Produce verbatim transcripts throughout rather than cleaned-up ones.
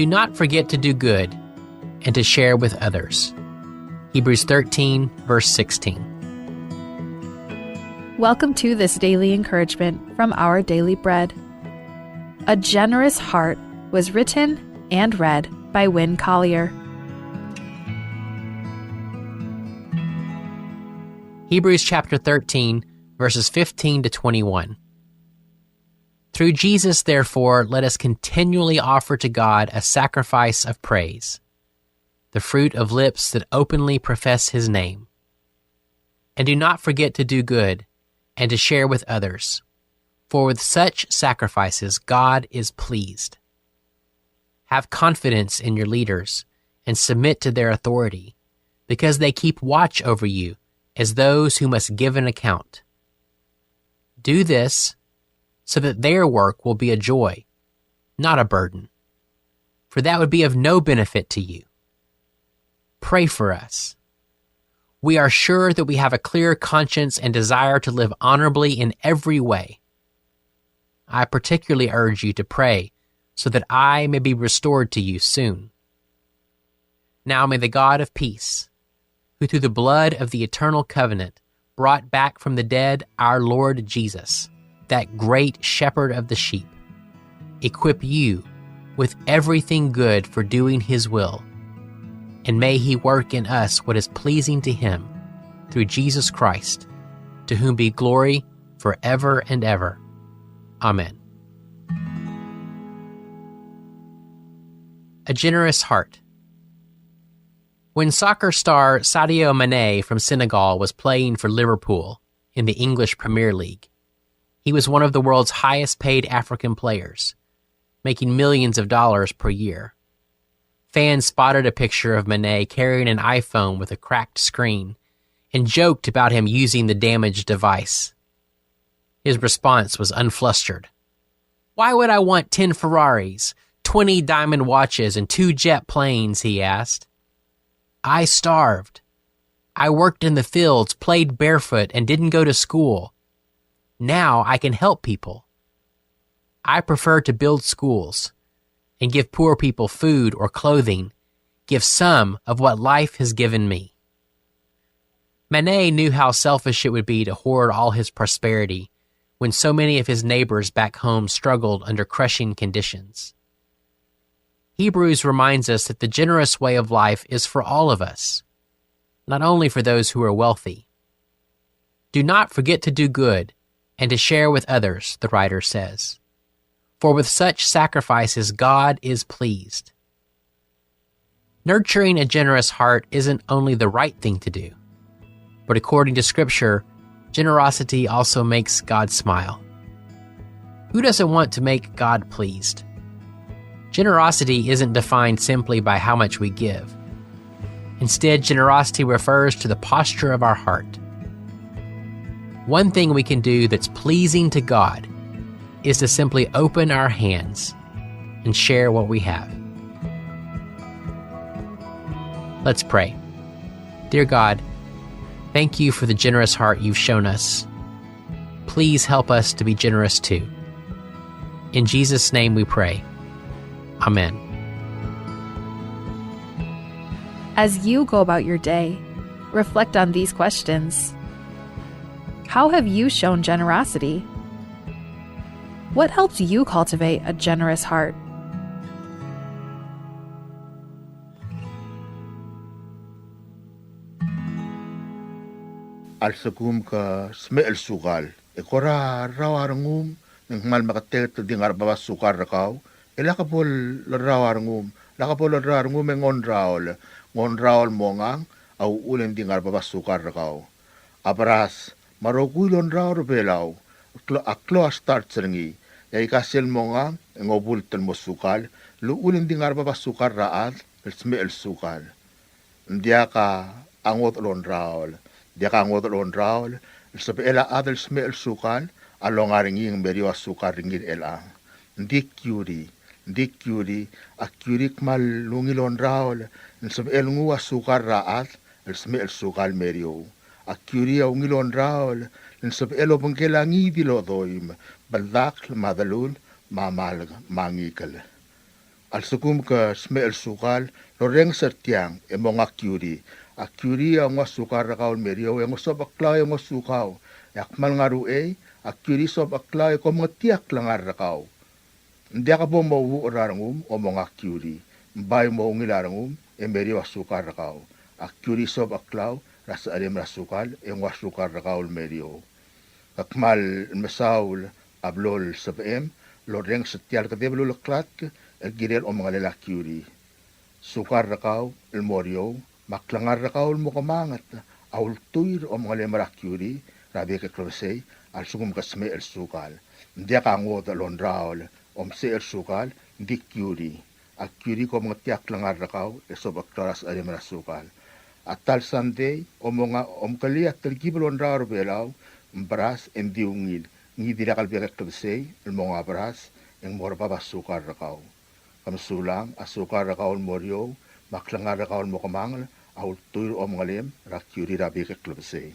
Do not forget to do good and to share with others. Hebrews thirteen, verse sixteen. Welcome to this daily encouragement from Our Daily Bread. A Generous Heart was written and read by Winn Collier. Hebrews chapter thirteen, verses fifteen to twenty-one. Through Jesus, therefore, let us continually offer to God a sacrifice of praise, the fruit of lips that openly profess his name. And do not forget to do good and to share with others, for with such sacrifices God is pleased. Have confidence in your leaders and submit to their authority, because they keep watch over you as those who must give an account. Do this so that their work will be a joy, not a burden, for that would be of no benefit to you. Pray for us. We are sure that we have a clear conscience and desire to live honorably in every way. I particularly urge you to pray so that I may be restored to you soon. Now may the God of peace, who through the blood of the eternal covenant brought back from the dead our Lord Jesus, that great shepherd of the sheep, equip you with everything good for doing his will. And may he work in us what is pleasing to him through Jesus Christ, to whom be glory forever and ever. Amen. A generous heart. When soccer star Sadio Mane from Senegal was playing for Liverpool in the English Premier League, he was one of the world's highest paid African players, making millions of dollars per year. Fans spotted a picture of Mane carrying an iPhone with a cracked screen and joked about him using the damaged device. His response was unflustered. "Why would I want ten Ferraris, twenty diamond watches, and two jet planes?" he asked. "I starved. I worked in the fields, played barefoot, and didn't go to school. Now I can help people. I prefer to build schools and give poor people food or clothing, give some of what life has given me." Mane knew how selfish it would be to hoard all his prosperity when so many of his neighbors back home struggled under crushing conditions. Hebrews reminds us that the generous way of life is for all of us, not only for those who are wealthy. "Do not forget to do good and to share with others," the writer says. "For with such sacrifices God is pleased." Nurturing a generous heart isn't only the right thing to do, but according to Scripture, generosity also makes God smile. Who doesn't want to make God pleased? Generosity isn't defined simply by how much we give. Instead, generosity refers to the posture of our heart. One thing we can do that's pleasing to God is to simply open our hands and share what we have. Let's pray. Dear God, thank you for the generous heart you've shown us. Please help us to be generous too. In Jesus' name we pray. Amen. As you go about your day, reflect on these questions. How have you shown generosity? What helps you cultivate a generous heart? A lsekum ke smecher el sukal, e kora rrau a rengum, ng kmal meketeket el di ngar er a bab a sukal er kau, e lak bo lerrau a rengum, lak bo lerrau a rengum e ng ongraol, ng ongraol el mongang a uchul e ng di ngar er a bab a sukal er kau. A beras, me a rokui el ongraol er a Belau, a klo-, a klou a starch er ngii, e aika sel mongang e ng obult el mo sukal, el uchul e ng di ngar er a bab a sukal er a chad el smecher el sukal. Ng diak a ngodech el ongraol, ng diak a ngodech el ongraol el sebechel a chad el smecher el sukal a longa er ngii e ng meriou a sukal er ngii er chelechang. Ng di kiuri, ng di kiuri, a kiuri a kmal ungil ongraol el sebechel nguu a sukal er a chad el smecher el sukal el meriou. A kiuri a ungil ongraol el sebechel obengkel a ngii di el odoim, beldakl me a delul me a malk me a ngikel. A lsekum ke smecher el sukal el orrenges er tiang e monga a kiuri. A kiuri a nguu a sukal er kau el mo er eou e ng osobecheklau e ng osukau. E a kmal ngar er uchei, a kiuri a sobecheklau e kom mengetakl a klengar er kau. Ng diak bo mouuchel er a rengum e monga a kiuri. Ng bai mo ungil a rengum e mo er eou a sukal er kau. A kiuri a sobecheklau er a secherem er a sukal e nguu a sukal er kau el mo er eou. Ke kmal mesaul a blo el sebechem el orrenges er tia el kedeb el uleklatk el kirel omengelel a kiuri. Sukal er kau el mo er eou me a klengar er kau el mo kemanget a ultuil er a omengelem er a kiuri er a bek el klebesei a lsekum ke smecher el sukal. Ng diak a ngodech el ongraol, omsecher el sukal, ng di kiuri. A kiuri a ko mengetakl a klengar er kau e sobecheklau er a secherem er a sukal. A ta el sandei e monga, omkelii a telkib el ongraol er a Belau, ng beras e ng di ungil. Ngii a dirrek el bek el klebesei el monga beras e ng mo er bab a sukal er kau. Ke mesulang, a sukal er kau el mo er eou me a klengar er kau el mo kemanget a ultuil er a omengelem er a kiuri er a bek el klebesei.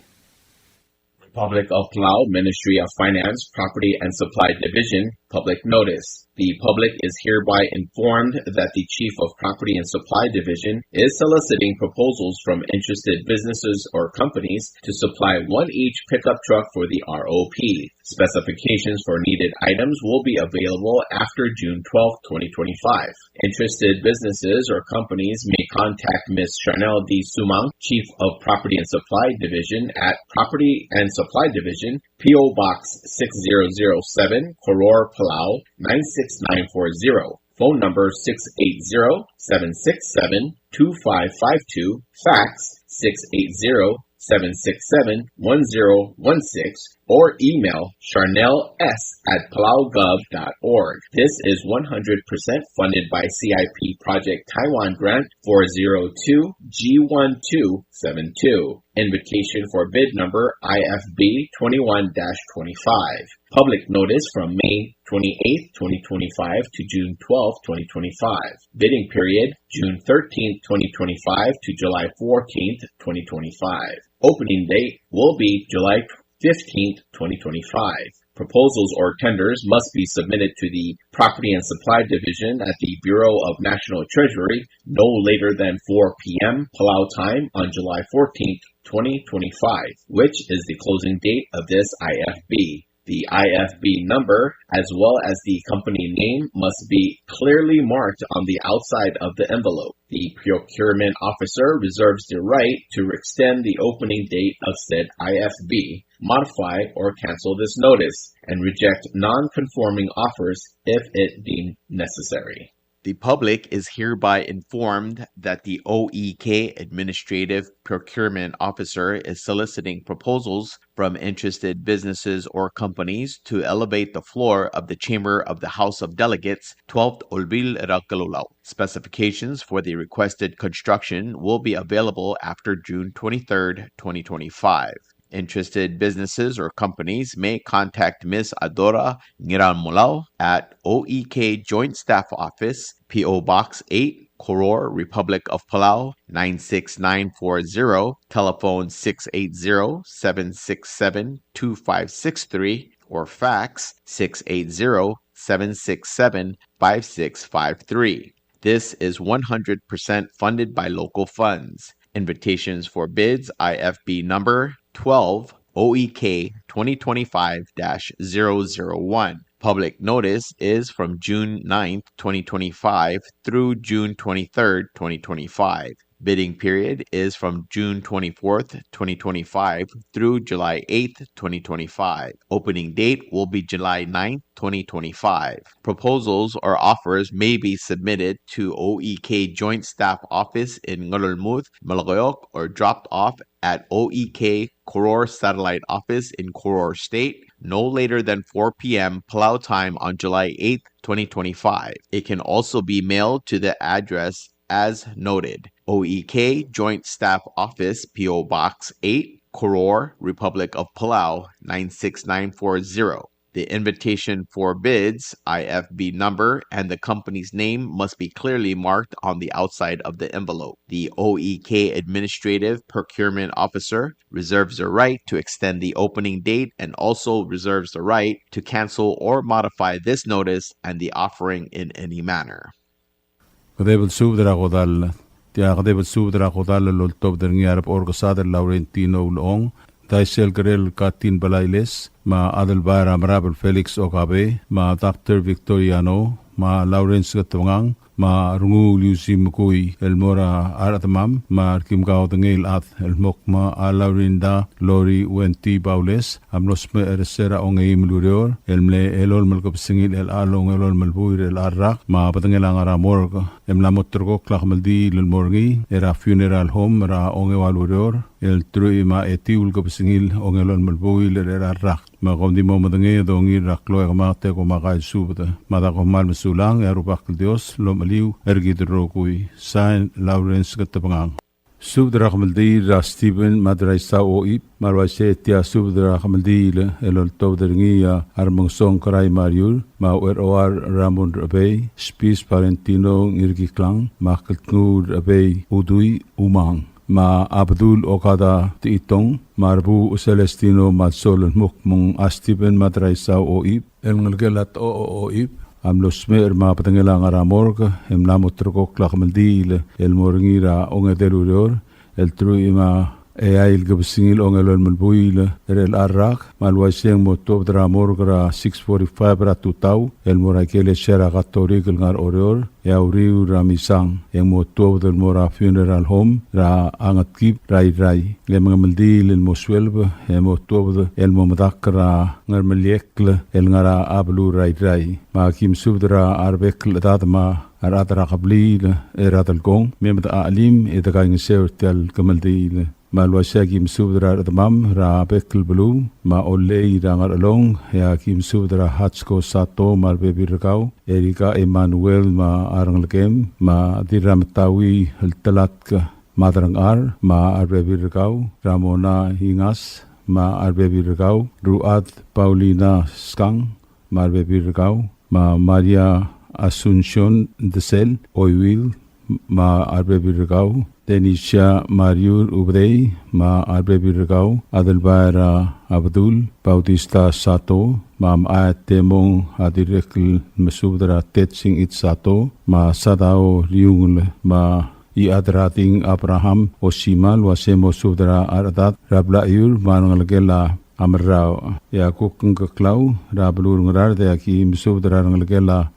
Republic of Palau, Ministry of Finance, Property and Supply Division, public notice. The public is hereby informed that the Chief of Property and Supply Division is soliciting proposals from interested businesses or companies to supply one each pickup truck for the R O P. Specifications for needed items will be available after June twelfth, twenty twenty-five. Interested businesses or companies may contact Miss Chanel D. Sumang, Chief of Property and Supply Division, at Property and Supply Division, P O Box six zero zero seven, Koror, Palau, nine six nine four zero. Phone number six eight zero, seven six seven, two five five two, fax six eight zero, seven six seven, one zero one six, or email charnel s at palaugov dot org. This is one hundred percent funded by C I P Project Taiwan Grant four zero two G one two seven two. Invitation for bid number I F B twenty-one dash twenty-five. Public notice from May twenty-eighth, twenty twenty-five to June twelfth, twenty twenty-five. Bidding period, June thirteenth, twenty twenty-five to July fourteenth, twenty twenty-five. Opening date will be July fifteenth, twenty twenty-five. Proposals or tenders must be submitted to the Property and Supply Division at the Bureau of National Treasury no later than four p.m. Palau time on July fourteenth, twenty twenty-five, which is the closing date of this I F B. The I F B number, as well as the company name, must be clearly marked on the outside of the envelope. The procurement officer reserves the right to extend the opening date of said I F B, modify or cancel this notice, and reject non-conforming offers if it deemed necessary. The public is hereby informed that the O E K Administrative Procurement Officer is soliciting proposals from interested businesses or companies to elevate the floor of the Chamber of the House of Delegates, twelfth Olbiil er a Kelulau. Specifications for the requested construction will be available after June twenty-third, twenty twenty-five. Interested businesses or companies may contact Miss Adora Ngiramulau at O E K Joint Staff Office, P O Box eight, Koror, Republic of Palau, nine six nine four zero, telephone six eight zero, seven six seven, two five six three, or fax six eight zero, seven six seven, five six five three. This is one hundred percent funded by local funds. Invitations for bids, I F B number twelve, O E K twenty twenty-five dash zero zero one. Public notice is from June ninth, twenty twenty-five through June twenty-third, twenty twenty-five. Bidding period is from June twenty-fourth, twenty twenty-five through July eighth, twenty twenty-five. Opening date will be July ninth, twenty twenty-five. Proposals or offers may be submitted to O E K Joint Staff Office in Ngerulmud, Melekeok, or dropped off at O E K Koror Satellite Office in Koror State no later than four p.m. Palau time on July eighth, twenty twenty-five. It can also be mailed to the address as noted. O E K Joint Staff Office, P O Box eight, Koror, Republic of Palau, nine six nine four zero. The invitation for bids, I F B number, and the company's name must be clearly marked on the outside of the envelope. The O E K Administrative Procurement Officer reserves the right to extend the opening date and also reserves the right to cancel or modify this notice and the offering in any manner. Kedeb el subed er a kodall. Tia kedeb el subed er a kodall el oltobed er ngii a Rebechor Kesadel Laurentino Ulechong, Daisel Kerel Katin Belailes, me a Adelbai er a Merab el Felix Okabe, me a Doctor Victoriano, me a Lawrence Ketebengang, me a Renguul Iusi Mekui, el mo er a rechedemam, me a rekim kaodengei el chad, el kmo a Laurinda Lori Wenty Baules, a mlo smecher er se er a ongeim el ureor, el mle elolem el kebesengil er chelecha el ongelolem el buil er chelecha el rak, me a bedengel a ngar er a morgue, e mla mo ulterekokl a kemeldiil el mo er ngii, er a funeral home, er a ongeua el ureor, el teruich me a etiu el kebesengil ongelolem el buil er chelecha el rak. Me kom di mo medengei e dongiil er a klou e kemanget e kom okai el subed. Mada kom kmal mesulang, e a Rubak el Dios lomecheliu er kid el rokui. Sign, Lawrence Ketebengang. Subed er a kemeldiil er a Stephen Madraisau Oib, me a le uaisei e tia subed er a kemeldiil el oltobed er ngii a Remengesong Kerai Mariur, me a Ucheroar Ramon Rechebei, Spis Valentino Ngirkiklang, me a Keltnguul Rechebei Udui Umang, me a Abdul Okada Techitong, me a Rebuuch Celestino Malsol el kmo ng a Stephen Madraisau Oib, el ngelekel a Techoch Oib, a mlo smecher me a bedengel a ngar er a morgue, e mla mo ulterekokl a kemeldiil el mo er ngii er a ongedei el ureor, el teruich me a eai el kebesengil ongelolem el buil er chelecha el rak, me a le uaisei e ng mo tuobed er a morgue er a six forty-five er a tutau, el mo er a ikelesia er a Katolik el ngar er a Oreor, e a uriul er a misang, e ng mo tuobed el mo er a funeral home er a Ngetkib er a Irrai. E mengemeldiil el mo sueleb, e mo tuobed el mo medakl er a Ngermeliekl el ngar er a beluu er a Irrai. Me aki mesubed er a rebek el chedad me a rechad er a kebliil er a Delkong, me mdak a chelim e dekaingeseu er tia el kemeldiil. Me a le uaisei aki mesubed er a rechedemam er a bek el beluu, me a Ollei er a Ngerchelong, e aki mesubed er a Hatsko Sato me a rebebil er kau, Erika Emmanuel me a rengelekem, me a Dirrametaui el Telatk Madrangchar me a rebebil er kau, Ramona Ingas me a rebebil er kau, Ruad Paulina Skang me a rebebil er kau, me a Maria Asuncion Desel Oiwil me a rebebil er kau, Denisia Mariur Ubedei me a rebebil er kau, Adelbai er a Abdul Bautista Sato, me a Mechai Temong, a dirrek el mesubed er a Tetsing It Sato, me a Sadao Riungel, me a Iadrading Abraham Osima, el uase mo subed er a rechedad er a Blaiur me a rengelekel a Merrau. E a kuk Ngkeklau er a beluu er a Ngaraard, e aki mesubed er a rengelekel a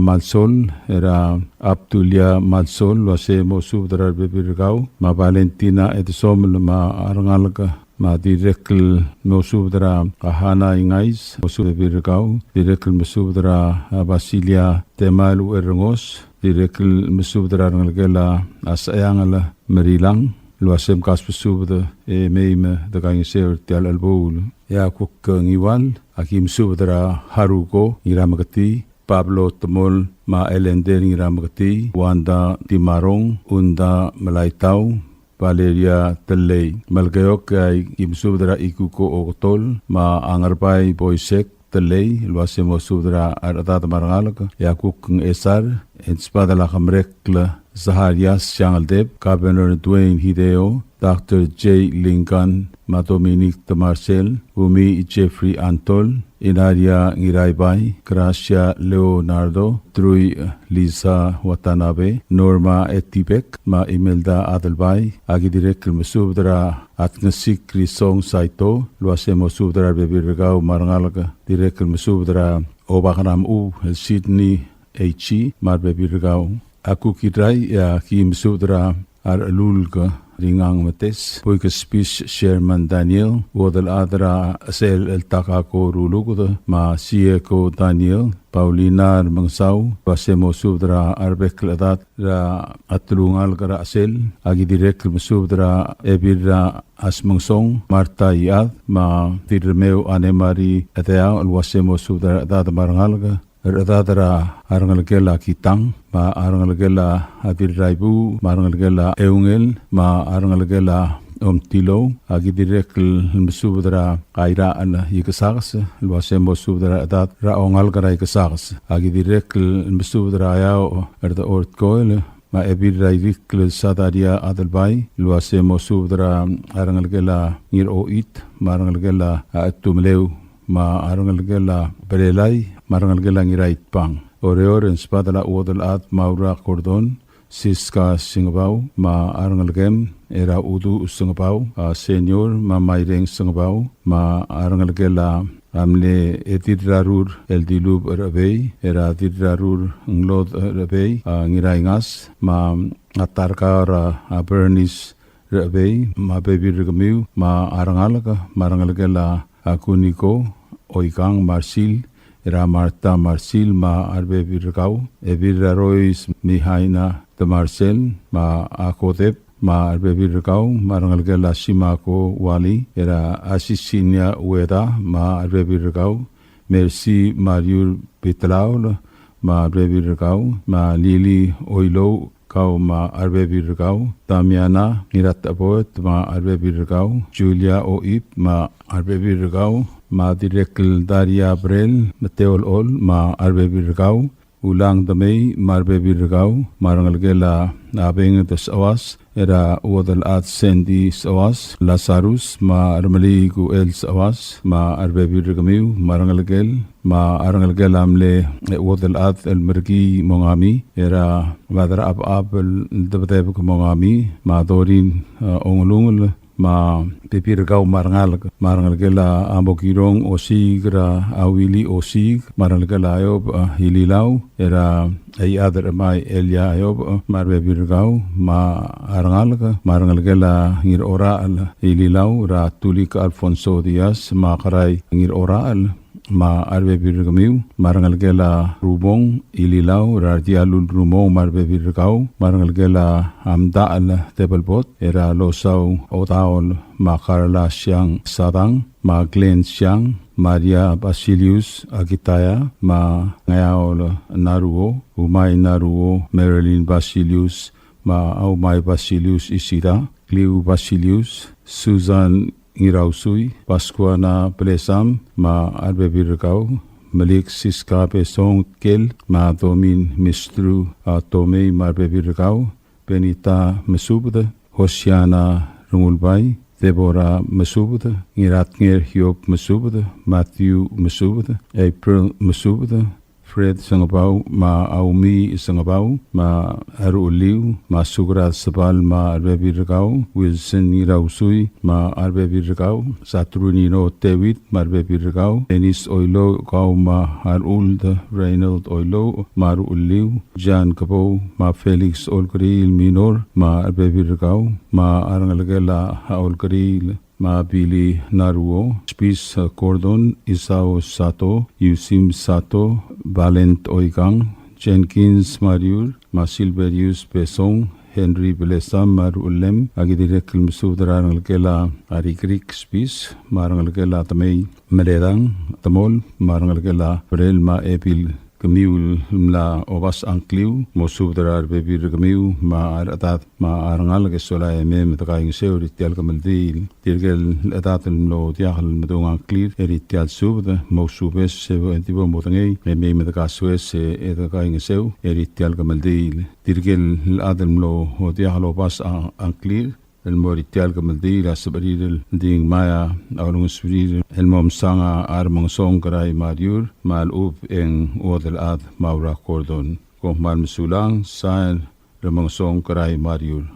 Malsol, er a Abdulia Malsol, el uase mo subed er a rebebil er kau, me a Valentina Edesomel me a rengalek, me a dirrek el mo subed er a Hana Ingais, mo subed er a rebebil er kau, dirrek el mesubed er a Basilia Temal Uerrengos, dirrek el mesubed er a rengelekel a Secheangel Merilang, el uase mkasbesubed e mei me dekaingeseu er tia el chelebuul. E a kuk Ngiwal, aki mesubed er a Haruko Ngirameketii, Pablo Temol me a Elender Ngirameketii, Wanda Timarong, Unda Melaitau, Valeria Tellei. Melekeok, e aki mesubed er a Ikuko Oketol me a Ngerbai Boisek Tellei, el uase mo subed er a rechedad me a rengalek. E a kuk Ngchesar, e ng subedel a Kemrekl Zaharias Siangeldeb, Governor Duane Hideo, Doctor Jay Lincoln, me a Dominic Temarsel, Umi Jeffrey Antol, Inaria Ngiraibai, Gracia Leonardo, Trui Lisa Watanabe, Norma Etibek, me a Imelda Adelbai, aki dirrek el mesubed er a Tngesik Risong Saito, el uase mo subed er a rebebil er kau me a rengalek, dirrek el mesubed er a Obak er a Mechub el Sydney H. me a rebebil er kau. A kuk Irrai, e aki mesubed er a Rechelulk Ringang Metes, Buik Spis Sherman Daniel, Uodelchad er a Chesel el Takako Ruluked, me a Sieko Daniel, Paulina Remengesau, el uase mo subed er a rebek el chedad er a telungalek er a Chesel, aki dirrek el mesubed er a Ebil er a Smengesong, Martha Iad, me a Dirremeu Anne Marie Edeau, el uase mo subed er a rechedad me a rengalek, rechedad er a rengelekel a Kitang, me a rengelekel a Dirraibuuch, me a rengelekel a Eungel, me a rengelekel a Omtilou, aki dirrek el mesubed er a Irachel Ikesakes, el uase mo subed er a rechedad er a ongalek er a Ikesakes, aki dirrek el mesubed er a Eaoch er a Ortkoel, me a Ebil er a Irikl el Sadaria Adelbai, el uase mo subed er a rengelekel a Ngiroit, me a rengelekel a Chetumeleu, me a rengelekel a Belelai, me a rengelekel a Ngiraitbang. Oreor, e ng subedel a Uodelchad Maura Gordon, Siska Sengebau, me a rengelekem er a Udu Sengebau, a Senior, me a Maireng Sengebau, me a rengelekel a mle Edirrarur el Dilub er a Chebei, er a Dirrarur Nglod er a Chebei, a Ngiraingas, me a Tarka er a Bernice er a Chebei, me a rebebil er kemiu, me a rengalek, me a rengelekel a Kuniko Oikang Marsil, er a Martha Marsil, me a rebebil er kau, Ebil er a Rois Mihaina de Marcel, me a Kotep, me a rebebil er kau, me a rengelekel a Simako Wali, er a Asisinia Ueda, me a rebebil er kau, Mercy Mariur Bitlaul, me a rebebil er kau, me a Lili Oilou, kau me a rebebil er kau, Damiana Ngiratecheboet me a rebebil er kau, Julia Oip me a rebebil er kau, me a dirrek el Daria Brel, Meteo Olol me a rebebil er kau, Ulang Demei me a rebebil er kau, me a rengelekel a Beng Sechewas, er a Uodelchad Sandy Sechewas, Lazarus me a Remeliik Uchel Sechewas, me a rebebil er kemiu, me a rengelekel, me a rengelekel a mle Uodelchad el Merkii Mongami, er a Madrachebechab el Debedebek Mongami, me a Dorin, e, Ongelungel, me a rebebil er kau me a rengalek, me a rengelekel a Mokirong Osiik, er a Willy Osiik, me a rengelekel a Eob, e, Ililau, er a Eichad er a Chemai Elia Eob, e, me a rebebil er kau, me a rengalek, me a rengelekel a Ngirorachel Ililau, er a Tulik Alfonso Diaz, me a Kerai Ngirorachel, me a rebebil er kemiu, me a rengelekel a Rubong Ililau, er a Rdialul Rumong, me a rebebil er kau, me a rengelekel a Mdachel Tebelbot, er a Losau Otaol, me a Carla Siang Sadang, me a Glenn Siang, Maria Basilius Akitaya, me a Ngeaol Naruo, Umai Naruo, Marilyn Basilius, me a Umai Basilius Isida, Kliu Basilius, Susan Ngirausui, Pascuana Blesam, me a rebebil er kau, Melik Siska Besong Kel, me a Domin Mistru, a Tomei me a rebebil er kau, Benita Mesubed, Hosiana Rengulbai, Deborah Mesubed, Ngiratnger Hiob Mesubed, Matthew Mesubed, April Mesubed, Fred Sengebau, me a Aumi Sengebau, me a Rucheliu, me a Sukrad Sebal, me a rebebil er kau, Wilson Ngirausui, me a rebebil er kau, Saturnino David, me a rebebil er kau, Dennis Oilouch, kau me a Rechuld, Reynold Oilouch, me a Rucheliu, Jan Kebou, me a Felix Olkeriil Minor, me a rebebil er kau, me a rengelekel a Olkeriil, me a Billy Naruo, Spis Gordon, Isao Sato, Yusim Sato, Valent Oikang, Jenkins Mariur, me a Silverius Besong, Henry Belesam, me a Ruchelem, a ki dirrek el mesubed er a rengelekel a Rikrik Spis, me a rengelekel a Temei Meredang Temol, me a rengelekel a Brel me a Ebil. Kemiu el mla obas a ngkliu, mosubed er a rebebil er kemiu, me a rechedad, me a rengalek e sola e mei me dekaingeseu er tia el kemeldiil. Tirke el chedad el mlo diak el medung a ngklir er tia el subed, mousubes e di bo modengei, e mei me dekasoes e dekaingeseu er tia el kemeldiil. Tirke el chad el mlo diak el obas a ngklir, el mo er tia el kemeldiil a sebechir el di ngmai a ulengeseu er tir el mo mesang a remengesongk er a Imariur, me a lechub e ng Uodelchad Maura Gordon. Kom kmal mesulang, sain, remengesongk er a Imariur.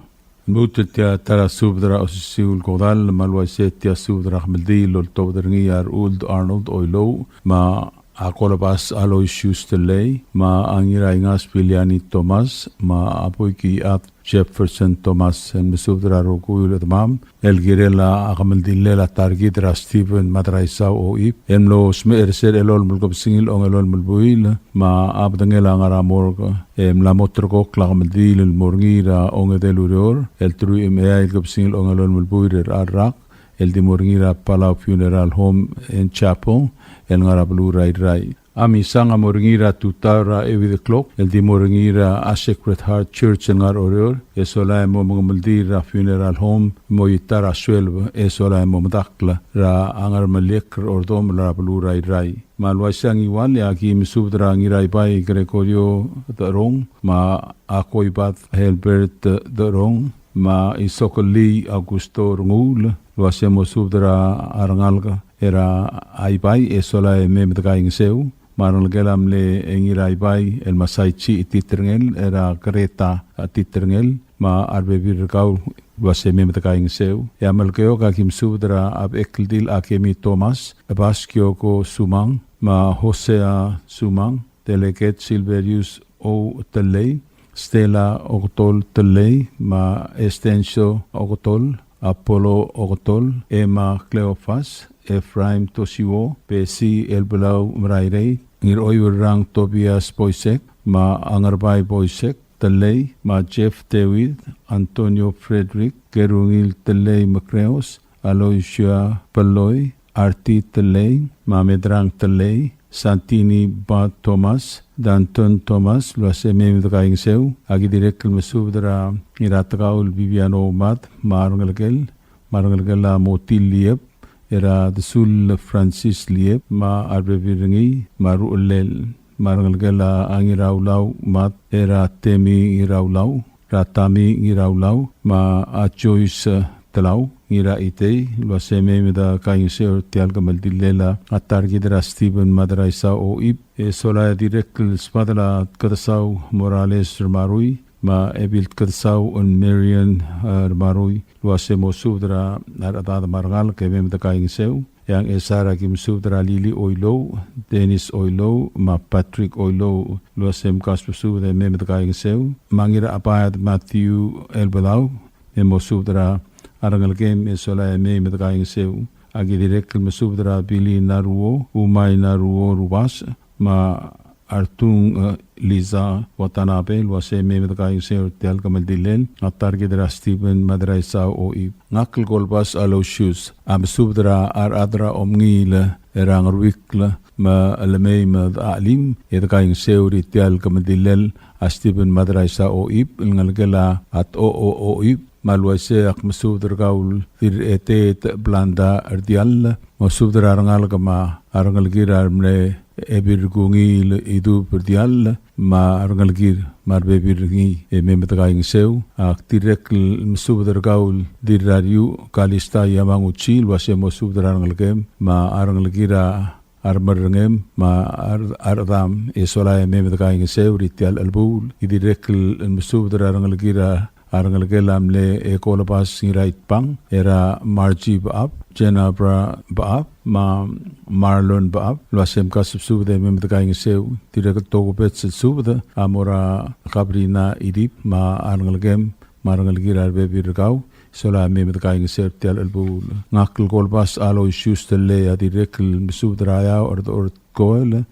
Lmuut el tia ta er a subed er a osisiu el kodall, me a le uaisei tia subed er a kemeldiil el oltobed er ngii a Rechuld Arnold Oilouch, me a Kolobas Aloysius Tellei, me a Ngiraingas Biliani Thomas, me a Boikiad Jefferson Thomas, el mesubed er a rokui el chedemam el kirel a kemeldillel a ta er kid er a Stephen Madraisau Oib, el mlo smecher er sel elolem el kebesengil a ongelolem el buil, me a bedengel a ngar er a morgue, e mla mo ulterekokl a kemeldiil el mo er ngii er a ongedei el ureor, el teruich me a eai el kebesengil a ongelolem el buil er a rak, el di mo er ngii er a Palau Funeral Home and Chapel, el ngar er a beluu er a Irrai. A misang a mo er ngii er a tutau er a eight o'clock, el di mo er ngii er a Sacred Heart Church el ngar er a Oreor, e sola e mo mengemeldiil er a funeral home, mo ita er a sueleb, e sola e mo medakl er a Ngermeliek er a Ordomel er a beluu er a Irrai. Me a le uaisei a Ngiwal, e aki mesubed er a Ngiraibai Gregorio Derong, me a Koibad Helbert Derong, me a Isokelii Augusto Renguul, el uase mosubed er a rengalek er a Aibai e sola e mei me dekaingeseu, me a rengelekel a mle Ngiraibai el Masaichi Titerngel, er a Greta Titerngel, me a rebebil er kau el uase mei me dekaingeseu. E a Melekeok a ki mesubed er a Bechekldil Akemi Thomas, Ebas Kioko Sumang, me a Hosea Sumang, Delegate Silverius O. Tellei, Stella Oketol Tellei, me a Estencio Oketol, Apollo Oketol, Emma Cleofas, Ephraim Toshiwo, Besi Elbelau Merairei, Ngiroiurang Tobias Boisek, me a Ngerbai Boisek Tellei, me a Jeff David, Antonio Frederick, Kerungil Tellei Mekreos, Aloysia Peloi, Arti Tellei, me a Medrang Tellei, Santini Ba Thomas, Danton Thomas, el uase mei me dekaingeseu. A ki dirrek el mesubed er a Ngiratekau el Bibiano Mad, me a rengelekel, me a rengelekel a Motil Liep, er a Desul Francis Liep, me a rebebil er ngii, me a ruchellel, me a rengelekel a Ngiraulau Mad, er a Temi Ngiraulau, er a Tami Ngiraulau, me a Joyce Telau Ngiraitei, el uase mei me dekaingeseu er tia el kemeldillel a ta er kid er a Stephen Madraisau Oib. E sola e dirrek el sbadel a Kedesau Morales Remarui, me a Ebil Kedesau el Marian, eh, Remarui, el uase mosubed er a rechedad me a rengalek e mei me dekaingeseu. E a Ngchesar a ki mesubed er a Lili Oilouch, Dennis Oilouch, me a Patrick Oilouch, el uase mkasbesubed e mei me dekaingeseu. Me a Ngirachebaed Matthew Elbelau, e mosubed er a rengelekem e sola e mei me dekaingeseu. A ki dirrek el mesubed er a Billy Naruo, Umai Naruo Rubas, me a Artung, eh, Liza Watanabe, el uase mei me dekaingeseu er tia el kemeldillel a ta er kid er a Stephen Madraisau Oib. Ngak el Kolbas Aloysius a mesubed er a rechad er a Omngiil er a Ngeruikl me le mei me dechelim e dekaingeseu er tia el kemeldillel a Stephen Madraisau Oib el ngelekel a Tocho Oib, me a le uaisei ak mesubed er kau el Dirretet Blanda Rdiall, mosubed er a rengalek me a rengelekir a re mle Ebil er Kungiil Idub Rdiall, me a rengelekir me a rebebil er ngii e mei me dekaingeseu. Ak dirrek el mesubed er kau el Dirrariuch Kalista Yamaguchi, el uase mosubed er a rengelekem me a rengelekir a a remerrengem me a re-, a rechedam e sola e mei me dekaingeseu er tia el chelebuul. Ki dirrek el mesubed er a rengelekir a rengelekel a mle Ekolobas Ngiraitbang, er a Margie Bechab, Jenabra Bechab, me a Marlon Bechab, el uase mkasbesubed e mei me dekaingeseu. Dirrek el tokubets el subed a mo er a Kabrina Idip me a rengelekem me a rengelekir a rebebil er kau, sola e mei me dekaingeseu er tia el chelebuul. Ngak el Kolbas Aloysius Tellei a dirrek el mesubed er a Eaoch er a Dechor Tkoel,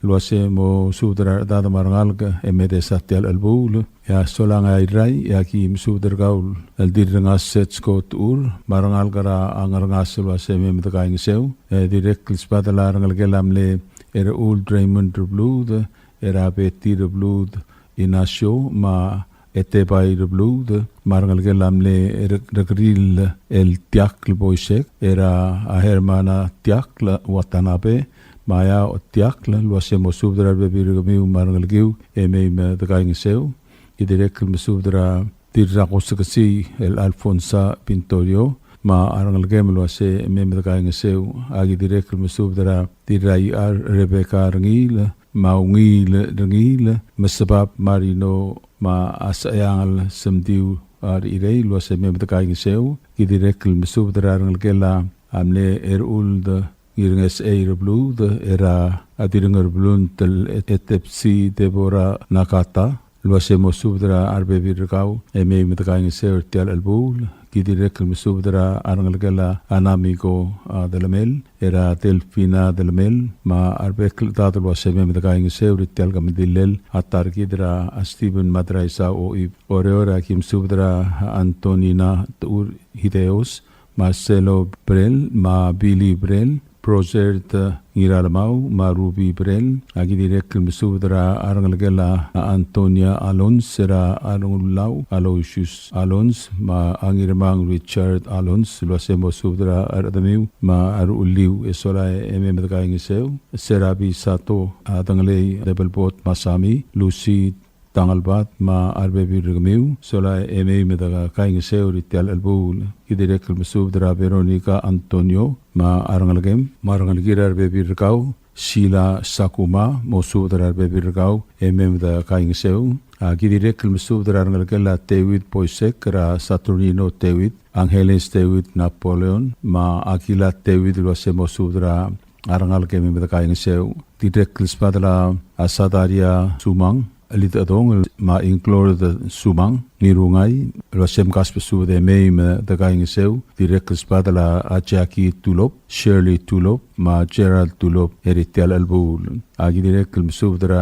el uase mosubed er a rechedad me a rengalek e mei me desa tia el chelebuul. E a Solang er a Irrai, e a ki mesubed er kau el Dirrengas Setsko Techur, me a rengalek er a Ngerengas el uase mei me dekaingeseu. E dirrek el sbadel a rengelekel a mle Erechuld Raymond Rebluud, er a Betty Rebluud Ignacio, me a Etebai Rebluud, me a rengelekel a mle Re-, Rekeril el Tiakl Boisek, er a Hermana Tiakl Watanabe, me a Eaoch Tiakl, el uase mosubed er a rebebil er kemiu me a rengelekiu e mei me dekaingeseu. Ki dirrek el mesubed er a Dirrakosekesii el Alfonsa Pintorio, me a rengelekem el uase mei me dekaingeseu. A ki dirrek el mesubed er a Dirraiar Rebecca Rengiil, me a Ungil Rengiil, Mesebab Marino, me a Saiangel Semdiu, a, Rechirei, el uase mei me dekaingeseu. Ki dirrek el mesubed er a rengelekel a mle Erechuld Ngirngesechei Rebluud, er a Dirrengerblunt el Etepsi Deborah Nakata, el uase mosubed er a rebebil er kau e mei me dekaingeseu er tia el chelebuul. Ki dirrek el mesubed er a rengelekel a Anamiko, a, Delemel, er a Delfina Delemel, me a rebek el chedad el uase mei me dekaingeseu er tia el kemeldillel a ta er kid er a Stephen Madraisau Oib. Oreor a ki mesubed er a Antonina Techur Hideos, Marcelo Brel, me a Billy Brel, Prosert Ngiralemau, me a Ruby Brel. A ki dirrek el mesubed er a rengelekel a Antonia Alons, er a Rengulau Aloysius Alons, me a Ngirmang Richard Alons, el uase mosubed er a rechedemiu me a ruchelliu e sola e mei me dekaingeseu. Serabi Sato, a, Dengelei Debelbot Masami, Lucy Tangelbad, me a rebebil er kemiu, sola e mei me dekaingeseu er tia el chelebuul. Ki dirrek el mesubed er a Veronica Antonio, me a rengelekem, me a rengelekir a rebebil er kau, Sheila Sakuma, mo subed er a rebebil er kau e mei me de kaingeseu. A ki dirrek el mesubed er a rengelekel a David Boisek, er a Saturnino David, Angeles David, Napoleon, me a Akila David, el uase mo subed er a rengalek e mei me de kaingeseu. Dirrek el sbadel a Sadaria Sumang, Elid Edong, me a Inglord Sumang, Ngirungai, el uase mkasbesubed e mei me de kaingeseu. Dirrek el sbadel a Jackie Tulop, Shirley Tulop, me a Gerald Tulop, er tia el chelebuul. A ki dirrek el mesubed er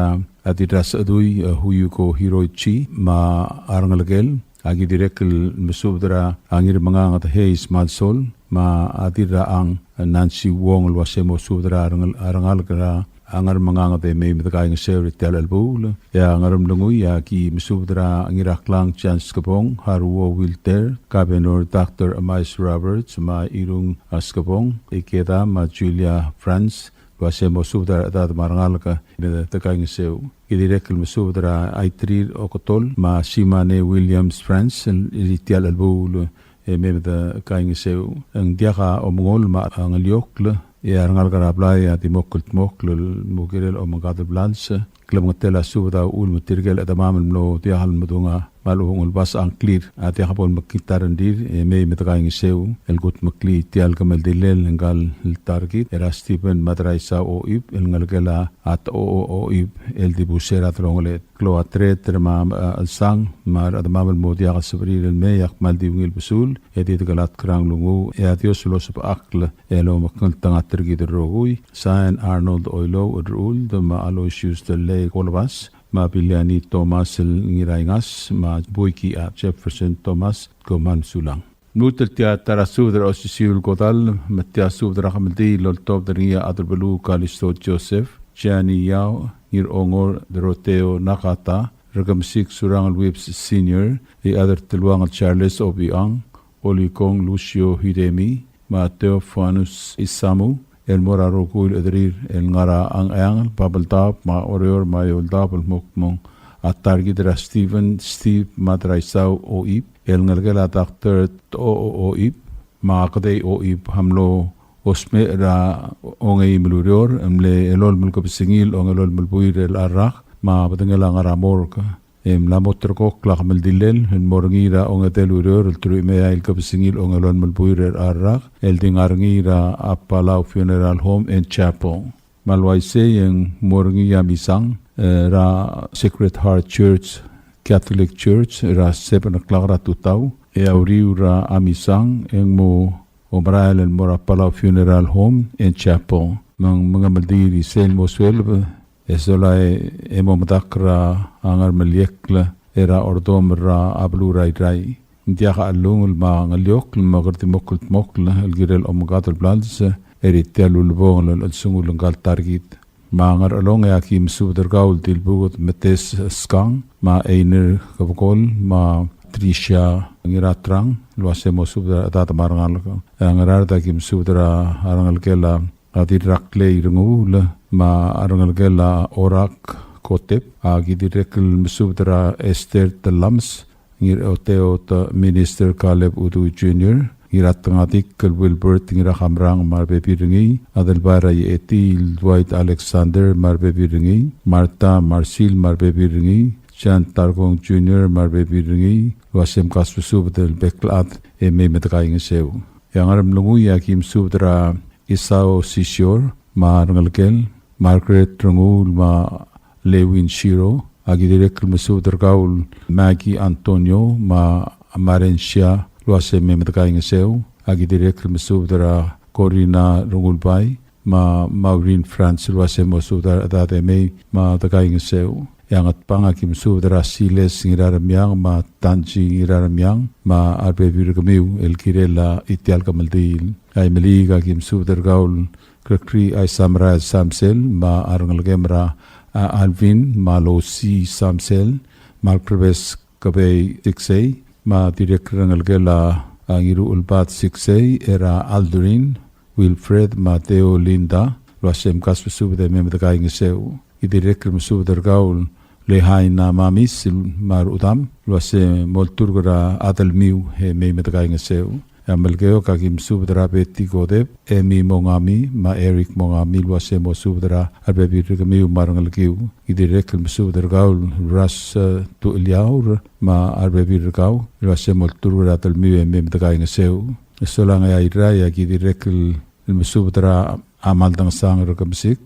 a Dirrasechedui, e, Huyuko Hiroichi, me a rengelekel. A ki dirrek el mesubed er a Ngirmenganged Hayes Mansol, me a Dirrachang Nancy Wong, el uase mo subed er a rengel-, a rengalek er a Ngermenganged e mei me de kaingeseu er tia el chelebuul. E a Ngeremlengui a ki mesubed er a Ngiraklang Jan Skebong, Haruo Wilter, Kabenor Doctor Emais Roberts, me a Irung, a, Skebong, Ikeda, me a Julia Franz, el uase mo subed er a rechedad me a rengalek e mei me de kaingeseu. Ki dirrek el mesubed er a Aitrir Okotol, me a Simane Williams Franz, el, er tia el chelebuul e mei me de kaingeseu. Ng diak a omengol me a ngeliokl, e a rengalek er a blai a di mo kldmokl el mo kirel omengkad el blals. Klemengetel a subed a uchul me tirke el chedemam el mlo diak el medung a me a lechub e ng ulebas a ngklir a diak bo lemekngit a rengrir e mei me de kaingeseu el kudmeklii tia el kemeldilel ngka el ta er kid er a Stephen Madraisau Oib el ngelekel a Tocho Oib el dibus er a delongeled. Klou a tereter me a, a, chelsang me a rechedemam el mo diak el sebechir el mei a kmal di ungil besul e di dekelatk er a nglunguuch e a Dios el osebechakl el omekngeltengat er kid el rokui. Sain Arnold Oilouch el Rechuld me a Aloysius Delei Kolebas me a Biliani Thomas el Ngiraingas me a Buiki a Jefferson Thomas, kom kmal mesulang. Lmuut el tia ta er a subed er a osisiu el kodall, me tia subed er a kemeldiil el oltobed er ngii a Adelbeluu Kalisto Joseph, Jani Yao, Ngirongor Doroteo Nakata, Rekemesik Surangel Whipps Senior, Iechad er Teluang el Charles Obichang, Olikong Lucio Hidemi, me a Theofanus Isamu, el mo er a rokui el chederir el ngar er a Ngcheangel, Babeldaob, me a Oreor, me a Eouldaob, el mo kmo ng a ta er kid er a Stephen Steve Madraisau Oib, el ngelekel a Doctor Tocho Oib, me a Kedei Oib, a mlo smecher er a ongeim el ureor, e mle elolem el kebesengil ongelolem el buil er a rak, me a bedengel a ngar er a morgue. E mla mo ulterekokl a kemeldillel el mo er ngii er a ongedei el ureor el teruich me a eai el kebesengil ongelolem el buil er a rak, el di ngar er ngii er a Palau Funeral Home and Chapel. Me a le uaisei e ng mo er ngii a misang, e, er a Sacred Heart Church, Catholic Church, er a seven o'clock er a tutau, e a uriul er a misang e ng mo omerael el mo er a Palau Funeral Home and Chapel. Me ng mengemeldiil er isei el mo sueleb, e sola e, e mo medakl er a Ngermeliekl er a Ordomel er a beluu er a Irrai. Ng diak a chelungel me a ngeliokl me kede di mo kldmokl el kirel omengkad el blals er tia el ulebongel el chelsengul ngka el ta er kid. Me a Ngerchelong e aki mesubed er kau el Dilbuked Metes Skang, me a Einer Kebekol, me a Tricia Ngiratrang, el uase mo subed er a rechedad me a rengalek. E a Ngaraard e aki mesubed er a rengelekel a Dirraklei Renguul, me a rengelekel a Orak Kotep, aki dirrek el mesubed er a Esther Telams, Ngiraoteot Minister Caleb Udui Junior, Ngiratengadik el Wilbert Ngirakamrang me a rebebil er ngii, Adelbai er a Iechetii el Dwight Alexander me a rebebil er ngii, Martha Marsil me a rebebil er ngii, Jan Tarkong Junior me a rebebil er ngii, el uase mkasbesubed el bek el chad e mei me de kaingeseu. E a Ngeremlengui e aki mesubed er a Isao Sisior, me a rengelekel, Margaret Renguul, me a Lewin Shiro, aki dirrek el mesubed er kau el Maggie Antonio, me a Marensia, el uase mei me de kaingeseu, aki dirrek el mesubed er a Corina Rengulbai, me a Maureen Franz, el uase mo subed er a rechedad e mei me de kaingeseu. E a Ngatpang aki mesubed er a Siles Ngiraremiang, me a Tanji Ngiraremiang, me a rebebil er kemiu el kirel a tia el kemeldiil. A Imeliik aki mesubed er kau el Gregory Aisamerael Samsel, me a rengelekem er a, a, Alvin, me a Losi Samsel, me a Krebes Kebei Siksei, me a dirrek el rengelekel a, a, Ngiruchelbad Siksei, er a Aldrin, Wilfred, me a Theo Linda, el uase mkasbesubed e mei me de kaingeseu. Ki dirrek el mesubed er kau el Lehaina Mamis, me a rudam, el uase mo olturk er a delmiu e mei me de kaingeseu. E a Melekeok a ki mesubed er a Betty Kodep, Emi Mongami, me a Eric Mongami, el uase mo subed er a rebebil er kemiu me a rengelekiu. Ki dirrek el mesubed er kau el Ras, e, Tucheliaur, me a rebebil er kau, el uase mo olturk er a delmiu e mei me dekaingeseu. E solang e a Irrai a ki dirrek el mesubed er a Maldangesang er Kemesik.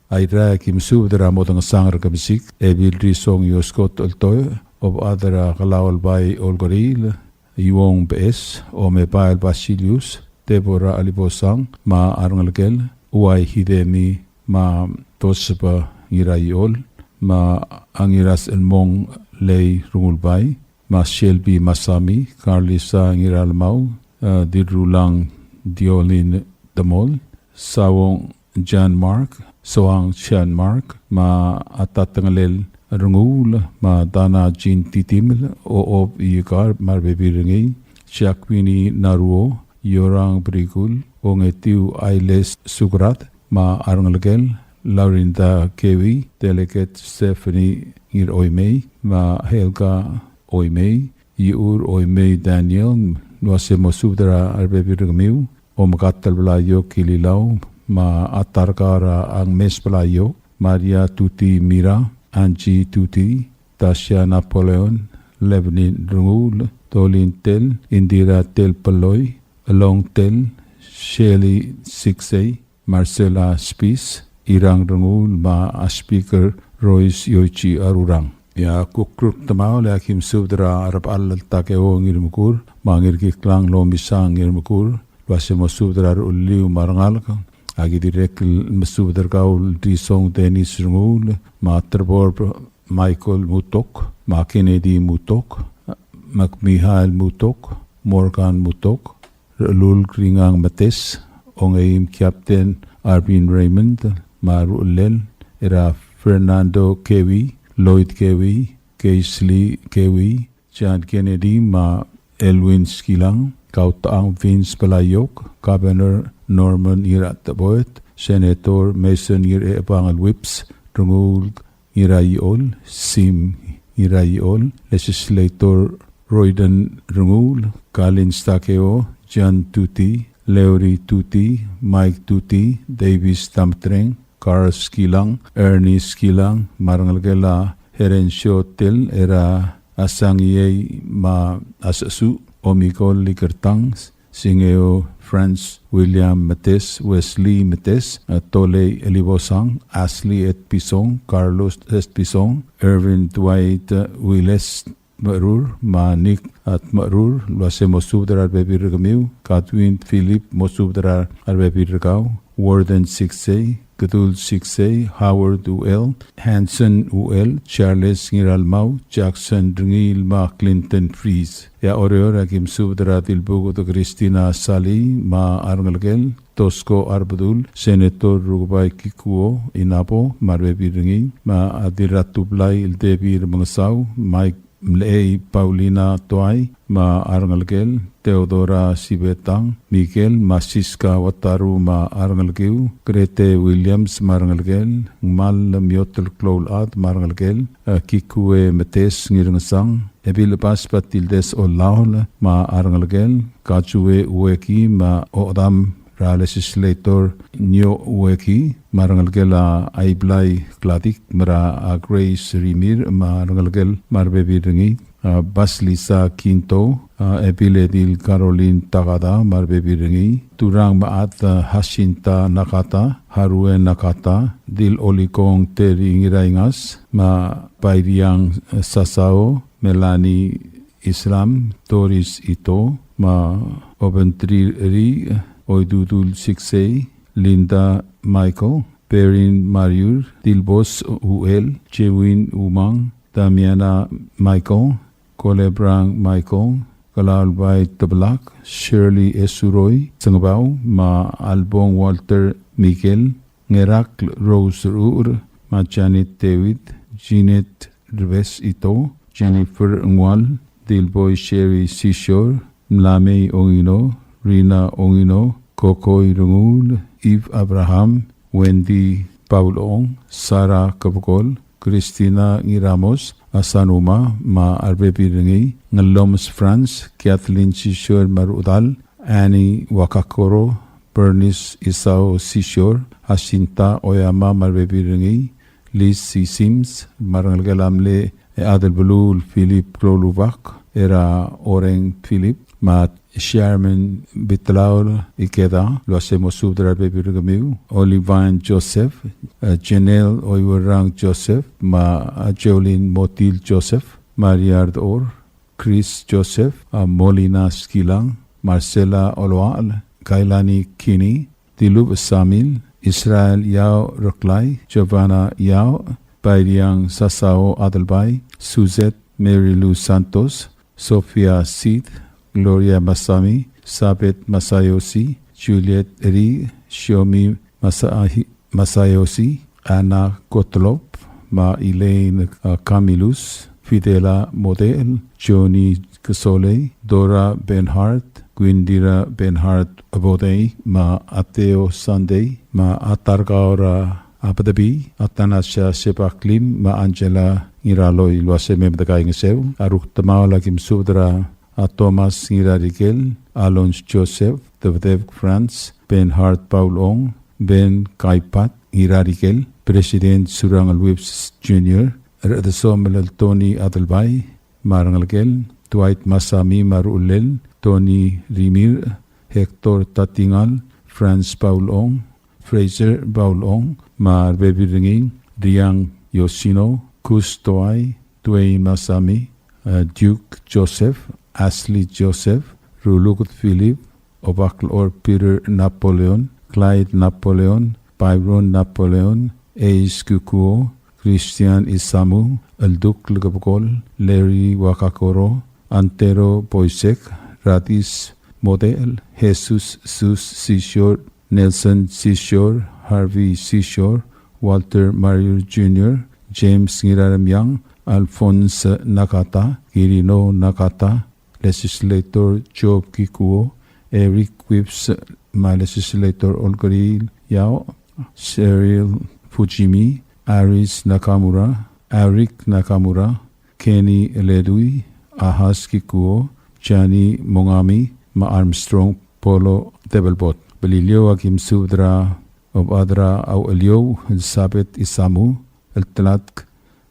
A Irrai a ki mesubed er a Modengesang er Kemesik, Ebil Risong Ioskot Oltoi, Obechad er a Kelaulbai Olkeriil, Iuong Beches, Omebael Basilius, Deborah Alibosang, me a rengelekel, Uai Hidemi, me a Toseba Ngiraiol, me a Ngiraselmong Lei Rengulbai, me a Shelby Masami, Carlisa Ngiralmau, e, Dirrulang Diolin Demol, Sawong John Mark, Soang John Mark, me a Tatengelel Renguul, me a Dana Jean Titiml, Ochob Iekar, me a rebebil er ngii, Jacqueline Naruo, Yorang Brikul, Ongetiu Ailes Sukrat, me a rengelekel, Laurinda Kewi, Delegate Stephanie Ngiroimei, me a Helga Oimei, Iur Oimei Daniel, el uase mo subed er a rebebil er kemiu, Omekatel Blaiok Kililau, me a Tarkar Angmes Blaiok, Maria Tuti Mira, Angie Tuti, Tasia Napoleon, Levnin Renguul, Tolin Tell, Indira Tell Peloi, Long Tell, Shelly Siksei, Marcela Spis, Irang Renguul, me a Speaker Royce Yoichi Arurang. E a kuk rukdemaol e a ki mesubed er a Rebechall el Takeo Ngirmekur, me a Ngirkiklang Lomisang Ngirmekur, el uase mo subed er a ruchelliu me a rengalek. A ki dirrek el mesubed er kau el Risong Dennis Renguul, me a Terbor Michael Mutok, me a Kennedy Mutok, me a Mihael Mutok, Morgan Mutok, Rechelulk Ringang Metes, Ongeim Captain Arvin Raymond, me a ruchellel, er a Fernando Kewi, Lloyd Kewi, Keisley Kewi, John Kennedy, me a Elwin Skilang, Kautechang Vince Blaiok, Governor Norman Ngiratecheboet, Senator Mason Ngirchechebangel Whipps, Renguul Ngiraiol, Sim Ngiraiol, Legislator Royden Renguul, Kalin Stakeo, John Tuti, Leury Tuti, Mike Tuti, Davis Tamtreng, Carl Skilang, Ernie Skilang, me a rengelekel a Herencio Tell, er a Asangiei me a Asesu, Omikol Likertang, Singeo Franz William Metes, Wesley Metes, e, Tolei Elibosang, Ashley Etpison, Carlos Etpison, Irvin Dwight, e, Willes Tmerur, me a Nick, e, Tmerur, el uase mo subed er a rebebil er kemiu, Godwin Philip, mo subed er a rebebil er kau, Warden Siksei, Kedul Siksei, Howard Uel, Hanson Uel, Charles Ngiralmau, Jackson Rengiil, me a Clinton Fries. E a Oreor a ki mesubed er a Dilbuked Christina Salii, me a rengelekel, Tosko Arbedul, Senator Rukebai Kikuo Inabo, me a rebebil er ngii, me a Dirratublai el Debbie Remengesau, Mike Mlechei Paulina Toai, me a rengelekel, Theodora Sibetang, Miguel, me a Siska Wataru, me a rengelekiu, Grete Williams, me a rengelekel, Ngmal Miotel Kloulchad, me a rengelekel, e, Kikue Metes Ngirengesang, Ebil Bas Batildes Olaol, me a rengelekel, Kajue Ueki, me a Odam er a Legislator Nio Ueki, me a rengelekel a Aiblai Kladik, me er a Grace Rimirch, me a rengelekel me a rebebil er ngii, a Basilisa Kinto, a Ebil Edil Caroline Takada, me a rebebil er ngii, Turang Maat, a Jacinta Nakata, Harue Nakata, Dil Olikong Terry Ngiraingas, me a Bairiang, a Sasao, Melanie Islam, Doris Ito, me a Obentrir Ri, Oidudul Siksei, Linda Michael, Perrin Mariur, Dilbos Uel, Jewin Umang, Damiana Michael, Kolebrang Michael, Kalaulbai Teblak, Shirley Esuroi, Sengebau, me a Albong Walter Miguel, Ngerakl Rose Ruur, me a Janet David, Jeanette Rebes Ito, Jennifer Ngual, Dilboi Sherry Sisior, Mlamei Ongino, Rina Ongino, Kokoi Rengul, Eve Abraham, Wendy Paul Ong, Sarah Kebekol, Christina Ngiramos, Asanuma, me a rebebil er ngii, Ngellomes Franz, Kathleen Sisior me a rechedal, Annie Wakakoro, Bernice Isao Sisior, Jacinta Oyama me a rebebil er ngii, Liz C. Sims, me a rengelekel a mle Adelbeluu el Philip Kloulubak, er a Oreng Philip, me a Sherman Bitlaol Ikeda, el uase mo subed er a rebebil er kemiu, Olivine Joseph, eh, Janelle Oiwerang Joseph, me a Jolene Motil Joseph, Maria Ardor, Chris Joseph, a Molina Skilang, Marcela Oloal, Kailani Kini, Dilub Samil, Israel Yao Reklai, Giovanna Yao, Bairiang Sasao Adelbai, Suzette Mary Lou Santos, Sofia Sid, Gloria Masami, Sabet Masayoshi, Juliet Ri, Shiomi Masahi, Masayoshi, Anna Gottlob, me a Elaine, uh, Camillus, Fidela Model, Johnny Kesolei, Dora Benhart, Gwindira Benhart Bodei, me a Theo Sunday, me a Targaora Abedebi, Athanasia Sebaklim, me a Angela Ngiraloi, el uase mei me dekaingeseu. A rukdemaol a ki mesubed er a Thomas Ngirarikel, Alonz Joseph, Debedebek Franz, Benhart Paul Ong, Ben Kaipat Ngirarikel, President Surangel Whipps Junior, Rechedesomel el Tony Adelbai, me a rengelekel, Dwight Masami me a ruchellel, Tony Rimir, Hector Tatingal, Franz Paul Ong, Fraser Paul Ong, me a rebebil er ngii, Riang Yoshino, Kus Toai, Dwayne Masami, eh, Duke Joseph, Ashley Joseph, Ruluked Philip, Obaklechol Peter Napoleon, Clyde Napoleon, Byron Napoleon, Ace Kukuo, Christian Isamu, Elduk Lekebekol, Larry Wakakoro, Antero Boisek, Radis Model, Jesus Sus Sisior, Nelson Sisior, Harvey Sisior, Walter Mario Junior, James Ngiraremiang, Alphonse Nakata, Kirino Nakata, Legislator Job Kikuo, Eric Whipps, me a Legislator Olkeriil Yao, Cheryl Fujimi, Aris Nakamura, Eric Nakamura, Kenny Ledui, Ahas Kikuo, Johnny Mongami, me a Armstrong Polo Tebelbot. Beliliou a ki mesubed er a Obadra Aueliou, Elizabeth Isamu, el Tlatk,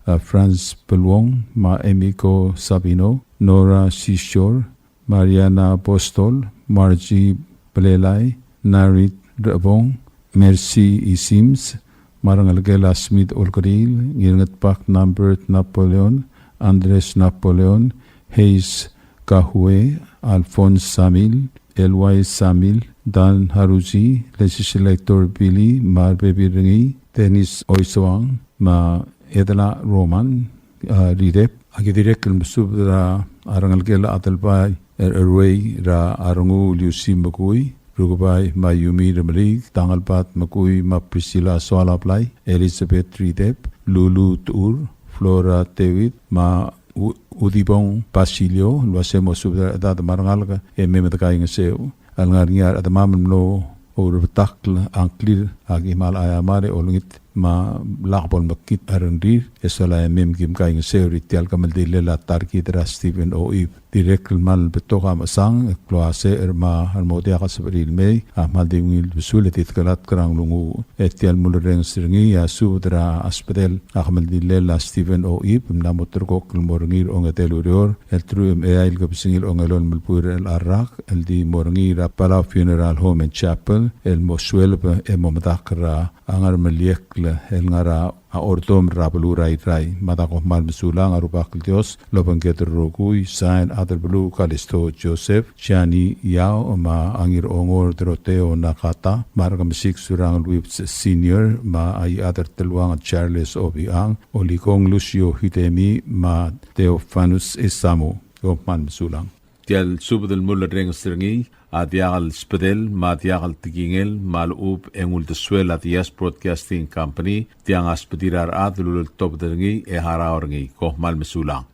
a Franz Beluong, me a Emiko Sabino, Nora Sisior, Mariana Apostol, Margie Belelai, Narit Rebong, Mercy Isims, me a rengelekel a Smith Olkeriil, Ngirngetbak Nambert Napoleon, Andres Napoleon, Hayes Kahue, Alphonse Samil, Elwai Samil, Dan Haruji, Legislator Billy, me a rebebil er ngii, Dennis Oisoang, me a Edela Roman, a, Ridep. A ki dirrek el mesubed er a rengelekel a Adelbai er Eruei er a Renguul Liusi Mekui, Rukebai me a Yumi Remeliik, Tangelbad Mekui me a Priscilla Soalablai, Elizabeth Ridep, Lulu Tuur, Flora David, me a U-, Udibong Basilio, el uase mo subed er a rechedad me a rengalek e mei me dekaingeseu. A lengar er ngii a rechedemam el mlo ourebetakl a ngklir a ki kmal aiamar e olengit me a lak bo lemekngit a rengrir, e sola e mei me ki kaingeseu er tia el kemeldilel a ta er kid er a Stephen O. Ip. Dirrek el kmal betok a mechesang, e klou a secher me a remo diak el sebechir el mei, a kmal di ungil besul e di dekelatk er a nglunguuch. E tia el mulerrenges er ngii a subed er a sbedel a kemeldilel a Stephen O. Ip, mla mo ulterekokl el mo er ngii er a ongedei el ureor, el teruich me a eai el kebesengil a ongelolem el buil er chelecha el rak, el di mo er ngii er a Palau Funeral Home and Chapel, el mo sueleb e mo medakl er a Ngermeliekl el ngar er a Ordomel er a beluu er a Irrai. Me a da kom kmal mesulang, a Rubak el Dios lobengked el rokui. Sain, Adelbeluu Kalisto Joseph, Jani Yao, me a Ngirongor Doroteo Nakata, me a Rekemesik Surangel Whipps Senior, me a Iechad er Teluang Charles Obichang, Olikong Lucio Hidemi, me a Theofanus Isamu. Kom kmal mesulang. Tia el subed el mulerrenges er ngii a diak el sbedel me a diak el tekingel me a lechub e ng uldesuel a Diaz Broadcasting Company, tiang a sbedir a rechad el uleltobed er ngii e harau er ngii. Kom kmal mesulang.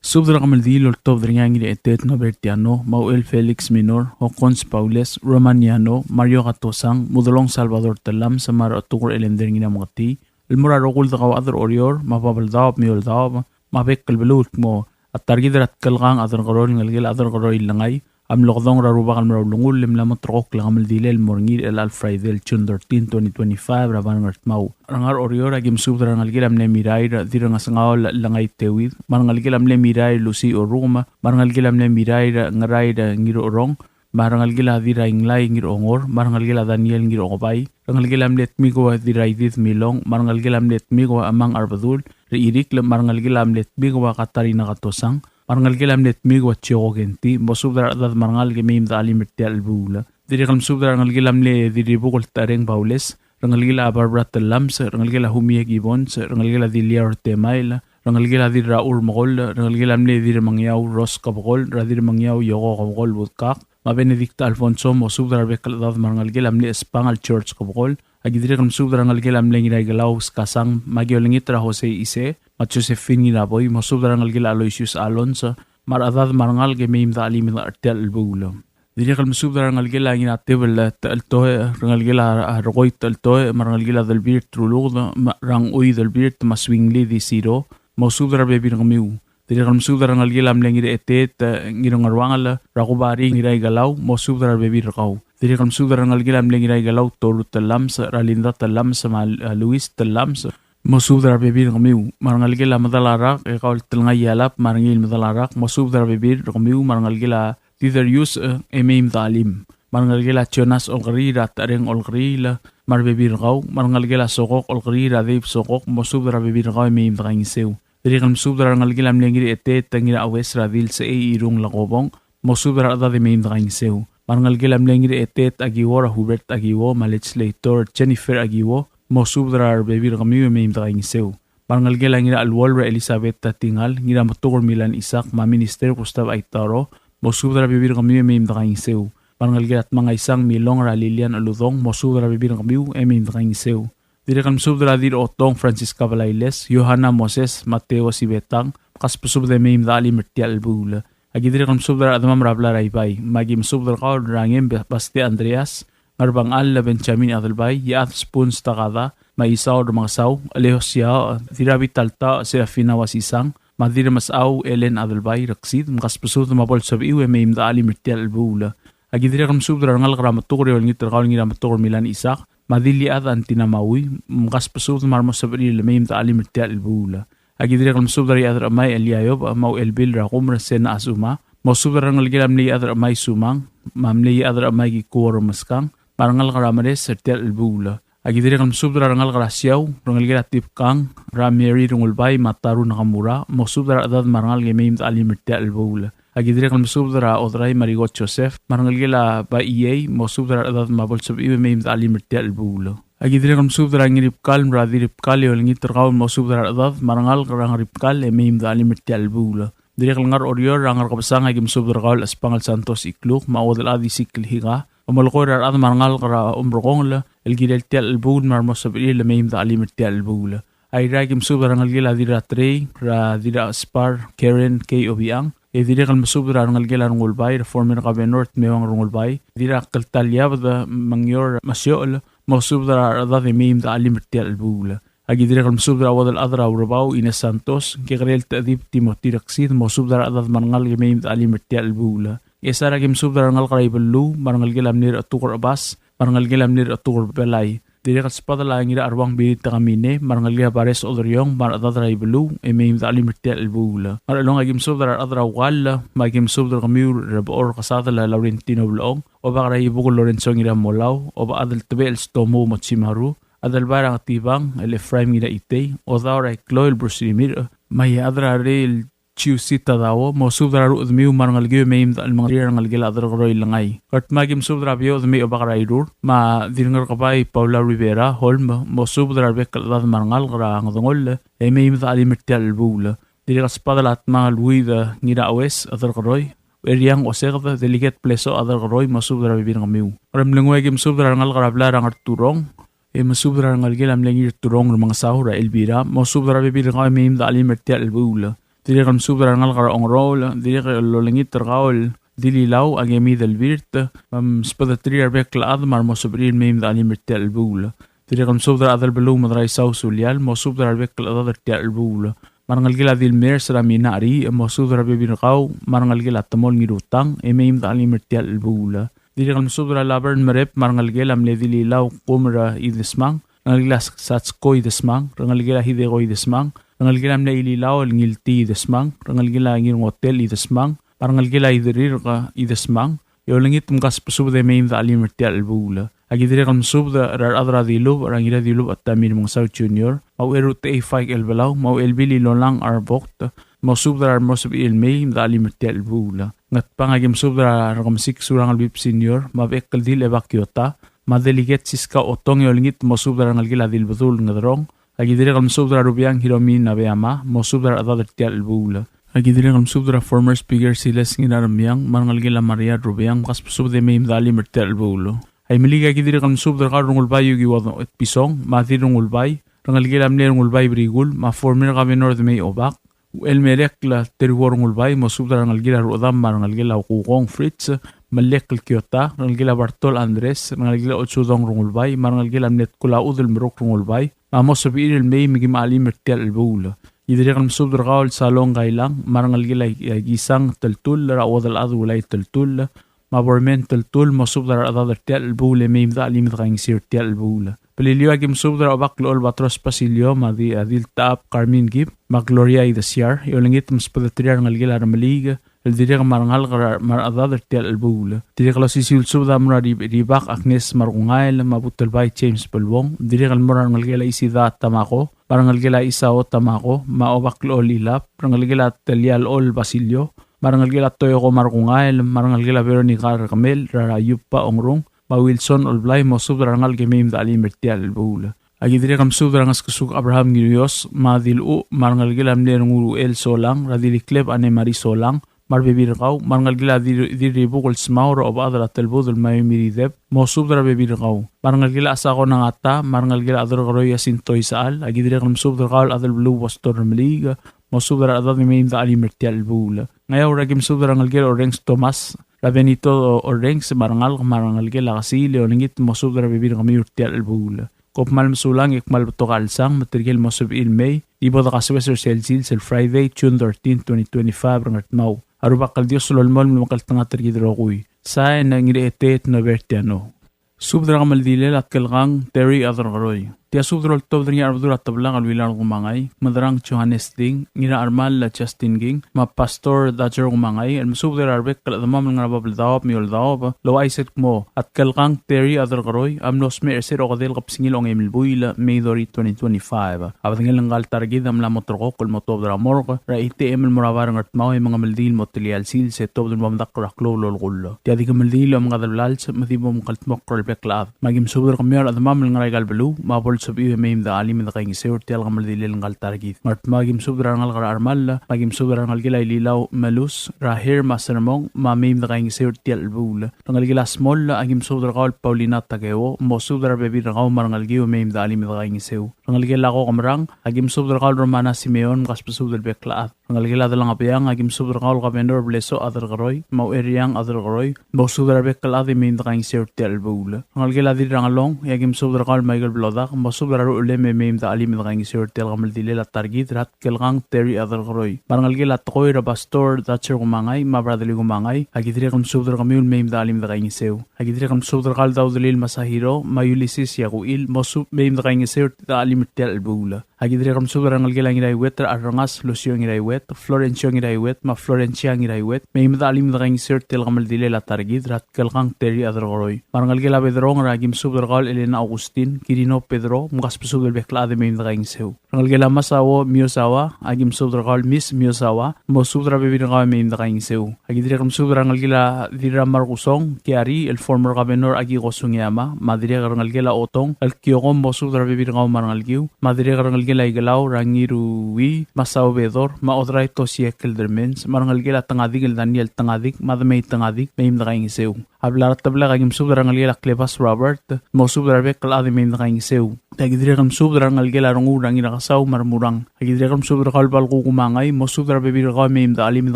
Subed er a kemeldiil el oltobed er ngii a Ngirechetet Nobertiano, Mauel Felix Minor, Hokkons Paules, Romaniano, Mario Katosang, Mudelong Salvador Telam, me a Rechetuker Elender Ngirameketii, el mo er a rokui el dekauchad er Oreor, me a Babeldaob me a Eouldaob, me a bek el beluu el kmo A ta er kid er a Tkelkang Aderkeroi, rengelekel a Aderkeroi el Lengai, a mlo kedong er a Rubak el mo er a ulengull, e mla mo terrekokl a kemeldilel el mo er ngii er chelecha el Friday el June thirteen, twenty twenty-five, er a bar Ngardmau. Er a ngar er a Oreor, aki mesubed er a rengelekel a mle Mirair Dirrengesengaol Lengai Teuid, me a rengelekel a mle Mirair Lucy Orrukem, me a rengelekel a mle Mirair Ngerair Ngirucherong, me a rengelekel a Dirrainglai Ngiruchongor, me a rengelekel a Daniel Ngiruchokebai, rengelekel a mle Tmiko Dirraidid Milong, me a rengelekel a mle Tmiko Amang Arbedul Rechirikl, me a rengelekel a mle Tmiko Katarina Katosang, me a rengelekel a mle Tmiko Chioko Kenti, mosubed er a rechedad me a rengalek e mei me de chelim er tia el chelebuul. Dirrek el mesubed er a rengelekel a mle Dirribukl Tareng Baules, rengelekel a Barbara Tellames, rengelekel a Humie Gibbons, rengelekel a Dilia Ortemail, rengelekel a Dirraur Mekoll, rengelekel a mle Dirremengiau Rose Kebekol, er a Dirremengiau Yoko Kebekol Budkak, me a Benedicta Alfonso, mosubed er a rebek el chedad me a rengelekel a mle Espangel George Kebekol. Aki dirrek el mesubed er a rengelekel a mle Ngiraikelau Skasang, me aki olengit er a Jose Ise, me a Josephine Ngiraboi, mosubed er a rengelekel a Aloysius Alonso, me a rechedad me a rengalek e mei me de chelim er tia el chelebuul. Dirrek el mesubed er a rengelekel a Ngiratebel Techeltoech, rengelekel a Rekoi Techeltoech, me a rengelekel a Delbir Truluked, me a Rangchui Delbir, me a Swingli Disiro, mosubed er a rebebil er kemiu. Dirrek el mesubed er a rengelekel a mle Ngirechetet, e, Ngirengeruangel, er a Kubari Ngiraikelau, mosubed er a rebebil er kau. Dirrek el mesubed er a rengelekel a mle Ngiraikelau Toru Tellames, er a Linda Tellames, me a, e, Luis Tellames, mosubed er a rebebil er kemiu. Me a rengelekel a Medalarak, e kau el Telngai Ialap, me a Rengiil Medalarak, mosubed er a rebebil er kemiu, me a rengelekel a Diderius, e, e mei me de chelim. Me a rengelekel a Jonas Olkeriil, er a Techereng Olkeriil, me a rebebil er kau, me a rengelekel a Sokok Olkeriil, er a Dave Sokok, mosubed er a rebebil er kau e mei me de kaingeseu. Dirrek el mesubed er a rengelekel a mle Ngirechetet, Ngiraues, er a Dilsechei Irung Lakobong, mosubed er a rechedad e mei me de kaingeseu. Me a rengelekel a mle Ngirechetet Akiwo, er a Hubert Akiwo, me a Legislator Jennifer Akiwo, mosubed er a rebebil er kemiu e mei me de kaingeseu. Me a rengelekel a Ngiracheluol, er a Elizabeth Tatingal, Ngirametuker Milan Isak, me a Minister Gustav Aitaro, mosubed er a rebebil er kemiu e mei me de kaingeseu. Me a rengelekel a Tmangaisang Milong, er a Lilian Uludong, mosubed er a rebebil er kemiu e mei me de kaingeseu. Dirrek el mesubed er a Dirrotong Francisca Balailes, Yohana Moses, Mateo Sibetang, kasbesubed e mei me de chelim er tia el chelebuul. Aki dirrek el mesubed er a rechedemam er a blai er a Ibai, me aki mesubed er kau el Rangem Baste Andreas, Ngerbengchall Benjamin Adelbai, Iechad Spoons Takada, me a Isao Remengesau, Leo Siaoch, Dirrabitaltaoch Serafina Wasisang, me a Dirremesechau Ellen Adelbai Reksid, mkasbesubed me a bo lsebechiu e mei me de chelim er tia el chelebuul. Aki dirrek el mesubed er a rengalek er a Metuker e olengit er kau el Ngirametuker Milan Isak, me a Dilichad Antina Maui, mkasbesubed me a remo sebechir el mei me de chelim er tia el chelebuul. Aki dirrek el mesubed er a Iechad er a Chemai Eliayob, me a Uchelbil er a Kumer Sena Asuma, mosubed er a rengelekel a mle Iechad er a Chemai Sumang, me a mle Iechad er a Chemai Kikuo Remeskang, me a rengalek er a Meres er tia el chelebuul. Aki dirrek el mesubed er a rengalek er a Siau, rengelekel a Tibkang, er a Mary Rengulbai, me a Taru Nakamura, mosubed er a rechedad me a rengalek e mei me de chelim er tia el chelebuul. Aki dirrek el mesubed er a Odrai me a Rigot Joseph, me a rengelekel a Baiei, mosubed er a rechedad me a bo lsebechiu e mei me de chelim er tia el chelebuul. Aki dirrek el mesubed er a Ngiribkal, me a Dirribkal e olengit er kau el mosubed er a rechedad me a rengalek er a Ngiribkal e mei me de chelim er tia el chelebuul. Dirrek el ngar er a Oreor er a Ngerkebesang, aki mesubed er kau el Espangel Santos Ikluk, me a Uodelchad Isikl Higa, me a melekoi er a rechad me a rengalek er a Omrekongel el kirel tia el chelebuul me a remo sebechir el mei me de chelim er tia el chelebuul. Airai, aki mesubed er a rengelekel a Dirratrei, er a Dirrachespar Karen K. Obichang, e dirrek el mesubed er a rengelekel a Rengulbai, er a former governor Tmewang Rengulbai, Dirrakltaliabed Mengior Masiochel, mosubed er a rechedad e mei me de chelim er tia el chelebuul. Aki dirrek el mesubed er a Uodelchad er a Urebau Ines Santos, Kekerel Techedib Timothy Reksid, mosubed er a rechedad me a rengalek e mei me de chelim er tia el chelebuul. Ngchesar, aki mesubed er a rengalek er a Ibeluu, me a rengelekel a mle Rechetuker Chebas, me a rengelekel a mle Rechetuker Belai. Dirrek el sbadel a Ngiracheruang Birit Takamine, me a rengelekel a Bares Oderiong, me a rechedad er a Ibeluu, e mei me de chelim er tia el chelebuul. Ngerchelong, aki mesubed er a rechad er a Ukall, me aki mesubed er kemiu er a Bechor Kesadel a Laurentino Blechong, Obak er a Ibukel Lorenzo Ngiramolau, Obak Adeltebechel Stomu Mochimaru, Adelbai er a Ngetibang el Ephraim Ngiraitei, Odaur a Ikloi el Bruce Rimirch, me a Iechad er a Rei el Chiusita Dao, mosubed er a rechedemiu me a rengelekiu e mei me de chelim er a rengelekel a Aderkeroi el Lengai. Ngardmau, aki mesubed er a Beouch Demei Obak er a Irur, me a Dirngerkebai Paula Rivera Holm, mosubed er a rebek el chedad me a rengalek er a Ngedengoll e mei me de chelim er tia el chelebuul. Dirrek el sbadel a Tmang el Uid Ngiraues Aderkeroi, Eriang Oseked, Delegate Plesoch Aderkeroi, mosubed er a rebebil er kemiu. Ngeremlengui, aki mesubed er a rengalek er a blai er a Ngerturong, e mesubed er a rengelekel a mle Ngirturong Remengesau er a Elvira, mosubed er a rebebil er kau e mei me de chelim er tia el chelebuul. Dirrek el mesubed er a rengalek er a Ongeroul, dirrek el olengit er kau el Dililau Akemi Delbirt, me msbedeterir a rebek el chad me a remo sebechir el mei me de chelim er tia el chelebuul. Dirrek el mesubed er a Adelbeluu Medraisau Sulial, mosubed er a rebek el chedad er tia el chelebuul. me a rengelekel a Dilmers er a Mina Ri, mosubed er a rebebil er kau, me a rengelekel a Temol Ngirutang, e mei me de chelim er tia el chelebuul. Dirrek el mesubed er a Laverne Merep, me a rengelekel a mle Dililau Kumer Idesmang, rengelekel a Satsko Idesmang, rengelekel a Hideko Idesmang, rengelekel a mle Ililau el Ngilti Idesmang, rengelekel a Ngirngotel Idesmang, me a rengelekel a Idirirk Idesmang, e olengit me kasbesubed e mei me de chelim er tia el chelebuul. Aki dirrek el mesubed er a rechad er a Dilubech, er a Ngiradilubech Tommy Remengesau Junior, me a Ucherutechei Faik Elbelau, me a Uchelbil Ilolang Arbokt, mosubed er a remo sebechir el mei me de chelim er tia el chelebuul. Ngatpang aki mesubed er a Rekemesik Surangel Whipps Senior, me a Bechekeldil Eva Kiota, me a Delegate Siska Otong, e olengit mosubed er a rengelekel a Dilbedul Ngederong. Aki dirrek el mesubed er a Rubeang Hiromi Nabeyama, mosubed er a rechedad er tia el chelebuul. Aki dirrek el mesubed er a former Speaker Silas Ngiraremiang, me a rengelekel a Maria Rubeang, me kasbesubed e mei me de chelim er tia el chelebuul. Aimeliik aki dirrek el mesubed er kau el Rengulbai Yukiwo Etpison, me a Dirrengulbai, rengelekel a mle Rengulbai Brikul, me a former Governor Demei Obak, Uchelmerekl Teruo Rengulbai, mosubed er a rengelekel a Ruchedam me a rengelekel a Ukukong Fritz, Melekl Kiota, rengelekel a Bartol Andres, rengelekel a Otsudong Rengulbai, me a rengelekel a mle Tkul a Udel Meruk Rengulbai, me a mo sebechir el mei me kim chelim er tia el chelebuul. Ki dirrek el mesubed er kau el Salong Kailang, me a rengelekel a Ikisang Teltull, er a Uodelchad Ulai Teltull, me a Bormen Teltull, mosubed er a rechedad er tia el chelebuul e mei me de chelim e de kaingeseu er tia el chelebuul. Beliliou aki mesubed er a Obak el Olbatros Basilio, me a di, a Diltechab Carmen Kib, me a Gloria Idesiar, e olengit me sbedeterir a rengelekel a Remeliik, el dirrek me a rengalek er a, me a rechedad er tia el chelebuul. Dirrek el osisiu el subed a mo er a Rib-, Ribak Agnes Markungael, me a Butelbai James Belbong, dirrek el mo er a rengelekel a Isida Tamako, me a rengelekel a Isao Tamako, me a Obak el Olilab, rengelekel a Telia el Ol Basilio, me a rengelekel a Toyoko Markungael, me a rengelekel a Veronica Rekemel, er a Yupa Ongrung, me a Wilson Olblai, mosubed er a rengalek e mei me de chelim er tia el chelebuul. Aki dirrek el mesubed er a Ngeskesuk Abraham Ngirios, me a Diluch, me a rengelekel a mle Renguruchel Solang, er a Dilikleb Anne Marie Solang, me a rebebil er kau, me a rengelekel a Dir-, Dirribuk el Smau, er a Obechad er a Telbudel Mayo Mirideb, mosubed er a rebebil er kau. Me a rengelekel a Sako Nangata, me a rengelekel a Aderkeroi Jacinto Isechal, aki dirrek el mesubed er kau el Adelbeluu Pastor Remeliik, mosubed er a rechedad e mei me de chelim er tia el chelebuul. Ngeaur aki mesubed er a rengelekel a Orrenges Thomas, er a Benito Orrenges, me a rengalek, me a rengelekel a Kesiil, e olengit mosubed er a rebebil er kemiu er tia el chelebuul. Kom kmal mesulang e kmal betok a chelsang, me tirke el mo sebechir el mei, di bo dekasoes er sel sils el Friday, June thirteen, twenty twenty-five, er a Ngardmau. A Rubak el Dios a lolemolem el omekngeltengat er kid el rokui. Sain, Ngirechetet Nobertiano. Subed er a kemeldilel a Tkelkang Terry Aderkeroi. Tia subed el oltobed er ngii a Rebedul a Teblak el Willard Kumangai, Mederang Johannes Ding, Ngirachermall Justin King, me a Pastor Dutcher Kumangai, el mesubed er a rebek el chedemam el ngar er a bab el daob me a eou el daob, el ouchais el kmo a Tkelkang Terry Aderkeroi a mlo smecher er se er a okedei el kebesengil a ongeim el buil, May thirty, twenty twenty-five. A bedengel ngka el ta er kid a mla mo ulterekokl el mo tuobed er a morgue er a eight A.M. el mo er a bai er a Ngardmau e mengemeldiil el mo telia el sils e tuobed el mo medakl er a klou el olekull. Tia di kemeldiil a omengades el blals me di bo mkldmokl er a rebek el chad. Me aki mesubed er kemiu a rechedemam el ngar er aika el beluu, me a bo lsebechiu e mei me de chelim e de kaingeseu er tia el kemeldilel ngka el ta er kid. Ngardmau aki mesubed er a rengalek er a Chermall, me aki mesubed er a rengelekel a Ililau Melus, er a Her me a Sermong, me a mei me de kaingeseu er tia el chelebuul. Rengelekel a Smoll, aki mesubed er kau el Paulina Takeo, mosubed er a rebebil er kau me a rengelekiu e mei me de chelim e de kaingeseu. Rengelekel a Kokemerang, aki mesubed er kau el Romana Simeon, mkasbesubed el bek el chad. Rengelekel a Delengebiang, aki mesubed er kau el Kabenor Blesoch Aderkeroi, me a Ucheriang Aderkeroi, mosubed er a rebek el chad e mei me de kaingeseu er tia el chelebuul. Rengelekel a Dirrangelong, e aki mesubed er kau el Michael Blodak, mosubed er a ruchelem e mei me de chelim e de kaingeseu er tia el kemeldilel a ta er kid er a Tkelkang Terry Aderkeroi. Me a rengelekel a Tekoi er a Pastor Dutcher Kumangai, me a Bradley Kumangai, aki dirrek el mesubed er kemiu el mei me de chelim e de kaingeseu. Aki dirrek el mesubed er kau el Daudelil Masahiro, me a Ulysses Yakuil, mosubed e mei me de kaingeseu er tia el chelim er tia el chelebuul. Aki dirrek el mesubed er a rengelekel a Ngiraiuet er a Rengas Lucio Ngiraiuet, Florencio Ngiraiuet, me a Florencia Ngiraiuet, mei me de chelim e de kaingeseu er tia el kemeldilel a ta er kid er a Tkelkang Terry Aderkeroi. Me a rengelekel a Bederong er a aki mesubed er kau el Elena Augustin, Kirino Pedro, mkasbesubed el bek el chad e mei me de kaingeseu. Rengelekel a Masao Miyazawa, aki mesubed er kau el Miss Miyazawa, mosubed er a rebebil er kau e mei me de kaingeseu. Aki dirrek el mesubed er a rengelekel a Dirramarkusong Kiari, el former governor Akiko Sugiyama, me a dirrek el rengelekel a Otong el Kioko, mosubed er a rebebil er kau me a rengelekiu, me a dirrek el rengelekel a Ikelau er a Ngiruii, Masao Bedor, me a Odrai Tosie Keldermans, me a rengelekel a Tengadik el Daniel Tengadik, me a Demei Tengadik, mei me de kaingeseu. A blai er a Teblak a ki mesubed er a rengelekel a Klebas Robert, mosubed er a rebek el chad e mei me dekaingeseu. A ki dirrek el mesubed er a rengelekel a Renguul er a Ngirakesau me a Remurang. A ki dirrek el mesubed er kau el Balkuu Kumangai, mosubed er a rebebil er kau e mei me dechelim e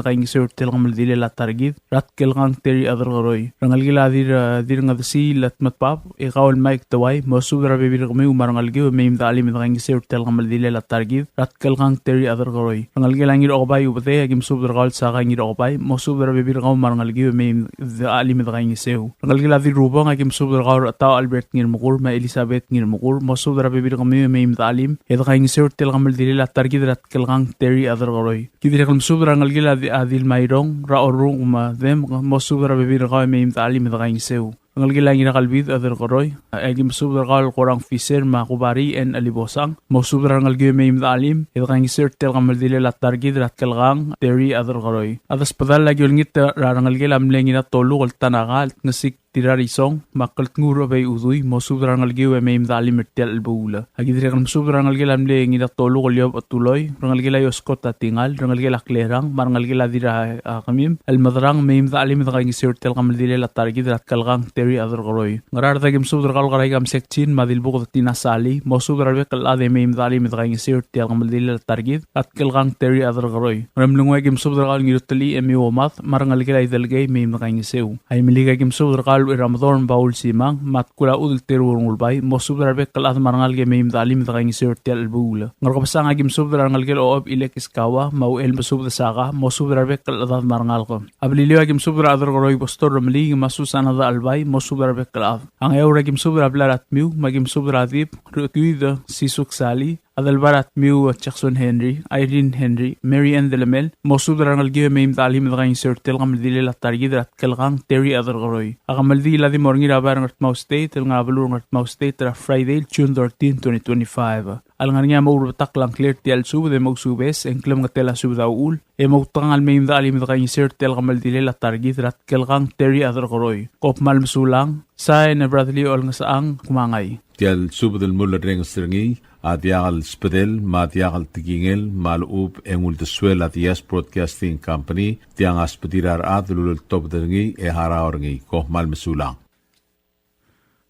dekaingeseu er tia el kemeldilel a ta er kid er a Tkelkang Terry Aderkeroi. Rengelekel a Dir, Dirngedesiil a Tmetbab, e kau el Mike Tewai, mosubed er a rebebil er kemiu me a rengelekiu e mei me dechelim e dekaingeseu er tia el kemeldilel a ta er kid er a Tkelkang Terry Aderkeroi. Rengelekel a Ngirokebai Ubedei, a ki mesubed er kau el Saka Ngirokebai, mosubed er a rebebil er kau me a rengelekiu e mei me dechelim e dekaingeseu. Rengelekel a Dirrubong, a ki mesubed er kau el Chetau Albert Ngirmekur me a Elizabeth Ngirmekur, mosubed er a rebebil er kemiu e mei me dechelim e dekaingeseu er tia el kemeldilel a ta er kid er a Tkelkang Terry Aderkeroi. Ki dirrek el mesubed er a rengelekel a Di-, a Dilmairong er a Orrung me a Dem, mosubed er a rebebil er kau e mei me dechelim e dekaingeseu. Rengelekel a Ngirakelbid Aderkeroi, e ki mesubed er kau el Korang Fisher me a Kubari N. Alibosang, mosubed er a rengelekiu e mei me dechelim e dekaingeseu er tia el kemeldilel a ta er kid er a Tkelkang Terry Aderkeroi. A desbedall a ki olengit er a rengelekel a mle Ngiratoluk el Tanaka el Tngesik Tirarisong me a Keltngur Obei Udui, mosubed er a rengelekiu e mei me dechelim er tia el chelebuul. A ki dirrek el mesubed er a rengelekel a mle Ngiratoluk el Iob Otuloi, rengelekel a Ioskot a Tingal, rengelekel a Klerang, me a rengelekel a Dira, a, Kemim el Mederang, mei me dechelim e dekaingeseu er tia el kemeldilel a ta er kid er a Tkelkang Terry Aderkeroi. Ngaraard a ki mesubed er kau el Kerai Kamsek Chin me a Dilbuked Tina Sali, mosubed er a rebek el chad e mei me dechelim e dekaingeseu er tia el kemeldilel a ta er kid er a Tkelkang Terry Aderkeroi. Ngeremlengui a ki mesubed er kau el Ngirutelii e Miu Omad me a rengelekel a Idelkei, mei me dekaingeseu. Aimeliik a ki mesubed er kau el Ucheramedor me a Paul Simang me a Tkul a Chudel Teru Rengulbai, mosubed er a rebek el chad me a rengalek e mei me dechelim e dekaingeseu er tia el chelebuul. Ngerkebesang a ki mesubed er a rengelekel a Ocheb Ilekis Kawa me a Uchel Mesubed Saka, mosubed er a rebek el chedad me a rengalek. A Beliliou a ki mesubed er a Aderkeroi Pastor Remeliik me a Susana Dachelbai, mosubed er a rebek el chad. A Ngeaur a ki mesubed er a blai er a Tmiu me a ki mesubed er a Dib Rutuid Sisuk Sali, Adelbai er a Tmiu Jackson Henry, Irene Henry, Mary Ann Delemel, mosubed er a rengelekiu e mei me dechelim e dekaingeseu er tia el kemeldilel a ta er kid er a Tkelkang Terry Aderkeroi. A kemeldiil a di mo er ngii er a bai er a Ngardmau State el ngar er a beluu er a Ngardmau State er a Friday, June thirteen, twenty twenty-five. A lengar er ngii a mo er a betak el ngklir er tia el subed e mo ousubes, e ng klemengetel a subed a uchul, e mo outekangel el mei me dechelim e dekaingeseu er tia el kemeldilel a ta er kid er a Tkelkang Terry Aderkeroi. Kom kmal mesulang, sain e Bradley Olngesechang Kumangai. Tia el subed el mulerrenges er ngii a diak el sbedel me a diak el tekingel me a lechub e ng uldesuel a Diaz Broadcasting Company, tiang a sbedir a rechad el uleltobed er ngii e harau er ngii. Kom kmal mesulang.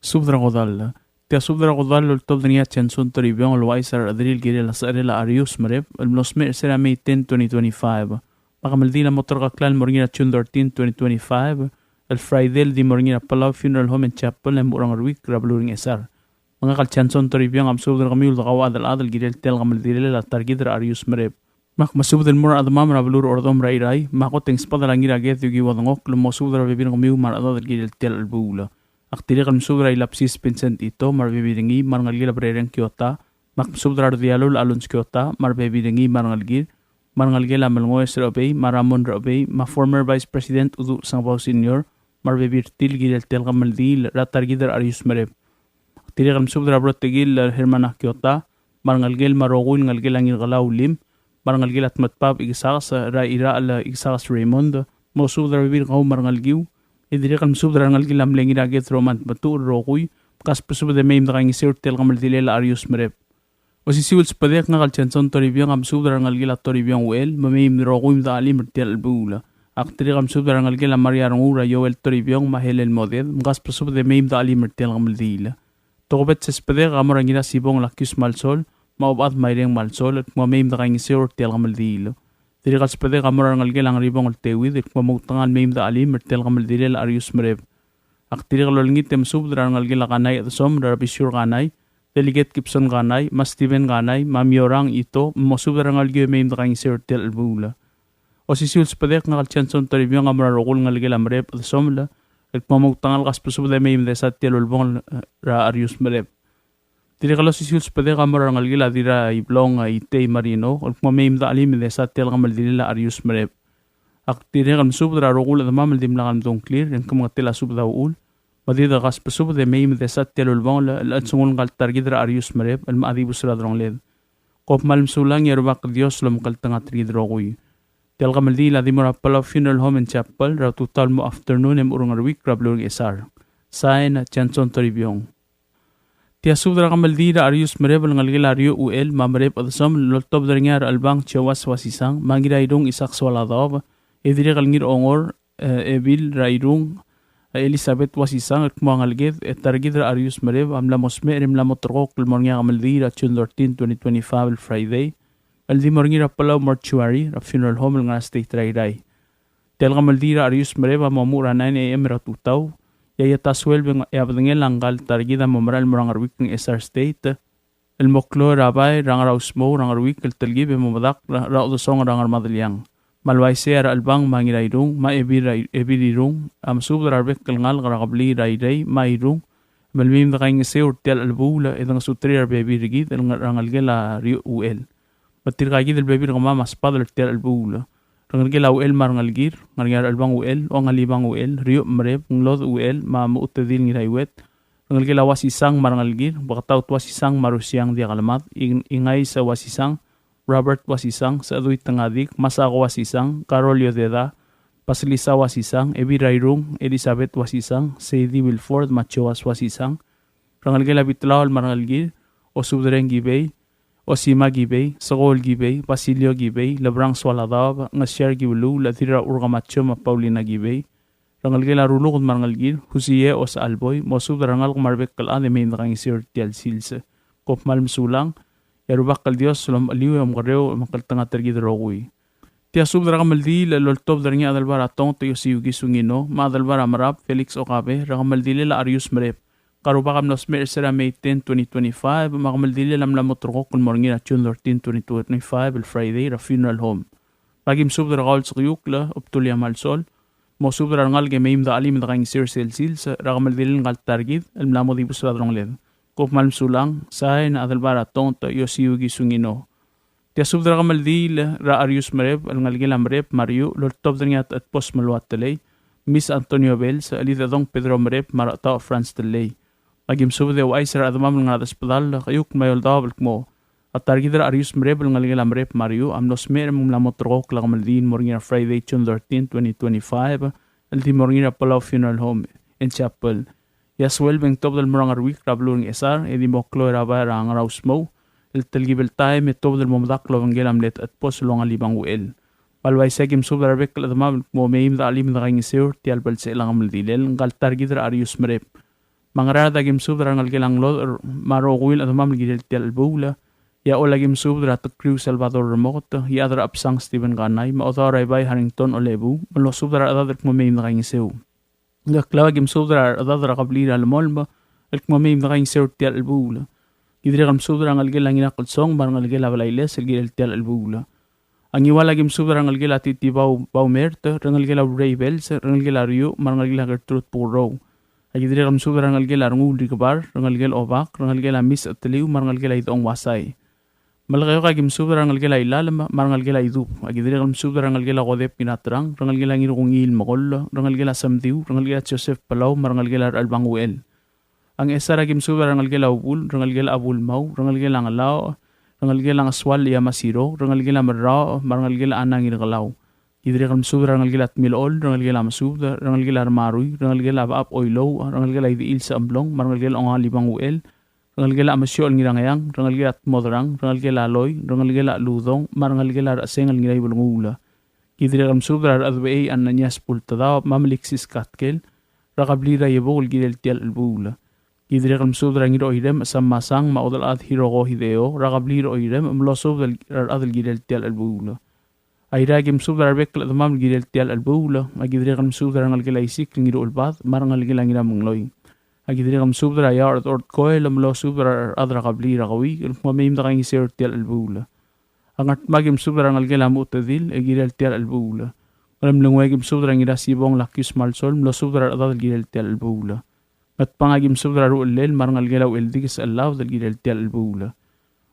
Subed er a kodall. Tia subed er a kodall el oltobed er ngii a Johnson Toribiong el ouchais er a rechederir el kirel a secherel a Arius Merep el mlo smecher er sera May ten, twenty twenty-five. Me a kemeldiil a mo terkakl el mo er ngii er a June thirteen, twenty twenty-five, el Friday el di mo er ngii er a Palau Funeral Home and Chapel e mo er a Ngeruikl er a beluu er a Ngchesar. Me ngak el Johnson Toribiong a mesubed er kemiu el dekauchad el chad el kirel tia el kemeldilel a ta er kid er a Arius Merep. Me ak mesubed el mo er a rechedemam er a beluu er a Ordomel er a Irrai, me a kot e ng sbedel a Ngiraked Yukiwo Dengokl el mosubed er a rebebil er kemiu me a rechedad el kirel tia el chelebuul. Ak dirrek el mesubed er a Ilapsis Vincent Ito me a rebebil er ngii me a rengelekel a Berereng Kiota, me ak mesubed er a Redialul Alons Kiota me a rebebil er ngii me a rengelekir, me a rengelekel a Melngoes Rechebei me a Ramon Rechebei me a former Vice President Uduch Sengebau Senior me a rebebil er tir el kirel tia el kemeldiil er a ta er kid er a Arius Merep. Ak dirrek el mesubed er a Brotekil el Hermana Kiota, me a rengelekel me a rokui el ngelekel a Ngirkelau Lim, me a rengelekel a Tmetbab Ikesakes, er a Irachel Ikesakes Raymond, mosubed er a rebebil er kau me a rengelekiu. E dirrek el mesubed er a rengelekel a mle Ngiraked Roman Tmetuchl el rokui, kasbesubed e mei me dekaingeseu er tia el kemeldilel a Arius Merep. Osisiu el sbedek, ngak el Johnson Toribiong a mesubed er a rengelekel a Toribiong Uchel, me mei me rokui me dechelim er tia el chelebuul. Ak dirrek el mesubed er a rengelekel a Maria Renguul er a Joel Toribiong me a Helen Moded, me kasbesubed e mei me dechelim er tia el kemeldiil. Tokubets el sbedek a mo er a Ngirasibong el Akius Malsol me a Obechad Maireng Malsol el kmo mei me dekaingeseu er tia el kemeldiil. Dirrek el sbedek a mo er a rengelekel a Ngeribong el Teuid el kmo moutekangel el mei me dechelim er tia el kemeldilel a Arius Merep. Ak dirrek el olengit e mesubed er a rengelekel a Kanai Chedesomel er a Bisiur Kanai, Delegate Gibson Kanai, me a Steven Kanai, me a Miorang Ito, mosubed er a rengelekiu e mei me dekaingeseu er tia el chelebuul. Osisiu el sbedek, ngak el Johnson Toribiong a mo er a rokui el ngelekel a Merep Chedesomel el kmo moutekangel kasbesubed e mei me desa tia el ulebongel er a Arius Merep. Dirrek el osisiu el sbedek a mo er a rengelekel a Dirraiblong Itei Marino el kmo mei me dechelim e desa tia el kemeldilel a Arius Merep. Ak dirrek el mesubed er a rokui el chedemam el dimlak lemdung a ngklir e ng kemengetel a subed a uchul, me di dekasbesubed e mei me desa tia el ulebongel el chelsengul ngka el ta er kid er a Arius Merep el mla dibus er a delongeled. Kom kmal mesulang e a Rubak el Dios a lomekngeltengat er kid el rokui. Tia el kemeldiil a di mo er a Palau Funeral Home and Chapel er a tutau el mo afternoon e mo er a Ngeruikl er a beluu er a Ngchesar. Sain, Johnson Toribiong. Tia subed er a kemeldiil er a Arius Merep el ngelekel a Riu Uchel me a Merep Chedesomel el oltobed er ngii a Rechelbang Joas Wasisang me a Ngirairung Isak Soaladaob, e dirrek el Ngirongor, e, Ebil er a Irung, a Elizabeth Wasisang, el kmo a ngeleked e ta er kid er a Arius Mereb a mla mo smecher e mla mo terrekokl el mo er ngii a kemeldiil er a June thirteen, twenty twenty-five, el Friday, el di mo er ngii er a Palau Mortuary er a funeral home el ngar er a state er a Irrai. Tia el kemeldiil er a Arius Mereb a mo muchel er a nine A M er a tutau, e a ta sueleb e a bedengel a ngka el ta er kid a mo merael el mo er a Ngeruikl er a Ngchesar State, el mo klou er a bai er a Ngarausmou er a Ngeruikl el telkib e mo medakl er a odesongel er a Ngermadeliang. Me a le uaisei e a Rechelbang me a Ngirairung me a Ebil, Ebil Irung a mesubed er a rebek el ngalek er a kebliil er a Irei me a Irung, me le mei me dekaingeseu er tia el chelebuul e dengesuterir a rebebil er kid el ngar er a ngelekel a Riuch Uchel. Me tirka kid el bebil er kemam a sbadel er tia el chelebuul. Rengelekel a Uchel me a rengelekir, ngar er ngii a Rechelbang Uchel, Ongalibang Uchel, Riuch Mereb, Ngelodech Uchel, me a Mechutedil Ngiraiuet, rengelekel a Wasisang me a rengelekir, Beketaut Wasisang me a Rusiang Diakelemad, Ing-, Ingais Wasisang, Robert Wasisang, Sechedui Tengadik, Masako Wasisang, Carol Yodeda, Basilisa Wasisang, Ebil Rairung, Elizabeth Wasisang, Sadie Wilford, me a Joas Wasisang, rengelekel a Bitlaol me a rengelekir, Osubedreng Kibei, Osima Kibei, Sekool Kibei, Basilio Kibei, Lebrang Sualadaob, Ngesiar Kiuluul, Dirrachur Kamacho me a Paulina Kibei, rengelekel a Ruluked me a rengelekir, Husie Osechalboi, mosubed er a rengalek me a rebek el chad e mei me dekaingeseu er tia el sils. Kom kmal mesulang, e a Rubak el Dios a lomecheliu e omkereul me a klengeltengat er kid el rokui. Tia subed er a kemeldiil el oltobed er ngii a Adelbai er a Tongt Yosiuki Sungino, me a Adelbai er a Merab Felix Okabe, er a kemeldilel a Arius Mereb. Ngka el rubak a mlo smecher er sera May ten, twenty twenty-five, me a kemeldilel a mla mo ulterekokl el mo er ngii er a June thirteen, twenty twenty-five, el Friday, er a funeral home. Me aki mesubed er kau el Sekiukl Obdulia Malsol, mosubed er a rengalek e mei me dechelim e dekaingeseu er sel sils er a kemeldilel ngka el ta er kid el mla mo dibus er a delongeled. Kom kmal mesulang, sain, Adelbai er a Tongt Yosiuki Sungino. Tia subed er a kemeldiil er a Arius Mereb el ngelekel a Mereb me a Riu, el oltobed er ngii a Techedbos Meluatelei, Miss Antonio Bells, Elidedong Pedro Mereb, me a Rechetaoch Franz Telei. Me aki mesubed e ouchais er a rechedemam el ngar er a desbedall, Keiukl me a Ioldaob el kmo a ta er kid er a Arius Mereb el ngelekel a Mereb me a Riu a mlo smecher me ng mla mo ulterekokl a kemeldiil el mo er ngii er a Friday, June thirteen, twenty twenty-five, el di mo er ngii er a Palau Funeral Home and Chapel. E a sueleb e ng tobed el mo er a Ngeruikl er a beluu er a Ngchesar, e di mo klou er a bai er a Ngarausmou el telkib el taem e tobed el mo medakl el obengkel a mle Techedbos el Ongalibang Uchel. Me a le uaisei e aki mesubed er a rebek el chedemam el kmo mei me dechelim e dekaingeseu er tia el belsechel a kemeldilel ngka el ta er kid er a Arius Mereb. Me a Ngaraard aki mesubed er a rengelekel a Ngelodech me a rokui el chedemam el kirel tia el chelebuul. E a Choll aki mesubed er a Tekriu Salvador Remoket, e a Chad er a Chebsang Stephen Kanai, me a Odaur er a Ibai Harrington Olebuu, me losubed er a rechedad el kmo mei me dekaingeseu. Ngkeklau aki mesubed er a rechedad er a kebliil er a Lemolem el kmo mei me dekaingeseu er tia el chelebuul. Ki dirrek el mesubed er a rengelekel a Ngirakelsong me a rengelekel a Belailes el kirel tia el chelebuul. A Ngiwal aki mesubed er a rengelekel a Titi Bau, Baumert, rengelekel a Urei Bells, rengelekel a Riu, me a rengelekel a Gertrude Bukurrou. Aki dirrek el mesubed er a rengelekel a Renguul Rikebar, rengelekel a Obak, rengelekel a Mis Cheteliu, me a rengelekel a Idechong Uasai. Melekeok aki mesubed er a rengelekel a Ilalem, me a rengelekel a Idub. Aki dirrek el mesubed er a rengelekel a Kodep Ngiraterang, rengelekel a Ngirkungiil Mekoll, rengelekel a Semdiu, rengelekel a Joseph Palau, me a rengelekel a Rechelbang Uchel. A Ngchesar aki mesubed er a rengelekel a Ubul, rengelekel a Bulmau, rengelekel a Ngelaoch, rengelekel a Ngesual Iamasiro, rengelekel a Merraoch, me a rengelekel a Ana Ngirkelau. Ki dirrek el mesubed er a rengelekel a Tmilechol, rengelekel a Mesubed, rengelekel a Remarui, rengelekel a Bechab Oilouch, rengelekel a Idechil Sechemblong, me a rengelekel a Ongalibang Uchel, rengelekel a Mesiochel Ngirangeang, rengelekel a Tmoderang, rengelekel a Loi, rengelekel a Ludong, me a rengelekel a Rechesengel Ngiraibelenguul. Ki dirrek el mesubed er a Rechedebechei Ananias Bultedaob me a Meliksis Katkel, er a kebliil er a Iebuk el kirel tia el chelebuul. Ki dirrek el mesubed er a Ngiroirem Sam Masang me a Odelchad Hiroko Hideo, er a kebliil er a Oirem, me losubed er a rechad el kirel tia el chelebuul. Airai aki mesubed er a rebek el chedemam el kirel tia el chelebuul. Aki dirrek el mesubed er a rengelekel a Isikl Ngiruchelbad, me a rengelekel a Ngiramengloi. Aki dirrek el mesubed er a Iaoch er a Dechor Tkoel, me losubed er a rechad er a kebliil er a Keuik el kmo mei me dekaingeseu er tia el chelebuul. A Ngardmau aki mesubed er a rengelekel a Muchedil el kirel tia el chelebuul. Ngeremlengui aki mesubed er a Ngirasibong Lakius Malsol, me losubed er a rechedad el kirel tia el chelebuul. Ngatpang aki mesubed er a Ruchellel me a rengelekel a Ucheldikes Chellaod el kirel tia el chelebuul.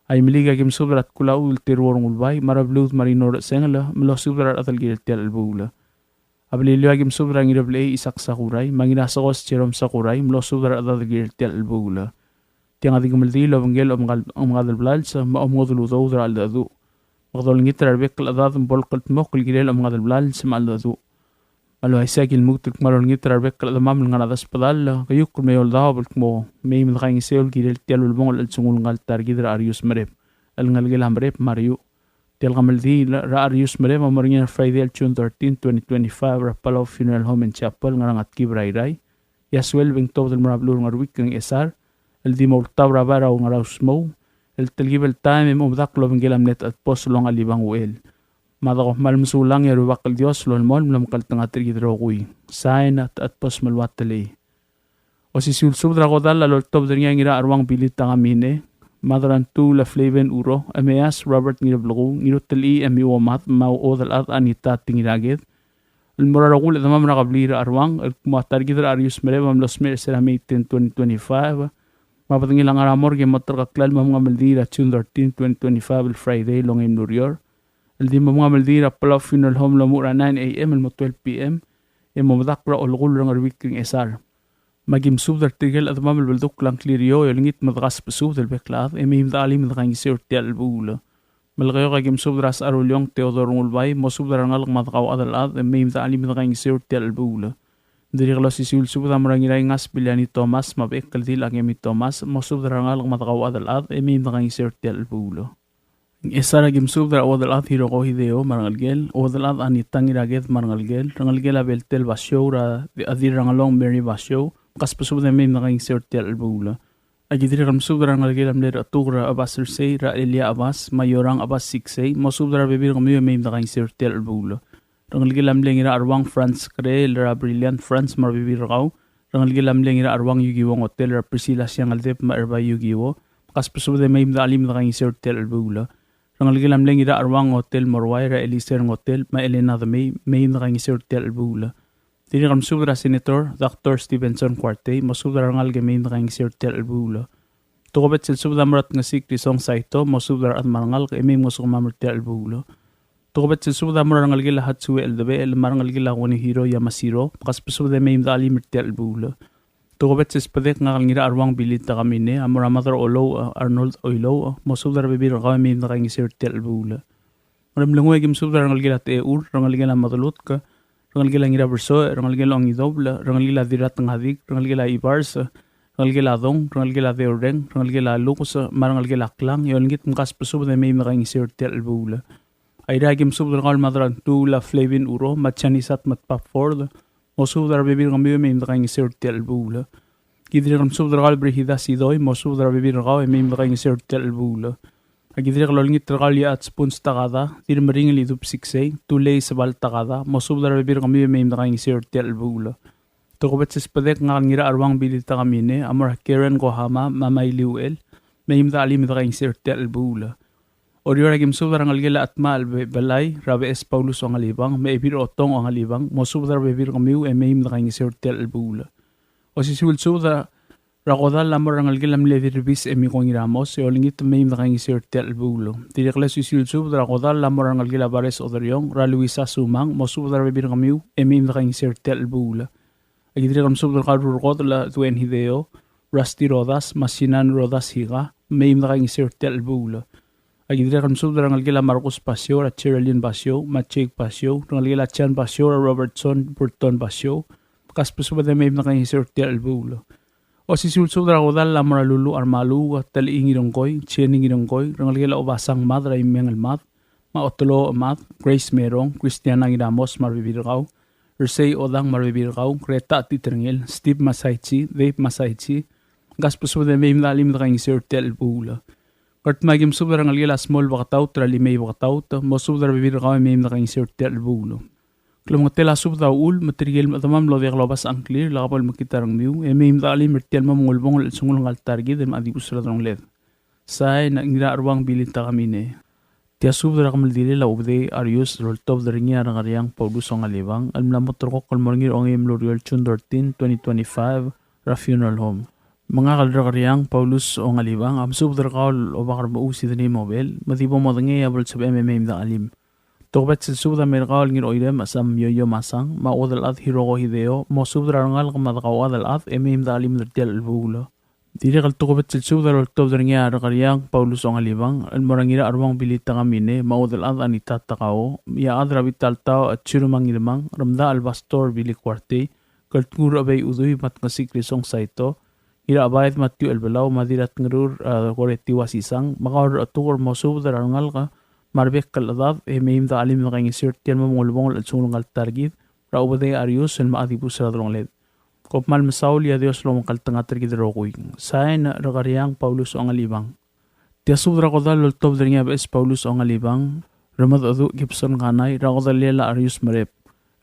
A Imeliik aki mesubed er a Tkulachudel Teruo Rengulbai me a Rebluud Marino Rechesengel, me losubed er a rechad el kirel tia el chelebuul. A Beliliou aki mesubed er a Ngireblechei Isak Sakurai me a Ngirasekos Jerome Sakurai, me losubed er a rechedad el kirel tia el chelebuul. Tiang a di kemeldiil el obengkel omengad-, omengad el blals me a omengodel udoud er a cheldecheduch. Me kede olengit er a rebek el chedad me bo el kldmokl el kirel omengad el blals me a cheldecheduch. Me a le uaisei e aki lmuut el kmal olengit er a rebek el chedemam el ngar er a desbedall, Keiukl me a Ioldaob el kmo mei me dekaingeseu el kirel tia el ulebongel el chelsengul ngka el ta er kid er a Arius Mereb el ngelekel a Mereb me a Riu. Tia el kemeldiil er a Arius Mereb a mo er ngii er a Friday el June thirteen, twenty twenty-five, er a Palau Funeral Home and Chapel, Ngaraingatkib er a Irrai. tia sueleb e ng tobed el mo er a beluu er a Ngeruikl er a Ngchesar, el di mo ultab er a bai er a Ngarausmou, el telkib el taem e mo medakl el obengkel a mle Techedbos el Ongalibang Uchel. Me a deko kmal mesulang e a Rubak el Dios a lolemolem el omekngeltengat er kid el rokui. Sain a Techedbos Meluatelei. Osisiu el subed er a kodall a loltobed er ngii a Ngiracheruang Billy Takamine, Madrangtuul a Flaven Uro, Emeas Robert Ngireblekuu, Ngirutelchii Emiuo Mad, me a Uodelchad Anita Tingiraked, el mo er a rokui el chedemam er a kebliil er a Cheruang, el kmo a ta er kid er a Arius Mereb a mlo smecher er se er a May ten, twenty twenty-five, me a bedengel a ngar er a morgue e mo terkeklel el mo mengemeldiil er a June thirteen, twenty twenty-five, el Friday el ongeim el ureor, el di mo mengemeldiil er a Palau Funeral Home el omuchel er a nine A M el mo twelve P M, e mo medakl er a Olekull er a Ngeruikl er a Ngchesar. Me aki mesubed er tirke el chedemam el beldukl a ngklir er eou e olengit me de kasbesubed el bek el chad, e mei me dechelim e dekaingeseu er tia el chelebuul. Melekeok aki mesubed er a Secharuleong Theodore Ngulbai, mosubed er a rengalek me a dekauchad el chad, e mei me dechelim e dekaingeseu er tia el chelebuul. Dirrek el osisiu el subed a mo er a Ngiraingas Biliani Thomas, me a Bekeldil Akemi Thomas, mosubed er a rengalek me a dekauchad el chad, e mei me dekaingeseu er tia el chelebuul. Ngchesar aki mesubed er a Uodelchad Hiroko Hideo me a rengelekel, Uodelchad Anita Ngiraked me a rengelekel, rengelekel a Beltel Basiou, er a Dirrangelong Mary Basiou, kasbesubed e mei me dekaingeseu er tia el chelebuul. Aki dirrek el mesubed er a rengelekel a mle Rechetuker Chebas Ersei, er a Elia Chebas, me a Iorang Chebas Siksei, mosubed er a rebebil er kemiu e mei me dekaingeseu er tia el chelebuul. Rengelekel a mle Ngiracheruang Franz Kreel, er a Brilliant Franz me a rebebil er kau, rengelekel a mle Ngiracheruang Yukiwo Ngotel, er a Priscilla Siangeldeb me a Erbai Yukiwo, kasbesubed e mei me dechelim e dekaingeseu er tia el chelebuul. Rengelekel a mle Ngiracheruang Ngotel Moruai, er a Eliser Ngotel me a Elena Demei, mei me dekaingeseu er tia el chelebuul. Dirrek el mesubed er a Senator Doctor Stevenson Kuartei, mosubed er a rengalek e mei me dekaingeseu er tia el chelebuul. Tokubets el subed a mo er a Tngesik Risong Saito, mosubed er a rechad me a rengalek e mei mngosukemam er tia el chelebuul. Tokubets el subed a mo er a rengelekel a Hatsue Eldebechel me a rengelekel a Kunihiro Yamashiro, kasbesubed e mei me dechelim er tia el chelebuul. Tokubets el sbedek ngak el Ngiracheruang Billy Takamine a mo er a Mad er a Oilouch, Arnold Oilouch, mosubed er a rebebil er kau e mei me dekaingeseu er tia el chelebuul. Ngeremlengui aki mesubed er a rengelekel a Techur, rengelekel a Madelutk, rengelekel a Ngirabersoech, rengelekel a Ongidobel, rengelekel a Dirratngadik, rengelekel a Ibars, rengelekel a Dong, rengelekel a Deurreng, rengelekel a Lukus, me a rengelekel a Klang, e olengit me kasbesubed e mei me dekaingeseu er tia el chelebuul. Airai aki mesubed er kau el Madrangtuul a Flavin Uro, me a Janisat Matpap Ford, mosubed er a rebebil er kemiu e mei me dekaingeseu er tia el chelebuul. Ki dirrek el mesubed er kau el Brigida Sidoi, mosubed er a rebebil er kau e mei me dekaingeseu er tia el chelebuul. Aki dirrek el olengit er kau el Iechad Spuns Takada, Dirremeringel Idub Siksei, Tulei Sebal Takada, mosubed er a rebebil er kemiu e mei me dekaingeseu er tia el chelebuul. Tokubets el sbedek ngak el Ngiracheruang Billy Takamine a mo er a Karen Kohama me a Mailiuchel, mei me dechelim e dekaingeseu er tia el chelebuul. Oreor aki mesubed er a rengelekel a Chetmachel Be-, Belai, er a Beches Paulus Ongalibang, me a Ebil Otong Ongalibang, mosubed er a rebebil er kemiu e mei me dekaingeseu er tia el chelebuul. Osisiu el subed er a kodall a mo er a rengelekel a mle Dirribis Emiko Ngiramos, e olengit me mei me dekaingeseu er tia el chelebuul. Dirrek el osisiu el subed er a kodall a mo er a rengelekel a Bares Oderiong, er a Luisa Sumang, mosubed er a rebebil er kemiu e mei me dekaingeseu er tia el chelebuul. Aki dirrek el mesubed er kau el Rurkodel a Dwayne Hideo, Rusty Rodas, me a Sinan Rodas Higa, mei me dekaingeseu er tia el chelebuul. Aki dirrek el mesubed er a rengelekel a Marcus Basio, er a Cheraldine Basio, me a Jake Basio, rengelekel a Jan Basio, er a Robertson Burton Basio, kasbesubed e mei me dekaingeseu er tia el chelebuul. Osisiu el subed er a kodall a mo er a Lulu Armaluuk, Telechii Ngirengkoi, Jenny Ngirengkoi, rengelekel a Obasang Mad, er a Imeng el Mad, me a Otelo Mad, Grace Merong, Christiana Ngiramos me a rebebil er kau, Ersei Odang me a rebebil er kau, Greta Titerngel, Steve Masaichi, Dave Masaichi, kasbesubed e mei me dechelim e dekaingeseu er tia el chelebuul. Ngardmau aki mesubed er a rengelekel a Smol Beketaut, er a Limei Beketaut, mosubed er a rebebil er kau e mei me dekaingeseu er tia el chelebuul. Klemengetel a subed a uchul, me tirke el chedemam el diak lobasech a ngklir, lak bo lemekngit a rengmiu, e mei me dechelim er tia el mo ulebongel el chelsengul ngka el ta er kid el mla dibus er a delongeled. Sain, Ngiracheruang Billy Takamine. Tia subed er a kemeldiilel a Ubedei Arius el oltobed er ngii a Rekeriang Paulus Ongalibang, el mla mo ulterekokl el mo er ngii er a ongeim el ureor, June thirteen, twenty twenty-five, er a funeral home. Me ngak el Rekeriang Paulus Ongalibang a mesubed er kau el Obak er a Mechuu Sidney Mobel, me di bo modengei a bo lsebechem e mei me dechelim. Tokubets el subed a mei er kau el Ngiroirem Sam Yoyo Masang, me a Uodelchad Hiroko Hideo, mosubed er a rengalek me a dekauchad el chad e mei me dechelim er tia el chelebuul. Dirrek el tokubets el subed a loltobed er ngii a Rekeriang Paulus Ongalibang, el mo er a Ngiracheruang Billy Takamine, me a Uodelchad Anita Takao, me a chad er a Bital Tau a Chirumang Ngirmang, Remdachel Pastor Billy Kuartei, Keltngur Obei Udui, me a Tngesik Risong Saito, Ngirachebaed Matthew Elbelau, me a Dirratngerur, a, Koreti Wasisang, me kau el Rechetuker, mosubed er a rengalek me a rebek el chedad, e mei me dechelim e dekaingeseu er tia el mo ulebongel el chelsengul ngka el ta er kid, er a Ubedei Arius el mla dibus er a delongeled. Kom kmal mesaul e a Dios lomekngeltengat er kid el rokui. Sain, Rekeriang Paulus Ongalibang. Tia subed er a kodall el oltobed er ngii a Beches Paulus Ongalibang, Remedecheduch Gibson Kanai, er a kodellel a Arius Merep,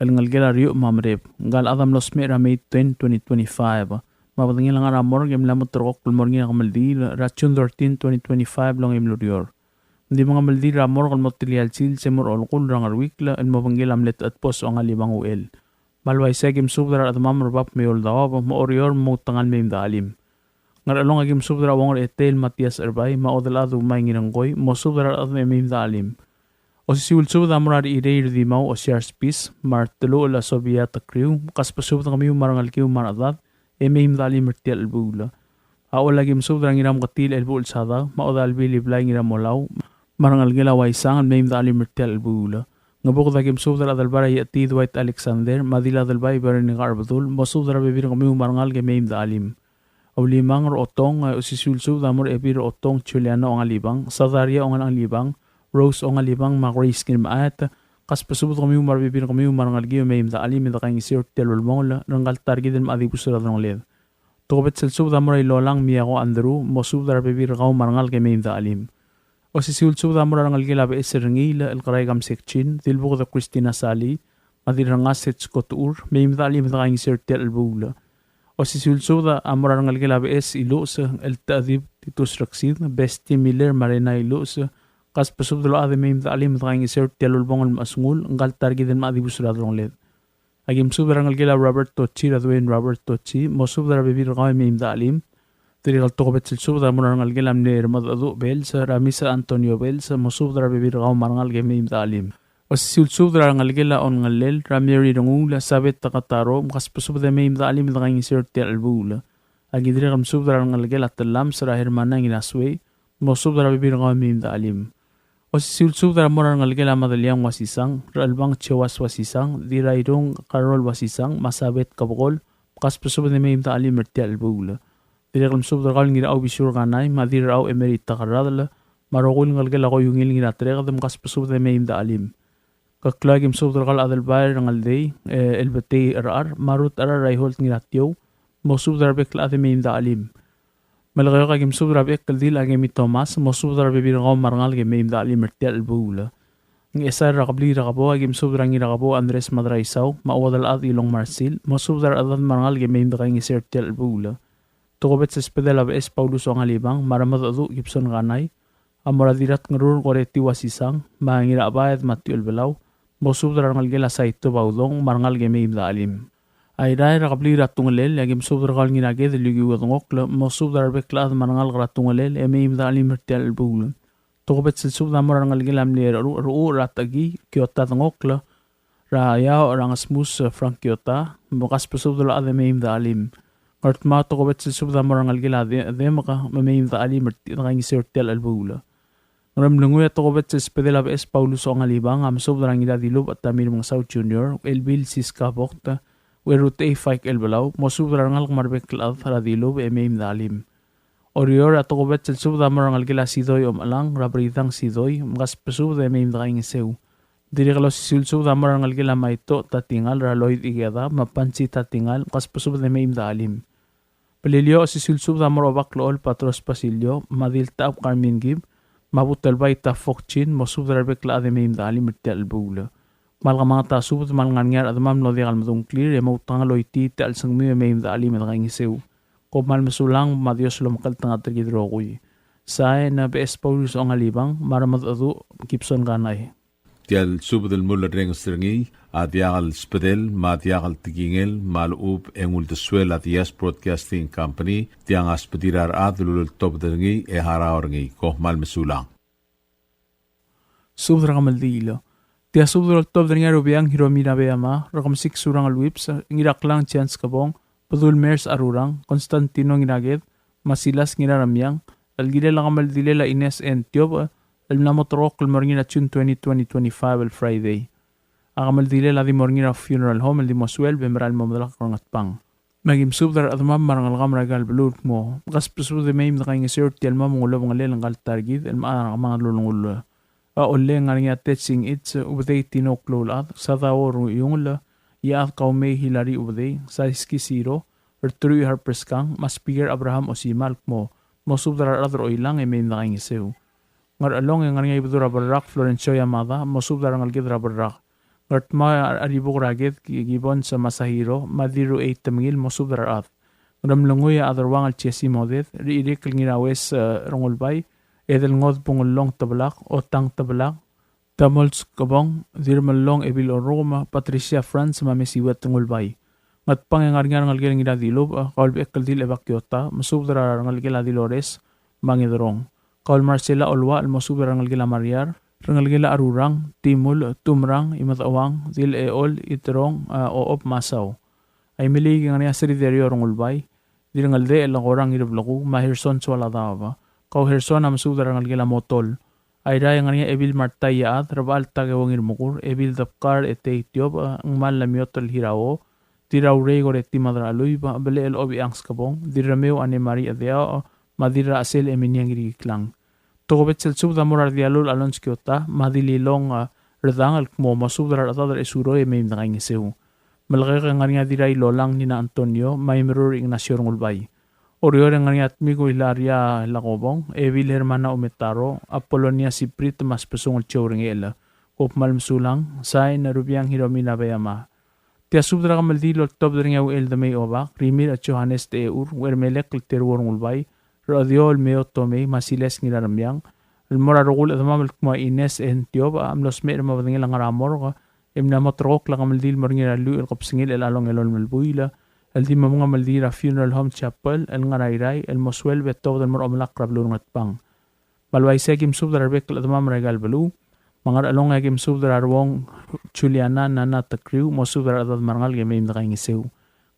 el ngelekel a Riuch me a Merep, ngka el chad a mlo smecher er a May ten, twenty twenty-five. Me a bedengel a ngar er a morgue e mla mo ulterekokl el mo er ngii er a kemeldiil er a June thirteen, twenty twenty-five el ongeim el ureor. Ng di mengemeldiil er a morgue el mo telia el sils e mo er a olekull er a Ngeruikl el mo obengkel a mle Techedbos Ongalibang Uchel. Me a le uaisei e aki mesubed er a rechedemam er a bab me a eou el daob me a Oreor me a Ngchesar el mei me de chelim. Ngerchelong e aki mesubed er a Uong er a Etei el Matias Erbai me a Odelchad Umai Ngirengkoi, mosubed er a rechedad e mei me de chelim. Osisiu el subed a mo er a Rechirei er Dimau Osiar Spis, me a Reteluchel a Sobiat Tekriu, kasbesubed kemiu me a rengelekiu me a rechedad, e mei me de chelim er tia el chelebuul. A Ollei e aki mesubed er a Ngirameketii el Buchel Sadau, me a Odalbil Iblai Ngiramolau, me a rengelekel a Uaisang el mei me de chelim er tia el chelebuul. Ngebuked e aki mesubed er a Adelbai er a Iechetii Dwight Alexander, me a Dil Adelbai Veronica Arbedul, mosubed er a rebebil er kemiu me a rengalek e mei me de chelim. Ulimang er a Otong, e osisiu el subed a mo er a Ebil er a Otong Juliana Ongalibang, Sadaria Ongalibang, Rose Ongalibang, me a Grace Ngirmechaet, kasbesubed kemiu me a rebebil er kemiu me a rengelekiu e mei me de chelim e de kaingeseu er tia el ulebongel er ngka el ta er kid el mla dibus er a delongeled. Tokubets el subed a mo er a Ilolang Miako Andrew, mosubed er a rebebil er kau me a rengalek e mei me de chelim. Osisiu el subed a mo er a rengelekel a Beches er Ngiil el Kerai Kamsek Chin, Dilbuked Christina Sali, me a Dirrengas Setsko Tuur, mei me de chelim e de kaingeseu er tia el chelebuul. Osisiu el subed a mo er a rengelekel a Beches Iluches el Techedib Titus Reksid, Besti Miller me a Rena Iluches, kasbesubed el ochad e mei me de chelim e de kaingeseu er tia el ulebongel el mla chesengul, ngka el ta er kid el mla dibus er a delongeled. Aki mesubed er a rengelekel a Robert Tochi, er a Dwayne Robert Tochi, mosubed er a rebebil er kau e mei me de chelim. Dirrek el tokubets el subed a mo er a rengelekel a mle Remedecheduch Bells, er a Miss Antonio Bells, mosubed er a rebebil er kau me a rengalek e mei me de chelim. Osisiu el subed er a rengelekel a Ongellel, er a Mary Renguul, Sabet Takataro, mkasbesubed e mei me de chelim e de kaingeseu er tia el chelebuul. Aki dirrek el mesubed er a rengelekel a Telames, er a Hermana Ngirasuei, mosubed er a rebebil er kau e mei me de chelim. Osisiu el subed a mo er a rengelekel a Madeliang Uasisang, er a Chelbang Joas Uasisang, Dirairung Karol Uasisang, me a Sabet Kebekol, mkasbesubed e mei me de chelim er tia el chelebuul. Dirrek el mesubed er kau el Ngirachau Bisur Kanai, me a Dirrachau Emerita Kerradel, me a rokui el ngelekel a Koiungil Ngiratereked, mkasbesubed e mei me de chelim. Keklau e aki mesubed er kau el Adelbai er a Ngeldei, e, el Betei Cherchar, me a Ruth Cherchar er a Iholt Ngiratiou, mosubed er a rebek el chad e mei me de chelim. Melekeok e aki mesubed er a Bechekldil a Kemi Thomas, mosubed er a rebebil er kau me a rengalek e mei me de chelim er tia el chelebuul. Ngchesar er a kebliil er a Kebou e aki mesubed er a Ngirakebou Andres Madraisau, me a Uodelchad Ilong Marsil, mosubed er a rechedad me a rengalek e mei me de kaingeseu er tia el chelebuul. Tokubets el subedel a Beches Paulus Ongalibang, me a Remedecheduch Gibson Kanai, a mo er a Dirratngerur Koreti Uasisang, me a Ngirachebaed Matthew Elbelau, mosubed er a rengelekel a Saito Baudong, me a rengalek e mei me de chelim. Airai er a kebliil er a Tungelel, e aki mesubed er kau el Ngiraked el Yukiwo Dengokl, mosubed er a rebek el chad me a rengalek er a Tungelel, e mei me de chelim er tia el chelebuul. Tokubets el subed a mo er a rengelekel a mle Rechu-, Rechucher er a Techekii, Kiota Dengokl, er a Iaoch er a Ngesmus, Frank Kiota, mkasbesubed el ochad e mei me de chelim. Ngardmau, tokubets el subed a mo er a rengelekel a De-, Demek, me mei me de chelim er ti-, de kaingeseu er tia el chelebuul. Ngeremlengui, a tokubets el subedel a Beches Paulus Ongalibang, a mesubed er a Ngiradilubech Tamir Mengesau Junior, Elbil Siska Vogt, Uerutechei Faik Elbelau, mosubed er a rengalek me a rebek el chad er a Dilubech e mei me de chelim. Oreor, a tokubets el subed a mo er a rengelekel a Sidoi Omechelang, er a Beridang Sidoi, mkasbesubed e mei me de kaingeseu. Dirrek el osisiu el subed a mo er a rengelekel a Maito Tatingal, er a Lloyd Ikeda, me a Pansy Tatingal, mkasbesubed e mei me de chelim. Beliliou, osisiu el subed a mo er a Obak el Chol Patros Basilio, me a Diltechab Carmen Kib, me a Butelbai Tafok Chin, mosubed er a rebek el chad e mei me de chelim er tia el chelebuul. Me a le kemanget a subed me a le ngar er ngii a rechedemam el mlo diak el medung a ngklir, e moutekangel el oitii tia el sengmiu e mei me de chelim e de kaingeseu. Kom kmal mesulang, me a Dios lomekngeltengat er kid el rokui. Sain, a Beches Paulus Ongalibang, me a Remedecheduch Gibson Kanai. Tia el subed el mulerrenges er ngii a diak el subedel me a diak el tekingel me a lechub e ng uldesuel a Diaz Broadcasting Company, tiang a subedir a rechad el uleltobed er ngii e harau er ngii. Kom kmal mesulang. Subed er a kemeldiil. Tia subed el oltobed er ngii a Rubeang Hiromi Nabeyama, Rekemesik Surangel Whipps, Ngiraklang Chance Kebong, Bedul Mers Arurang, Constantino Ngiraked, me a Silas Ngiraremiang, el kirel a kemeldilel a Ines N. Tiobech, el mla mo ulterekokl el mo er ngii er a June twenty, twenty twenty-five, el Friday. A kemeldilel a di mo er ngii er a funeral home el di mo sueleb e merael el mo medelakl er a Ngatpang. Me aki mesubed er a rechedemam me a rengelekam er aika el beluu el kmo, mkasbesubed e mei me de kaingeseu er tia el mo mengulebengelel ngka el ta er kid el mechar a kemanget el ulengull. A Ollei e ng ngar er ngii a Tetsing Its, Ubedei Tino Kloulechad, Sadao Ruiungel, Iechad Kaumei Hilari Ubedei, Saiski Siro, Rteruich Harper Skang, me a Speaker Abraham Osima el kmo, mosubed er a rechad er Oilang e mei me dekaingeseu. Ngerchelong e ng ngar er ngii a Ibedul er a Berrak Florencio Yamada, mosubed er a rengeleked er a Berrak. Ngardmau e a Ribuk er a Ked, Ki-, Gibbons Masahiro, me a Dirruchei Temengil, mosubed er a rechad. Ngeremlengui e a Aderuang el Jesse Moded, Ririk el Ngiraues, e, Rengulbai, Edelngod Bungellong Tebelak, Otang Tebelak, Tamols Kebong, Dirremellong Ebil Orrukem, Patricia Franz, me a Mesiuet Rengulbai. Ngatpang e ng ngar er ngii a rengelekel Ngiradilubech, e, kau el bechekldil Ebakiota, mesubed er a rengelekel a Dilores, me a Ngederong. Kau el Marcela Oluach el mosubed er a rengelekel a Mariar, rengelekel a Arurang, Timul, Tumrang, Imedecheuang, Dilechol, Iterong, e, Ochob me a Sau. Aimeliik e ng ngar er ngii a Sri Derio Rengulbai, Dirrengeldechel Korang Ireblekuu, me a Herson Soaladaob. Kau Herson a mesubed er a rengelekel a Motol. Airai e ng ngar er ngii a Ebil Marta Iechad, Rebechall Takeo Ngirmekur, Ebil Debkar Etei Tiobech, Ngmal Lemiotel Hirao, Dirraurei Koreti Madracheluib, Belechel Obichang Skebong, Dirremeu Anne Marie Chedeaoch, me a Dirrachesel Eminia Ngirikiklang. Tokubets el subed a mo er a Rdialul Alonz Kiota, me a Dililong, e, Redang el kmo mosubed er a rechedad er a Esuroi e mei me dekaingeseu. Melekeok e ng ngar er ngii a Dirrailolang Nina Antonio, me a Imerur Ignacio Rengulbai. Oreor e ng ngar er ngii a Tmiku Hilaria Lakobong, Ebil Hermana Umetaro, Apolonia Siprit, me a Sbesungel Joe Rengechel. Kom kmal mesulang, sain, Rubiang Hiromina Beama. Tia subed er a kemeldiil el oltobed er ngii a Uchel Demei Obak, Rimirch Johannes Techur, Uchermelek el Teruo Rengulbai, Rechediou el Meo Tomei, me a Silas Ngiraremiang, el mo er a rokui el chedemam el kmo a Ines N. Tiobech a mlo smecher me a bedengel a ngar er a morgue, e mla mo terrekokl a kemeldiil el mo er ngii er a lluich el kebesengil er chelechal ongelolem el buil, el di mo mengemeldiil er a Funeral Home Chapel el ngar er a Irrai, el mo sueleb e tobed el mo er a omelakl er a beluu er Ngatpang. Me a le uaisei e aki mesubed er a rebek el chedemam er aika el beluu. Me a Ngerchelong e aki mesubed er a Ruong Juliana Nana Tekriu, mosubed er a rechedad me a rengalek e mei me dekaingeseu.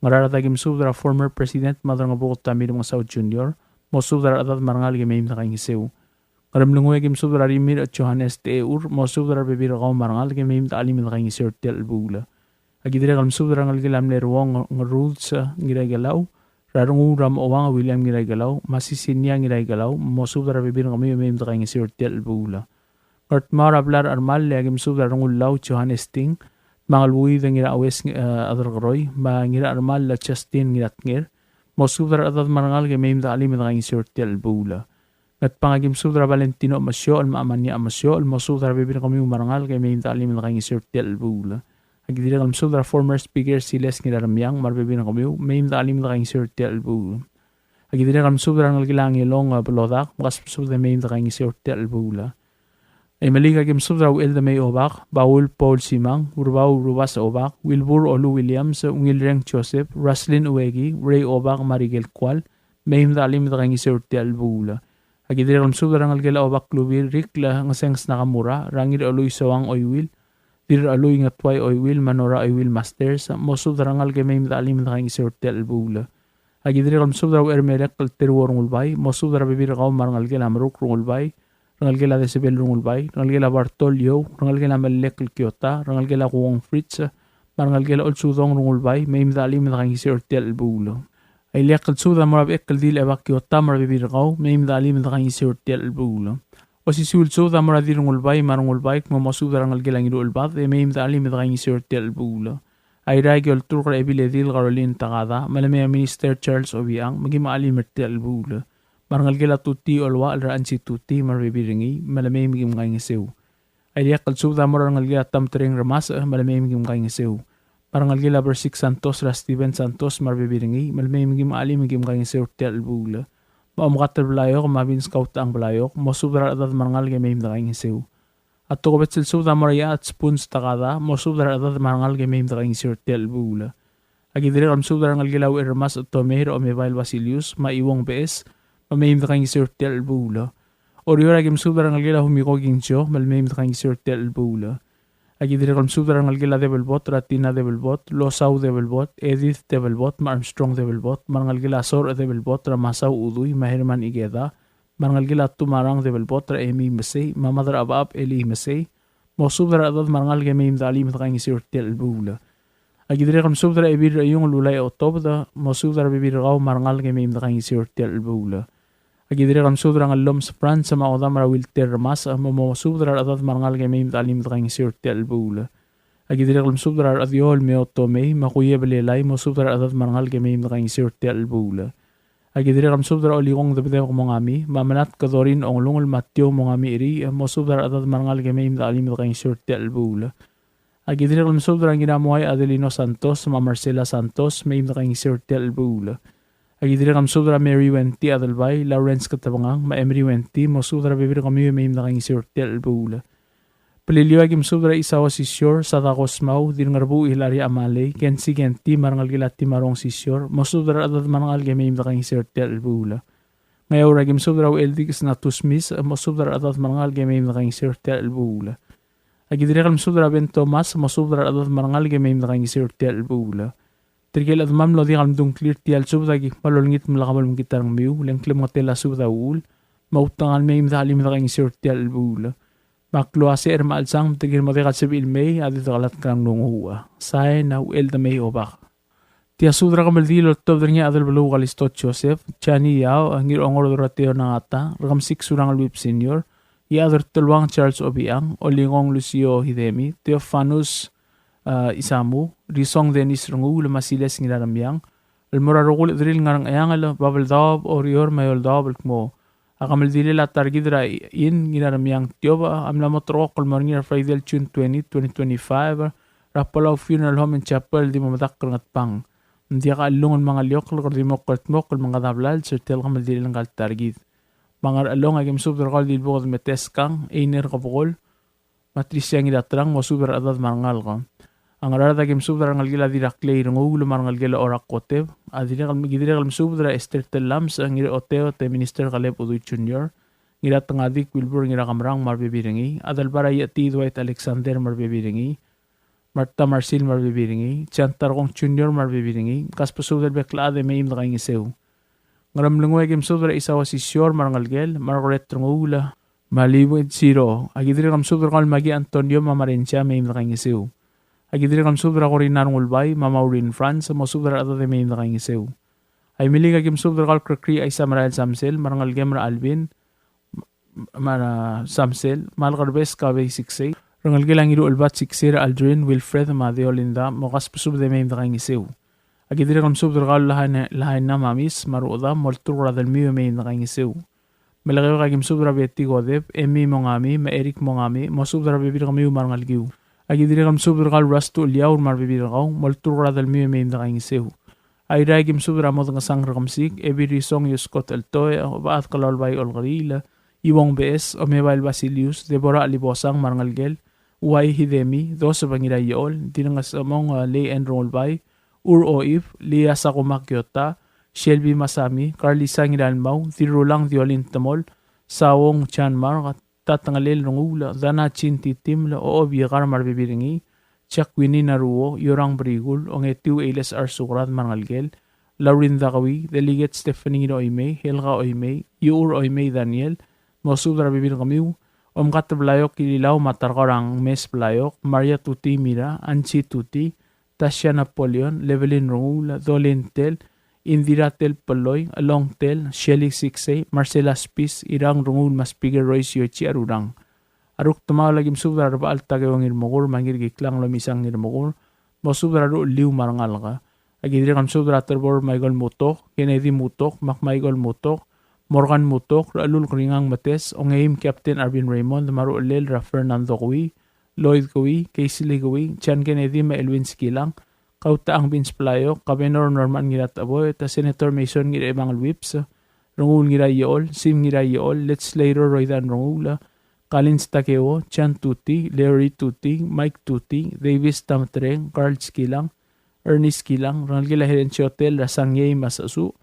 Ngaraard e aki mesubed er a former President Madrangebuked Tommy Remengesau Junior, mosubed er a rechedad me a rengalek e mei me dekaingeseu. Ngeremlengui e aki mesubed er a Rimirch Johannes Techur, mosubed er a rebebil er kau me a rengalek e mei me dechelim e dekaingeseu er tia el chelebuul. Aki dirrek el mesubed er a rengelekel a mle Ruong Ngerudes Ngiraikelau, er a Rengul er a Mochouang William Ngiraikelau, me a Sisinia Ngiraikelau, mosubed er a rebebil er kemiu e mei me dekaingeseu er tia el chelebuul. Ngardmau er a blai er a Chermall e aki mesubed er a Rengullau Johannes Ting, me a Ngelbuid Ngiraues, e, Aderkeroi, me a Ngirachermall Justin Ngiratnger, mosubed er a rechedad me a rengalek e mei me dechelim e dekaingeseu er tia el chelebuul. Ngatpang e aki mesubed er a Valentino Mesiochel me a Amania Mesiochel, mosubed er a rebebil er kemiu me a rengalek e mei me dechelim e dekaingeseu er tia el chelebuul. Aki dirrek el mesubed er a former speaker Silas Ngiraremiang me a rebebil er kemiu, mei me dechelim e dekaingeseu er tia el chelebuul. Aki dirrek el mesubed er a rengelekel a Ngelong, e, Belodak, me kasbesubed e mei me dekaingeseu er tia el chelebuul. Aimeliik e aki mesubed er a Uchel Demei Obak, Baul Paul Simang, Urbau Rubas Obak, Wilbur Olu Williams, Ungilreng Joseph, Roslyn Ueki, Ray Obak me a Rikel Kual, mei me dechelim e dekaingeseu er tia el chelebuul. Aki dirrek el mesubed er a rengelekel a Obak Lubir Rikl Ngesenges Nakamura, er a Ngirchelui Soang Oiwil, Dirrachelui Ngetuai Oiwil me a Nora Oiwil Masters, mosubed er a rengalek e mei me dechelim e dekaingeseu er tia el chelebuul. Aki dirrek el mesubed er a Uchermelek el Teruo Rengulbai, mosubed er a rebebil er kau me a rengelekel a Meruk Rengulbai, rengelekel a Desebel Rengulbai, rengelekel a Bartol Iou, rengelekel a Melek el Kiota, rengelekel a Kuong Fritz, me a rengelekel a Olsudong Rengulbai, mei me dechelim e dekaingeseu er tia el chelebuul. A ileakl el subed a mo er a Bechekeldil Ebakiota me a rebebil er kau, mei me dechelim e dekaingeseu er tia el chelebuul. Osisiu el subed a mo er a Dirrengulbai me a Rengulbai, kmo mosubed er a rengelekel a Ngiruchelbad, e mei me dechelim e dekaingeseu er tia el chelebuul. Airai e ki olturk er a Ebiledil Caroline Takada, me le mei a Minister Charles Obichang, me kim chelim er tia el chelebuul. Me a rengelekel a Tuti Oluachel er a Ansi Tuti me a rebebil er ngii, me le mei me kim kaingeseu. A ileakl el subed a mo er a rengelekel a Tamtereng Remasech, me le mei me kim kaingeseu. Me a rengelekel a Bersik Santos er a Steven Santos me a rebebil er ngii, me le mei me kim chelim e kim kaingeseu er tia el chelebuul. Me a Omkatel Blaiok me a Vince Kautang Blaiok, mosubed er a rechedad me a rengalek e mei me dekaingeseu. A tokubets el subed a mo er a Iechad Spuns Takada, mosubed er a rechedad me a rengalek e mei me dekaingeseu er tia el chelebuul. Aki dirrek el mesubed er a rengelekel a Ucherremasech Tomei er a Omebael Basilius, me a Iuong Beches, me mei me dekaingeseu er tia el chelebuul. Oreor e aki mesubed er a rengelekel a Humiko Kingzio, me le mei me dekaingeseu er tia el chelebuul. Aki dirrek el mesubed er a rengelekel a Debelbot er a Tina Debelbot, Losau Debelbot, Edith Debelbot, me a Armstrong Debelbot, me a rengelekel a Sorech Debelbot er a Masau Udui, me a Herman Ikeda, me a rengelekel a Tumarang Debelbot er a Emi Mesei, me a Madrabab Eli Mesei, mosubed er a rechedad me a rengalek e mei me dechelim e dekaingeseu er tia el chelebuul. Aki dirrek el mesubed er a Ebil er a Iung el Ulai Otobed, mosubed er a rebebil er kau me a rengalek e mei me dekaingeseu er tia el chelebuul. Aki dirrek el mesubed er a Ngellomes Franz me a Odam er a Wilter Remasech, me mosubed er a rechedad me a rengalek e mei me dechelim e dekaingeseu er tia el chelebuul. Aki dirrek el mesubed er a Rechediol Meo Tomei, me a Kuiebelelai, mosubed er a rechedad me a rengalek e mei me dekaingeseu er tia el chelebuul. Aki dirrek el mesubed er a Olikong Debedebek Mongami, me a Menat Kedorin Onglungel Mateo Mongami Eri, mosubed er a rechedad me a rengalek e mei me dechelim dekaingeseu er tia el chelebuul. Aki dirrek el mesubed er a Ngiramuai Adelino Santos, me a Marcela Santos, mei me dekaingeseu er tia el chelebuul. Aki dirrek el mesubed er a Mary Wenty Adelbai, Lawrence Ketebengang, me a Emery Wenty, mosubed er a rebebil er kemiu e mei me dekaingeseu er tia el chelebuul. Beliliou aki mesubed er a Isao Sisior, Sadako Smau, Dirngerbuuch Hilaria Amalei, Kensi Kenti, me a rengelekel a Timarong Sisior, mosubed er a rechedad me a rengalek e mei me dekaingeseu er tia el chelebuul. Ngeaur aki mesubed er a Ucheldikes Natus Mis, mosubed er a rechedad me a rengalek e mei me dekaingeseu er tia el chelebuul. Aki dirrek el mesubed er a Ben Thomas, mosubed er a rechedad me a rengalek e mei me dekaingeseu er tia el chelebuul. Tirke el chedemam el mlo diak el mdung clear tia el subed a ki kmal olengit me lak bo lemekngit a rengmiu, le ng klemengetel a subed a uchul, me a utengal mei me dechelim dekaingeseu er tia el chelebuul. Me a klou a secher me a chelsang, me tirke el mo diak el sebechir el mei, a di dekelatk er a nglunguuch. Sain a Uchel Demei Obak. Tia subed er a kemeldiil el oltobed er ngii a Adelbeluu Kalisto Joseph, Jani Yao, Ngirongor Doroteo Nangata, Rekemesik Surangel Whipps Senior, Iechad er Teluang Charles Obichang, Olingong Lucio Hidemi, Theofanus a, Isamu, Risong Dennis Renguul, me a Siles Ngiraremiang, el mo er a rokui el chederir el ngar er a Ngcheangel, Babeldaob, Oreor, me a Eouldaob el kmo a kemeldilel a ta er kid er a Inn Ngiraremiang Tiobech a mla mo terrekokl el mo er ngii er a Friday el June twenty, twenty twenty-five, er a Palau Funeral Home and Chapel el di mo medakl er a Ngatpang. Ng diak a chellungel me a ngeliokl el kede di mo kldmokl el mengkad a blals er tia el kemeldilel ngka el ta er kid. Me a Ngerchelong aki mesubed er kau el Dilbuked Meteskang, Einer Kebekol, me a Trisia Ngiraterang, mosubed er a rechedad me a rengalek. A Ngaraard aki mesubed er a rengelekel a Diraklei Renguul me a rengelekel a Orak Koteb, a dirrek el, ki dirrek el mesubed er a Esther Tellames, Ngiraoteot e Minister Kaleb Udui Junior, Ngiratengadik Wilbur Ngirakemerang me a rebebil er ngii, Adelbai er a Iechetii Dwight Alexander me a rebebil er ngii, Martha Marsil me a rebebil er ngii, John Tarkong Junior me a rebebil er ngii, kasbesubed el bek el chad e mei me dekaingeseu. Ngeremlengui aki mesubed er a Isao Sisior me a rengelekel, Margaret Renguul, me a Liwin Siro. Aki dirrek el mesubed er kau el Maki Antonio me a Marensia, mei me dekaingeseu. Aki dirrek el mesubed er a Corina Rengulbai me a Maureen Franz, mosubed er a rechedad e mei me dekaingeseu. Aimeliik aki mesubed er kau el Krekrii Aisamerael Samsel me a rengelekem er a Alvin, me a Samsel, me a Lekerbes Kabei Siksei, rengelekel a Ngiruchelbad Siksei er a Aldrin, Wilfred me a Deolinda, mo kasbesubed e mei me dekaingeseu. Aki dirrek el mesubed er kau el Lahaina, Lahaina Mamis me a Ruchedam, molturk er a delmiu e mei me dekaingeseu. Melekeok aki mesubed er a Betty Kodep, Emi Mongami, me a Eric Mongami, mosubed er a rebebil er kemiu me a rengelekiu. Aki dirrek el mesubed er kau el Rustu Eliaur me a rebebil er kau, molturk er a delmiu e mei me dekaingeseu. Airai aki mesubed er a Modengesang Rekemesik, Ebil Risong Ioskot Eltoe, Obechad Kelaulbai Olkeriil, Iuong Beches, Omebael Basilius, Deborah Chelibosang me a rengelekel, Uai Hidemi, Joseph Ngiraiechol, Dirrengesemong, e, Lei Ann Rengulbai, Ur Oib, Lia Sakuma Kiota, Shelby Masami, Carlisa Ngiralmau, Dirrulang Diolin Temol, Sawong Chanmar, Tatengelel Renguul, Dana Chin Titiml, Ochob Iekar me a rebebil er ngii, Jack Winnie Naruo, Iorang Brikul, Ongetiu Eiles Arsukrad me a rengelekel, Laurin Dakewii, Delegate Stephanie Ngiraoimei, Helga Oimei, Iuchur Oimei Daniel, mosubed er a rebebil er kemiu, Omkat Blaiok Ililau me a Tarkor a Ngmes Blaiok, Maria Tuti Mira, Angie Tuti, Tasia Napoleon, Levelin Renguul, Dolin Tell, Indira Tell Peloi, Elong Tell, Shelly Siksei, Marcela Spis, Irang Renguul me a Speaker Royce Yoichi Arurang. A rukdemaol aki mesubed er a Rebechall Takeo Ngirmekur me a Ngirkiklang Lomisang Ngirmekur, mosubed er a ruchelliu me a rengalek. Aki dirrek el mesubed er a Terbor Michael Mutok, Kennedy Mutok, Mac Michael Mutok, Morgan Mutok, Rechelul Kringang Metes, Ongeim Captain Arvin Raymond, me a ruchellel er a Fernando Kewii, Lloyd Kewii, Casely Kewii, John Kennedy me a Elwin Skilang, Kautechang Vince Blaiok, Governor Norman Ngiratecheboet, Senator Mason Ngirchebangel Whipps, Renguul Ngiraiechol, Sim Ngiraiechol, Legislator Roydan Renguul, Collins Takeo, John Tuti, Larry Tuti, Mike Tuti, Davis Tametereng, Carl Skilang, Ernest Skilang, rengelekel a Herencio Tell er a Sangiei me a Sechesuch,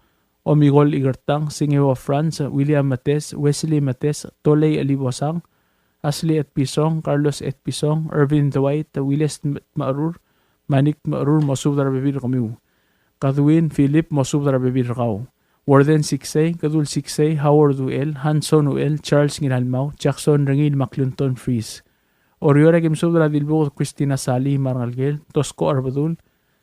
Omikol Ikertang, Singeo Franz, William Metes, Wesley Metes, Tolei Elibosang, Ashley Etpison, Carlos Etpison, Irvin Dwight, Willis Tm-, Tmecherur, Manik Tmecherur, mosubed er a rebebil er kemiu. Kadwin Philip, mosubed er a rebebil er kau. Warden Siksei, Kedul Siksei, Howard Uchel, Hanson Uchel, Charles Ngiralmau, Jackson Rengiil me a Clinton Fries. Oreor aki mesubed er a Dilbuked Christina Salii me a rengelekel, Tosko Arbedul,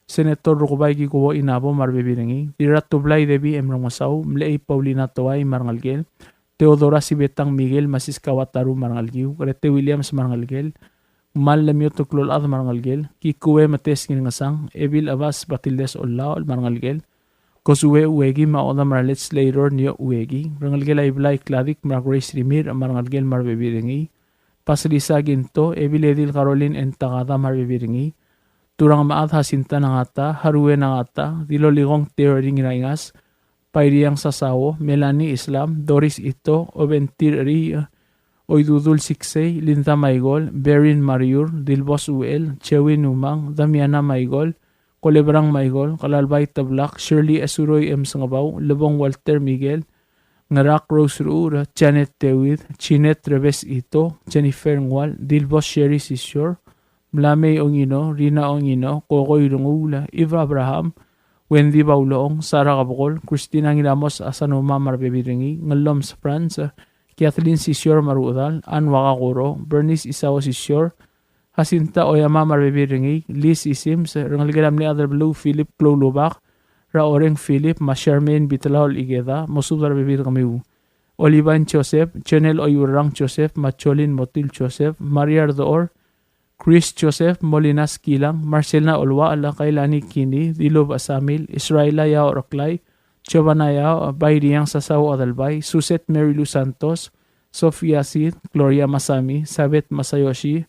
Senator Rukebai Kikuo Inabo me a rebebil er ngii, Dirratublai Debbie M. Remengesau, Mlechei Paulina Toai me a rengelekel, Theodora Sibetang Miguel me a Siska Wataru me a rengelekiu, Grete Williams me a rengelekel, Mal Lemioto Klolchad me a rengelekel, Kikue Metes Ngirngesang, Ebil Abas Batildes Ollaol me a rengelekel, Kosue Ueki me a Odam er a Legislator Nio Ueki, rengelekel a Iblai Kladik me a Grace Rimirch me a rengelekel me a rebebil er ngii, Pasilisa Ginto, Ebil Edil Caroline N. Takada me a rebebil er ngii, Turang Mechad Jacinta Nangata, Harue Nangata, Dilolikong Terry Ngiraingas, Pairiang Sasao, Melanie Islam, Doris Ito, Obentir Ri, Oidudul Siksei, Linda Maigol, Berin Mariur, Dilbos Uel, Chewin Umang, Damiana Maigol, Kolebrang Maigol, Kalalbai Teblak, Shirley Esuroi M. Sengebau, Lebong Walter Miguel, Ngerak Rose Ruur, Janet David, Jeanette Rebes Ito, Jennifer Ngual, Dilbos Sherry Sisior, Mlamei Ongino, Rina Ongino, Kokoi Renguul, Eva Abraham, Wendy Baulong, Sarah Kabekol, Christina Ngiramos Asanuma me a rebebil er ngii, Ngelloms Franz, Kathleen Sisior me a rechedal, Anne Wakakoro, Bernice Isao Sisior, Jacinta Oyama me a rebebil er ngii, Liz Isims, rengelekel a mle Adelbeluu Philip Kloulubak, er a Oreng Philip, me a Charmaine Bitlaol Ikeda, mosubed er a rebebil er kemiu. Olivine Joseph, Jonel Oiurrang Joseph, me a Jolin Motil Joseph, Maria Rdechor, Chris Joseph, Molina Skilang, Marcelina Oluachel, Kailani Kini, Dilub Asamil, Israela Yao Reklai, Giovanna Yao, Bairiang Sasao Adelbai, Suzette Mary Lou Santos, Sofia Sid, Gloria Masami, Sabeth Masayoshi,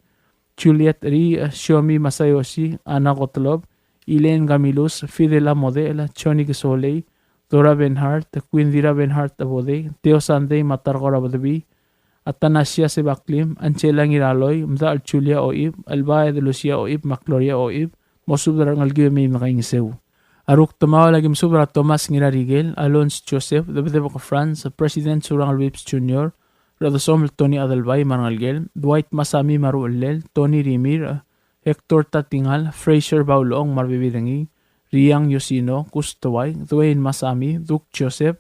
Juliet Ri, Shiomi Masayoshi, Anna Gottlob, Elaine Gamilus, Fidela Model, Johnny Kesolei, Dora Benhart, Quindira Benhart Abodei, Theo Sandei me a Tarkor Abedebii, Athanasia Sebaklim, Angela Ngiraloi, Mdachel Julia Oib, Elbaed Lucia Oib, me a Gloria Oib, mosubed er a rengelekiu e mei me dekaingeseu. A Rukdemaol a ki mesubed er a Thomas Ngirarikel, Alonz Joseph, Debedebek Franz, President Surangel Whipps Junior, Redesomel Tony Adelbai me a rengelekel, Dwight Masami me a ruchellel, Tony Rimirch, Hector Tatingal, Fraser Baulong me a rebebil er ngii, Riang Yosino, Kus Tewai, Dwayne Masami, Duke Joseph,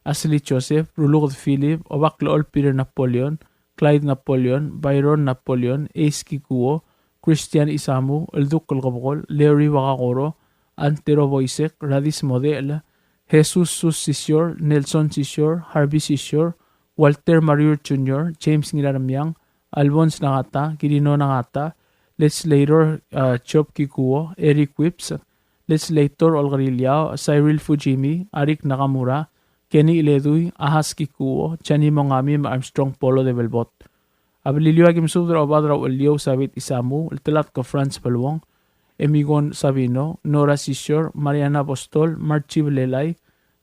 Ashley Joseph, Ruluked Philip, Obaklechol Peter Napoleon, Clyde Napoleon, Byron Napoleon, Ace Kikuo, Christian Isamu, Elduk Kelkebekol, Larry Wakakoro, Antero Boisek, Radis Model, Jesus Sus Sisior, Nelson Sisior, Harvey Sisior, Walter Mariur Junior, James Ngiraremiang, Alphonse Nagata, Kirino Nagata, Legislator, uh, Job Kikuo, Eric Whipps, Legislator Olkeriil Yao, Cyril Fujimi, Arik Nakamura, Kenny Iledui, Ahas Kikuo, Jani Mongami, me a Armstrong Polo de Belbot. A Beliliou a ki mesubed er a Obad er a Uchelliou Sabit Isamu, Ltelatk Franz Beluong, Emigon Sabino, Nora Sisior, Mariana Apostol, Marchi Belelai,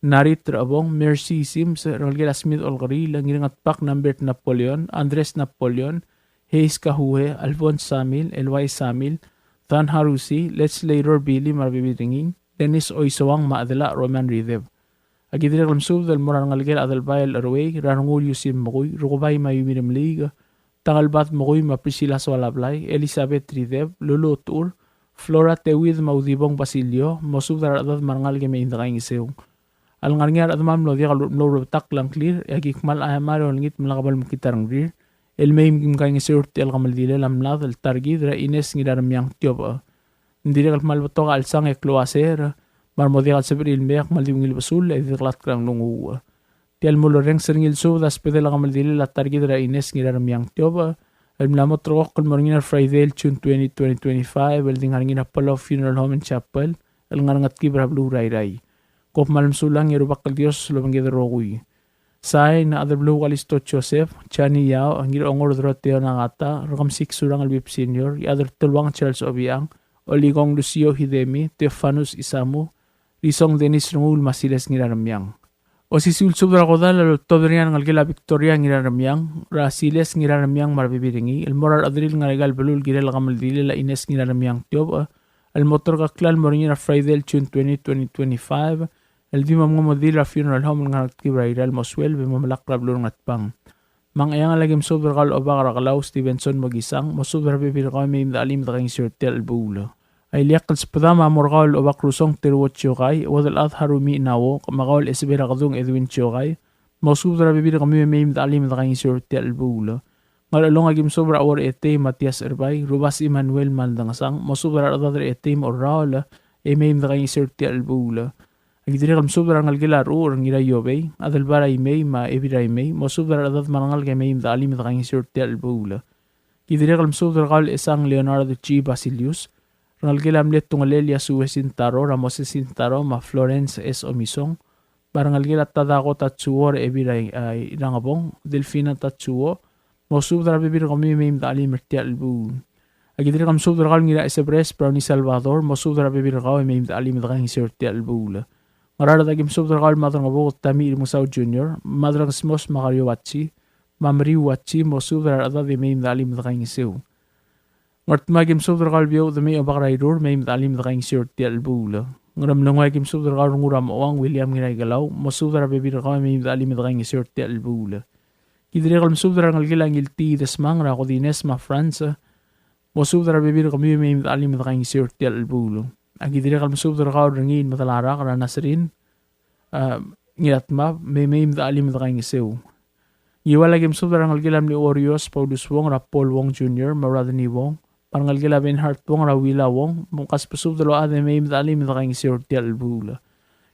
Narit Rebong, Mercy Sims, rengelekel a Smith Olkeriil, Ngirngetbak Nambert Napoleon, Andres Napoleon, Hayes Kahue, Alphonse Samil, Elwai Samil, Dan Harusi, Legislator Billy me a rebebil er ngii, Dennis Oisoang me a Adela Roman Rideb. A ki dirrek el mesubed el mo er a rengelekel a Adelbai el Cheruei, er a Rengul Yusim Mekui, Rukebai me a Yumi Remeliik, Tangelbad Mekui me a Priscilla Soalablai, Elizabeth Rideb, Lulu Tur, Flora Teuid me a Udibong Basilio, mosubed er a rechedad me a rengalek e mei me dekaingeseu. A lengar er ngii a rechedam el mlo diak el mlo ruebet a ngklir, e a ki kmal chemar e olengit me lak bo lemekngit a rengrir, el mei me kim kaingeseu er tia el kemeldilel a mlad el ta er kid er a Ines Ngiraremiang Tiobech. Ng dirrek el kmal betok a chelsang e klou a ser, me a re mo diak el sebechir el mei a kmal di ungil besul, e di deklatk er a nglunguuch. Tia el mulerrenges er ngii el subed a sbedel a kemeldilel a ta er kid er a Ines Ngiraremiang Tiobech, el mla mo ulterekokl el mo er ngii er a Friday el June twenty, twenty twenty-five, el di ngar er ngii er a Palau Funeral Home and Chapel, el ngar er a Ngetkib er a beluu er a Irrai. Kom kmal mesulang e a Rubak el Dios a lobengkid el rokui. Sain, Adelbeluu Kalisto Joseph, Jani Yao, Ngirongor Doroteo Nagata, Rekemesik Surangel Whipps Senior, Iechad er a Teluang Charles Obichang, Olikong Lucio Hidemi, Theofanus Isamu, Risong Dennis Renguul me a Siles Ngiraremiang. Osisiu el subed er a kodall a loltobed er ngii a rengelekel a Victoria Ngiraremiang, er a Siles Ngiraremiang me a rebebil er ngii, el mo er a rechederir el ngar er aika el beluu el kirel a kemeldilel a Ines Ngiraremiang Tiobech, el mo ulterekokl el mo er ngii er a Friday el June twenty, twenty twenty-five, el di mo mengemeldiil er a funeral home el ngar er a Ngetkib er a Irrai el mo sueleb e mo melakl er a beluu er a Ngatpang. Me a Ngcheangel a ki mesubed er kau el Obak er a Kelau Stevenson Mokisang, mosubed er a rebebil er kau e mei me dechelim e dekaingeseu er tia el chelebuul. A ileakl el sbedam a mo er kau el Obak Rusong Teruo Tiokai, Uodelchad Harumi Nawo, me kau el Esebei er a Kedung Edwin Tiokai, mosubed er a rebebil er kemiu e mei me dechelim e dekaingeseu er tia el chelebuul. Ngerchelong a ki mesubed er a Uong er Etei Matias Erbai, Rubas Emmanuel Maldangesang, mosubed er a rechedad er Etei me a Orraol, e mei me dekaingeseu er tia el chelebuul. A ki dirrek el mesubed er a rengelekel a Rechucher Ngiraiobei, Adelbai er a Imei me a Ebil er a Imei, mosubed er a rechedad me a rengalek e mei me dechelim e dekaingeseu er tia el chelebuul. Ki dirrek el mesubed er kau el Esang Leonard G. Basilius, rengelekel a mle Tungelel Yasue Sintaro, er a Moses Sintaro, me a Florence S. Omisong, me a rengelekel a Tadako Tatsuo, er a Ebil er a, a, Irangebong, Delfina Tatsuo, mosubed er a rebebil er kemiu e mei me de chelim er tia el chelebuul. Aki dirrek el mesubed er kau el Ngiraesebres Brownie Salvador, mosubed er a rebebil er kau e mei me de chelim e de kaingeseu er tia el chelebuul. Ngaraard, aki mesubed er kau el Madrangebuked Tami Remengesau Junior, Madrangesmos Makario Wachi, me a Meriu Wachi, mosubed er a rechedad e mei me de chelim e de kaingeseu. Ngardmau, aki mesubed er kau el Biou Demei Obak er a Irur, mei me de chelim e de kaingeseu er tia el chelebuul. Ngeremlengui, aki mesubed er kau el Ngura Mochouang William Ngiraikelau, mosubed er a rebebil er kau e mei me de chelim e de kaingeseu er tia el chelebuul. Ki dirrek el mesubed er a rengelekel a Ngiltii Desmang, er a Kodines me a Franz, mosubed er a rebebil er kemiu e mei me de chelim e de kaingeseu er tia el chelebuul. Aki dirrek el mesubed er kau el Rengiil Medalarak, er a Nasrin, a, Ngiratmab, me mei me de chelim e de kaingeseu. Ngiwal, aki mesubed er a rengelekel a mle Orios Paulus Wong, er a Paul Wong Junior, me a Rodney Wong, me a rengelekel a Bernhard Wong, er a Willa Wong, me mkasbesubed el ochad e mei me de chelim e de kaingeseu er tia el chelebuul.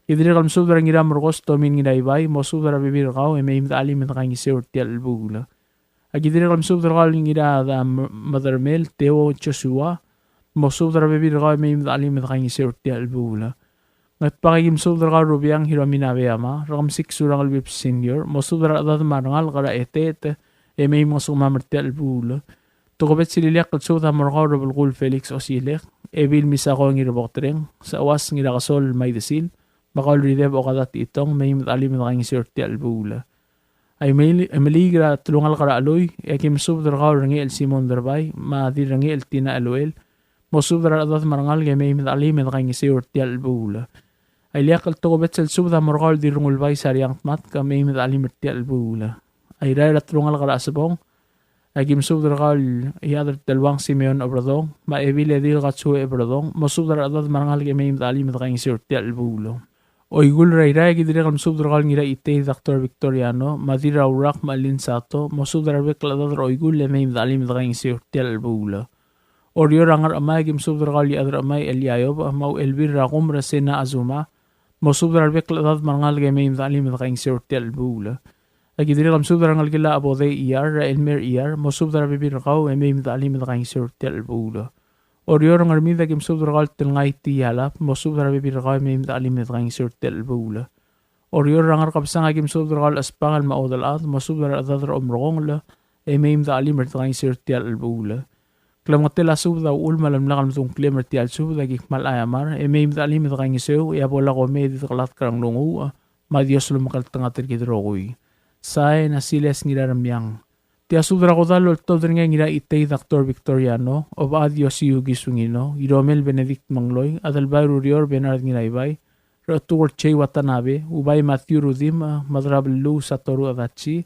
Ki dirrek el mesubed er a Ngiramerkos Tomin Ngiraibai, mosubed er a rebebil er kau e mei me de chelim e de kaingeseu er tia el chelebuul. Aki dirrek el mesubed er kau el Ngirada M-, Medermel Theo Joshua, mosubed er a rebebil er kau e mei me de chelim e de kaingeseu er tia el chelebuul. Ngatpang, aki mesubed er kau el Rubiang Hiromi Nabeyama, Rekemesik Surangel Whipps Senior, mosubed er a rechedad me a rengalek er a Eteet e mei me ngosukemam er tia el chelebuul. Tokubets el ileakl el subed a mo er kau el Rebelkuul Felix Osilek, Ebil Misako Ngirboketereng, Seuas Ngirakesol Maidesil, me kau el Rideb Okada Techitong, mei me de chelim e de kaingeseu er tia el chelebuul. A Imeli-, Imeliik er a telungalek er a Chelui, e aki mesubed er kau el Rengechel Simon Derbai, me a Dirrengechel Tina Eluel, mosubed er a rechedad me a rengalek e mei me de chelim e de kaingeseu er tia el chelebuul. A ileakl el tokubets el subed a mo er kau el Dirrengulbai Sariang Tmatk, e mei me de chelim er tia el chelebuul. A Irrai er a telungalek er a Chesebong, aki mesubed er kau el Iechad er a Teluang Simeon Obradong, me a Ebil Edil Katsue Obradong, mosubed er a rechedad me a rengalek e mei me de chelim e de kaingeseu er tia el chelebuul. Oikull er a Irrai, aki dirrek el mesubed er kau el Ngiraitei Doctor Victoriano, me a Dirraurak me a Lynn Sato, mosubed er a rebek el chedad er a Oikull e mei me de chelim e de kaingeseu er tia el chelebuul. Oreor er a Ngerchemai, aki mesubed er kau el Iechad er a Chemai Eliayob, me a Uchelbil er a Kumer Sena Azuma, mosubed er a rebek el chedad me a rengalek e mei me de chelim e de kaingeseu er tia el chelebuul. Aki dirrek el mesubed er a rengelekel a Abodei Iyar, er a Elmer Iyar, mosubed er a rebebil er kau e mei me de chelim e de kaingeseu er tia el chelebuul. Oreor er a Ngermid, aki mesubed er kau el Telngai Tialap, mosubed er a rebebil er kau e mei me de chelim e de kaingeseu er tia el chelebuul. Oreor er a Ngerkebesang, aki mesubed er kau el Chesbangel me a Odelchad, mosubed er a rechedad er a Omerekongel e mei me de chelim e de kaingeseu er tia el chelebuul. Klemengetel a subed a uchul me a lemlak el medung a ngklem er tia el subed, aki kmal aiamar e mei me de chelim e de kaingeseu, e a bo lak omei e di dekelatk er a nglunguuch, me a Dios a lomekngeltengat er kid el rokui. Sain a Silas Ngiraremiang. Tia subed er a kodall el oltobed er ngii a Ngiraitei Doctor Victoriano, Obechad Yosiuki Sungino, Iromel Benedict Mengloi, Adelbai Rurior Bernard Ngiraibai, Rechetuker Jay Watanabe, Ubai Matthew Rudimch, Madrabeluu Satoru Adachi,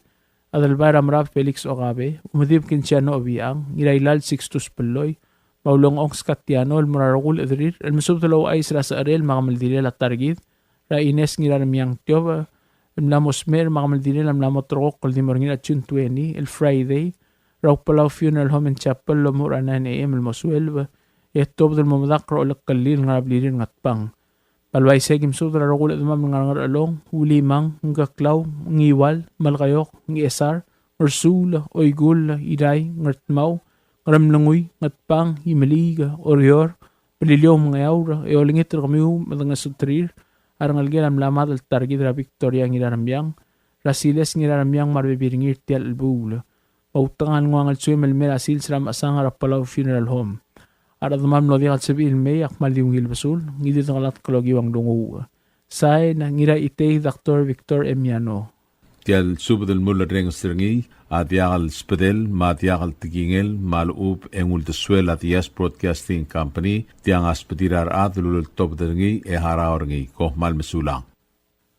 Adelbai er a Merab Felix Okabe, Umedib Kinsiano Obichang, Ngirailal Sixtus Belloi, me a Ulengchong Skatiano el mo er a rokui el chederir el mesubed el ouchais er a secherel me a kemeldiilel a ta er kid er a Ines Ngiraremiang Tiob, el mla mo smecher me a kemeldiilel a mla mo ulterekokl el di mo er ngii er a June twenty, el Friday, er a Palau Funeral Home and Chapel el omuchel er a nine A M el mo twelve, e tuobed el mo medakl er a olekelir el ngar er a blirir er a Ngatpang. Me a le uaisei e aki mesubed er a rokui el chedemam el ngar er a Ngerchelong, Ulimang, Ngkeklau, Ngiwal, Melekeok, Ngchesar, Ngersuul, Oikull, Irrai, Ngardmau, Ngeremlengui, Ngatpang, Imeliik, Oreor, Beliliou me a Ngeaur, e olengit er kemiu me dengesuterir a rengelekel a mla mad el ta er kid er a Victoria Ngiraremiang, er a Silas Ngiraremiang me a rebebil er ngii er tia el chelebuul. Me a Utengang el nguu a ngelsuim el mei er a sils er a mechesang er a Palau Funeral Home. A rechedemam el mlo diak el sebechir el mei a kmal di ungil besul, ngii di dekelatk el okiu a nglunguuch. Sain, Ngiraitei Doctor Victor M. Yano. Tia el subed el mulerrenges er ngii a diak el sbedel me a diak el tekingel me a lechub e ng uldesuel a Diaz Broadcasting Company, tiang a sbedir a rechad el uleltobed er ngii e harau er ngii. Kom kmal mesulang.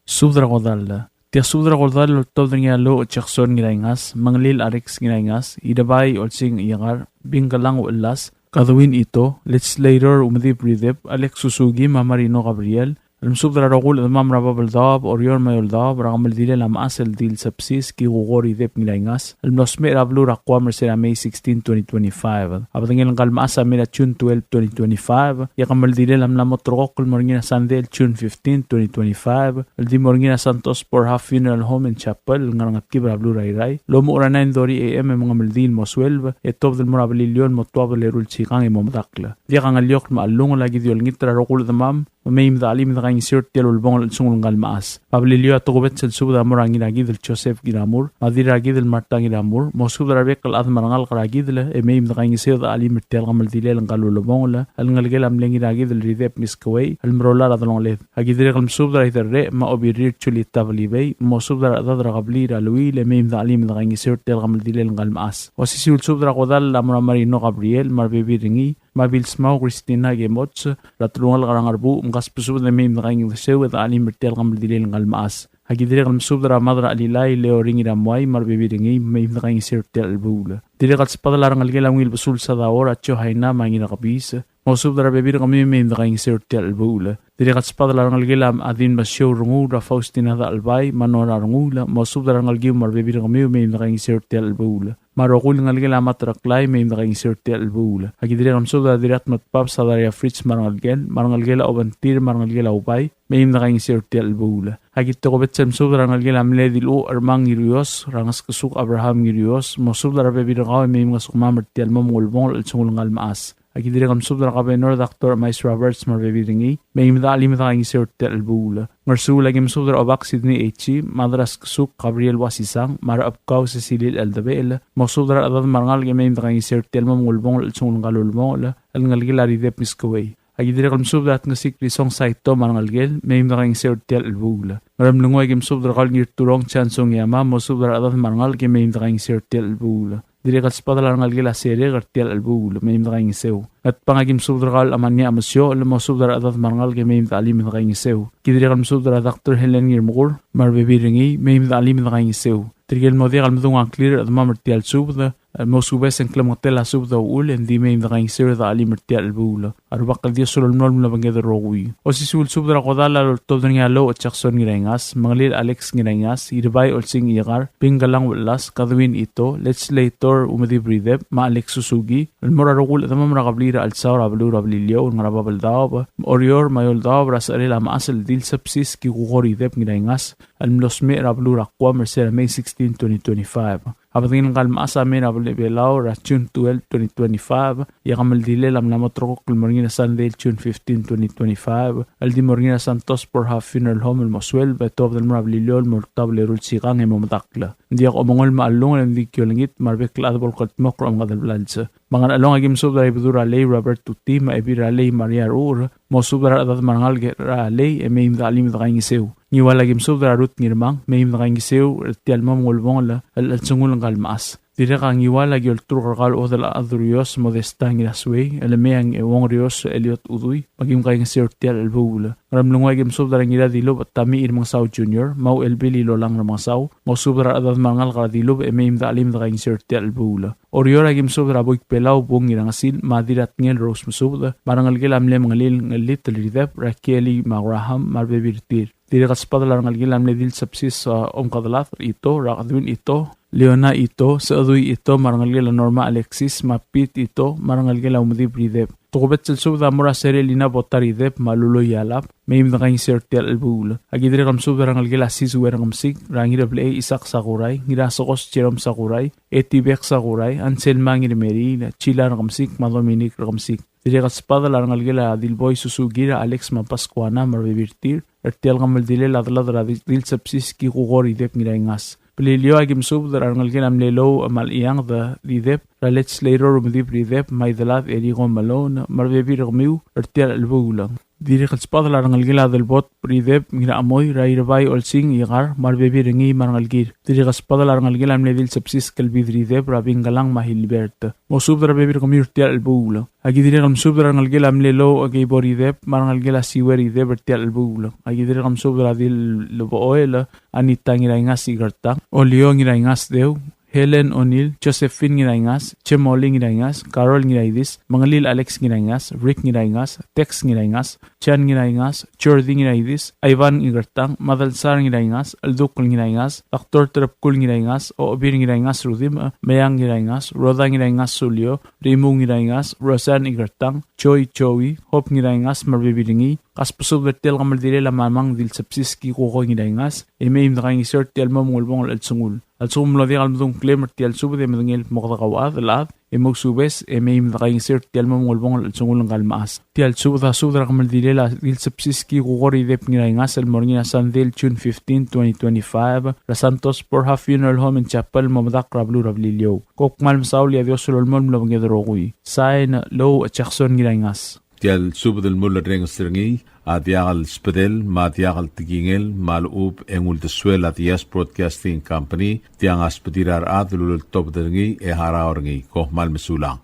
Subed er a kodall. Tia subed er a kodall el oltobed er ngii a Louch Jackson Ngiraingas, Mengelil Alex Ngiraingas, Idebai Olsing Iekar, Bingkelang Uchelas, Kadwin Ito, Legislator Umedib Rideb, Alex Suzuki me a Marino Gabriel, El mesubed er a rokui el chedemam er a Babeldaob, Oreor me a Eouldaob, er a kemeldilel a mechas el Dilsebsis Kikukor Idep Ngiraingas, el mlo smecher er a beluu er a Guam er se er a May sixteen, twenty twenty-five. A bedengel ngka el mechas a mei er a June twelve, twenty twenty-five, e a kemeldilel a mla mo ulterekokl el mo er ngii er a Sunday el June fifteen, twenty twenty-five, el di mo er ngii er a Santos Borja Funeral Home and Chapel, el ngar er a Ngetkib er a beluu er a Irrai, el omuchel er a nine thirty A M e mengemeldiil el mo twelve, e tuobed el mo er a Beliliou el mo tuab el eru el sikang e mo medakl. Diak a ngeliokl me a chelungel. Aki di olengit er a rokui el chedemam, me mei me de chelim e de kaingeseu er tia el ulebongel el chelsengul ngka el mechas. Me a Beliliou a tokubets el subed a mo er a Ngirakidel Joseph Ngiramur, me a Dirrakidel Martha Ngiramur, mosubed er a rebek el chad me a rengalek er a Kidel, e mei me de kaingeseu e de chelim er tia el kemeldilel ngka el ulebongel el ngelekel a mle Ngirakidel Rideb Miskewei, el merola er a delongeled. Aki dirrek el mesubed er a Iderrech me a Obirir Julita Belibei, mosubed er a rechedad er a kebliil er a Luil, e mei me de chelim e de kaingeseu er tia el kemeldilel ngka el mechas. Osisiu el subed er a kodall a mo er a Marino Gabriel, me a rebebil er ngii, me a Bilsmau Christina Kemots, er a telungalek er a Ngerbuch, mkasbesubed e mei me de kaingeseu e de chelim er tia el kemeldilel ngka el mechas. Aki dirrek el mesubed er a Mad er a Chelilai, Leoring Iramuai, me a rebebil er ngii, mei me de kaingeseu er tia el chelebuul. Dirrek el sbadel a rengelekel a Ungil Besul Sadao, er a Johaina me a Ngirakebis, mosubed er a rebebil er kemiu, mei me de kaingeseu er tia el chelebuul. Dirrek el sbadel a rengelekel a Adin Masiou Renguul, er a Faustina Dachelbai, me a Nora Renguul, mosubed er a rengelekiu me a rebebil er kemiu, mei me de kaingeseu er tia el chelebuul. Me a rokui el ngelekel a Matreklai, mei me de kaingeseu er tia el chelebuul. Aki dirrek el mesubed er a Dirratmetbab Sadaria Fritz me a rengelekel, me a rengelekel a Obentir, me a rengelekel a Ubai, mei me de kaingeseu er tia el chelebuul. Aki tokubets el mesubed er a rengelekel a mle Diluch Ermang Ngirios, er a Ngeskesuk Abraham Ngirios, mosubed er a rebebil er kau e mei me ngosukemam er tia el mo ulebongel el chelsengul ngka el mechas. Aki dirrek el mesubed er a Governor Doctor Emais Roberts me a rebebil er ngii, mei me de chelim e de kaingeseu er tia el chelebuul. Ngersuul, aki mesubed er a Obak Sidney H., Madraskesuk Gabriel Wasisang, me a Rechebkau Cecilia Eldebechel, mosubed er a rechedad me a rengalek e mei me de kaingeseu er tia el mo ulebongel el chelsengul ngka el ulebongel el ngelekel a Rideb Miskewei. Aki dirrek el mesubed er a Tngesik Risong Saito me a rengelekel, mei me de kaingeseu er tia el chelebuul. Ngeremlengui, aki mesubed er kau el Ngirturong Chansung Yama, mosubed er a rechedad me a rengalek e mei me de kaingeseu er tia el chelebuul. Dirrek el sbadel a rengelekel a Serek er tia el chelebuul, mei me de kaingeseu. Ngatpang, aki mesubed er kau el Amania Amesiochel, mosubed er a rechedad me a rengalek e mei me de chelim e de kaingeseu. Ki dirrek el mesubed er a Doctor Helen Ngirmekur me a rebebil er ngii, mei me de chelim e de kaingeseu. Tirke el mo diak el medung a ngklir er a chedemam er tia el subed, el mo subes e ng klemengetel a subed a uchul, e ng di mei me de kaingeseu e de chelim er tia el chelebuul. A Rubak el Dios a lolemolem el obengked el rokui. Osisiu el subed er a kodall a loltobed er ngii a Louch Jackson Ngiraingas, Mengelil Alex Ngiraingas, Irbai Olsing Ikar, Bingkelang Uchelas, Kadwin Ito, Legislator Umedib Rideb, me a Alex Suzuki, el mo er a rokui el chedemam er a kebliil er a Chelsau er a beluu er a Beliliou, el ngar er a Babeldaob, Oreor me a Eouldaob, er a secherel a mechas el Dilsebsis Kikukor Ideb Ngiraingas, el mlo smecher er a beluu er a Guam er se er a May sixteen, twenty twenty-five. A bedengel ngka el mechas a mei er a Belau er a June twelve, twenty twenty-five, e a kemeldilel a mla mo ulterekokl el mo er ngii er a Sunday el June fifteen, twenty twenty-five, el di mo er ngii er a Santos Borja Funeral Home el mo suelb, e tuobed el mo er a Beliliou el mo oltab el eru el sikang e mo medakl. Ng diak a omengoll me a chelungel, e ng di ki olengit me a rebek el chad bo el kldmokl er a omengadel blals. Me a Ngerchelong, aki mesubed er a Ibedul er a Lei Robert Tuti me a Ebil er a Lei Maria Ruur, mosubed er a rechedad me a rengalek er a Lei e mei me de chelim e de kaingeseu. Ngiwal, aki mesubed er a Ruth Ngirmang, mei me de kaingeseu er tia el mo ulebongel el chelsengul ngka el mechas. Dirrek a Ngiwal, aki olturk er kau el Odel Adurios Modesta Ngirasuei, el mei a Ngeuong Rios Eliot Udui, me aki kaingeseu er tia el chelebuul. Ngeremlengui, aki mesubed er a Ngiradilubech Tami Remengesau Junior, me a Uchelbil Ilolang Remengesau, mosubed er a rechedad me a rengalek er a Dilubech e mei me de chelim e de kaingeseu er tia el chelebuul. Oreor, aki mesubed er a Boik Belau Bung Ngirangesil, me a Dirratngel Rose Mesubed, me a rengelekel a mle Mengelil Ngelitel Rideb, er a Kelly me a Graham, me a rebebil er tir. Dirrek el sbadel a rengelekel a mle Dilsebsis, a, Omkedelad Ito, er a Edwin Ito, Leona Ito, Sechedui Ito, me a rengelekel a Norma Alexis, me a Pete Ito, me a rengelekel a Umedib Rideb. Tokubets el subed a mo er a Serelina Botar Ideb, me a Luloi Alab, mei me de kaingeseu er tia el chelebuul. Aki dirrek el mesubed er a rengelekel a Sisue Rekemesik, er a Ngirablechei Isaac Sakurai, Ngirasekos Jerome Sakurai, Etibek Sakurai, Anselma Ngirmeriil, Chila Rekemesik, me a Dominic Rekemesik. Dirrek el sbadel a rengelekel a Dilboi Suzuki, er a Alex me a Pascuana, me a rebebil er tir, er tia el kemeldilel a delad er a Dil-, Dilsebsis Kikukor Ideb Ngiraingas. Beliliou, aki mesubed er a rengelekel a mle Lou me a Lechianged Rideb, er a Legislator Umedib Rideb, me a Idelad Erico Malone, me a rebebil er kemiu, er tia el chelebuul. Dirrek el sbadel a rengelekel a Delbot Rideb Ngirachemoi, er a Irbai Olsing Ikar, me a rebebil er ngii me a rengelekir. Dirrek el sbadel a rengelekel a mle Dilsebsis Kelbid Rideb, er a Bingkelang me a Hilbert. Mosubed er a rebebil er kemiu er tia el chelebuul. Aki dirrek el mesubed er a rengelekel a mle Lou Keibo Rideb, me a rengelekel a Siue Rideb er tia el chelebuul. Aki dirrek el mesubed er a Dil Lebochoel, Anita Ngiraingas Ikertang, Olio Ngiraingas Deu, Helen O'Neill, Josephine Ngiraingas, Chemoli Ngiraingas, Carol Ngiraidis, Mengelil Alex Ngiraingas, Rick Ngiraingas, Tex Ngiraingas, Jan Ngiraingas, Jordi Ngiraidis, Ivan Ikertang, Madelsar Ngiraingas, Eldukl Ngiraingas, Doctor Terebkul Ngiraingas, Obir Ngiraingas Rudim, Meang Ngiraingas, Roda Ngiraingas Sulio, Rimu Ngiraingas, Roseanne Ikertang, Joy Joey, Hope Ngiraingas, me a rebebil er ngii, kasbesubed er tia el kemeldilel a Mamang Dilsepsis Kikuko Ngiraingas, e mei me dekaingeseu er tia el mo ulebongel el chelsengul. A lsekum e ng diak el medung a klem er tia el subed e medengei el kmo kede kauchad el chad, e mousubes, e mei me dekaingeseu er tia el mo ulebongel el chelsengul ngka el mechas. Tia el subed a subed er a kemeldilel a Dilsepsis Kikuko Rideb Ngiraingas el mo er ngii er a Sandei el June fifteen, twenty twenty-five, er a Santos Borja Funeral Home and Chapel el mo medakl er a beluu er a Beliliou. Kom kmal mesaul e a Dios a lolemolem el obengked el rokui. Sign, Lou Jackson Ngiraingas. Tia el subed el mulerrenges er ngii a diak el sbedel me a diak el tekingel me a lechub e ng uldesuel a Diaz Broadcasting Company, tiang a sbedir a rechad el uleltobed er ngii e harau er ngii. Kom kmal mesulang.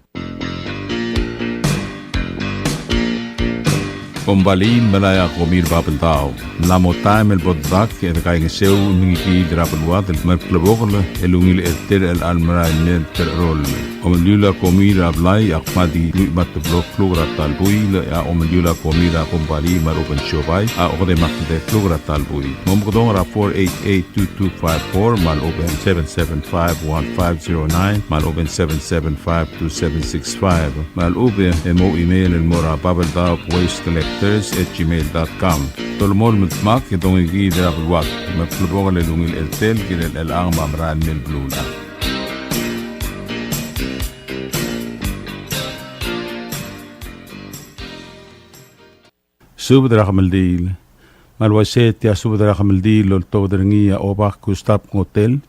Kombalii el melai a komi er a Babeldaob. Ng mla mo taem el bo dedak e dekaingeseu el mengikiid er a beluad el mer a klebokel el ungil er tir el chelecha el merael mei el terecheroll. Omeliul a komi er a blai a kmal di lluich me a teblo el kluk er a ta el buil, e a omeliul a komi er a kombalii me a lechub e ng siobai a okedei me a tede el kluk er a ta el buil. Momekedong er a four eight eight two two five four me a lechub e ng seven seven five one five zero nine me a lechub e ng seven seven five two seven six five. Me a lechub e mo email el mo er a Babeldaob Waste Collectors at gmail dot com. Dolemolem el dmak e dongikiid er a beluad. Me a klebokel el ungil er tir el kirel chelechang me a merael mei el beluulechad. Subed er a kemeldiil. Me a le uaisei e tia subed er a kemeldiil el oltobed er ngii a Obak Gustav Ngotel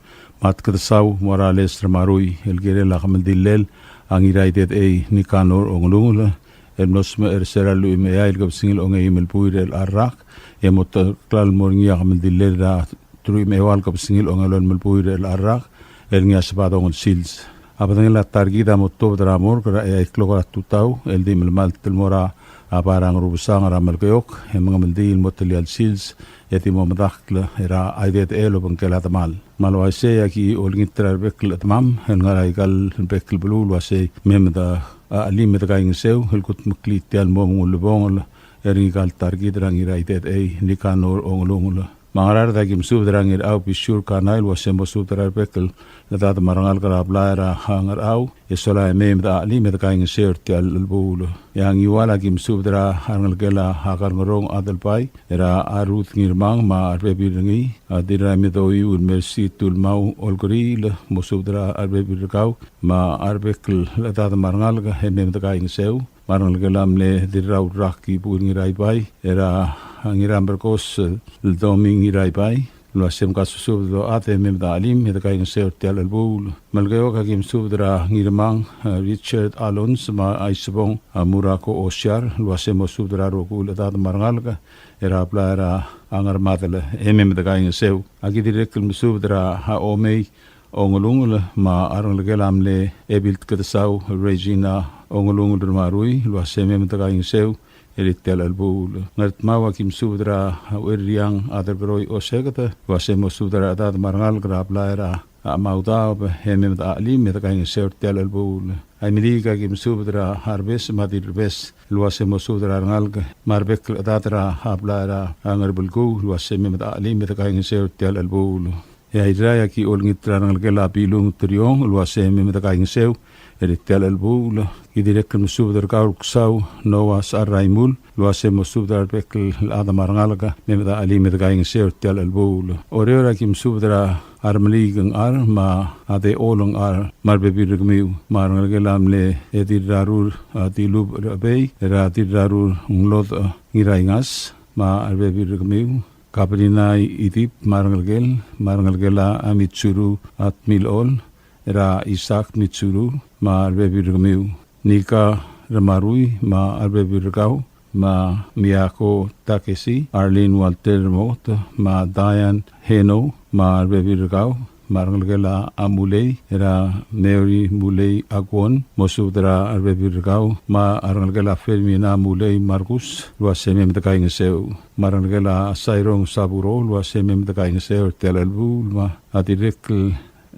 me a Tkedesau Morales Remarui el kirel a kemeldillel a Ngiraidedei Nicanor Ongelungel el mlo smecher er se er a lluich me a eai el kebesengil a ongeim el buil er chelecha el rak, e mo teklal mo er ngii a kemeldillel er a teruich me a eua el kebesengil a ongelolem el buil er chelecha el rak el ngii a Sebadong el sils. A bedengel a ta er kid a mo tuobed er a morgue er a eai el klok er a tutau el di melemalt el mo er a bai er a Ngerubesang er a Melekeok, e mengemeldiil el mo telia el sils e di mo medakl er a Idedei el obengkel a demal. Me a le uaisei e aki olengit er a rebek el chedemam el ngar er aika el bek el beluu el uaisei me mei me de chelim e dekaingeseu el kudmeklii tia el mo ulebongel er ngika el ta er kid er a Ngiraidedei Nicanor Ongelungel. Me a Ngaraard a ki mesubed er a Ngirchau Bisiur Kanai el uase mosubed er a rebek el chedad me a rengalek er a blai er a Ngerchau, e sola e mei me de chelim e dekaingeseu er tia el chelebuul. E a Ngiwal a ki mesubed er a rengelekel a Karngerong Adelbai, er a Ruth Ngirmang me a rebebil er ngii, a Dirraimedoiu el Mercy Tulmau Olkeriil, mosubed er a rebebil er kau me a rebek el chedad me a rengalek e mei me dekaingeseu. Me a rengelekel a mle Dirraurak Ibuil Ngiraibai, er a Ngiramerkos el Domi Ngiraibai, el uase mkasusubed el ochad e mei me de chelim e dekaingeseu er tia el chelebuul. Melekeok a ki mesubed er a Ngirmang, a Richard Alons me a Isebong, a Murako Osiar, el uase mosubed er a rokui el chedad me a rengalek er a blai er a Ngermadel e mei me dekaingeseu. A ki dirrek el mesubed er a Omei Ongelungel me a rengelekel a mle Ebil Tkedesau Regina Ongelungel Remarui, el uase mei me dekaingeseu er tia el chelebuul. Ngardmau a ki mesubed er a Uerriang Aderkeroi Oseked, el uase mosubed er a chedad me a rengalek er a blai er a Maudaob e mei me de chelim e dekaingeseu er tia el chelebuul. Aimeliik a ki mesubed er a Arbes me a Dirrebes, el uase mosubed er a rengalek me a rebek el chedad er a blai er a Ngerbelkuu, el uase mei me de chelim e dekaingeseu er tia el chelebuul. E a Irrai a ki olengit er a rengelekel a Bilung Teriong, el uase mei me dekaingeseu er tia el chelebuul. Ki dirrek el mesubed er kau el Ksau Noah Sechar Raimul, el uase mosubed er a rebek el chedad me a rengalek, mei me de chelim e dekaingeseu er tia el chelebuul. Oreor a ki mesubed er a Remeliik Ngchar me a Deol Ngchar me a rebebil er kemiu, me a rengelekel a mle Dirrarur, a Dilub Rebei, er a Dirrarur Nglodech Ngiraingas me a rebebil er kemiu. Kabrina Idip me a rengelekel, me a rengelekel a Mitsuru Atmilol, er a Isaac Mitsuru me a rebebil er kemiu. Nika Remarui me a rebebil er kau, me a Miyako Takesi, Arlene Walter Remoket, me a Diane Heno me a rebebil er kau, me a rengelekel a Mulei, er a Mary Mulei Aguon, mosubed er a rebebil er kau, me a rengelekel a Fermina Mulei Markus, el uase mei me dekaingeseu. Me a rengelekel a Sairong Saburo, el uase mei me dekaingeseu er tia el chelebuul. Me a dirrek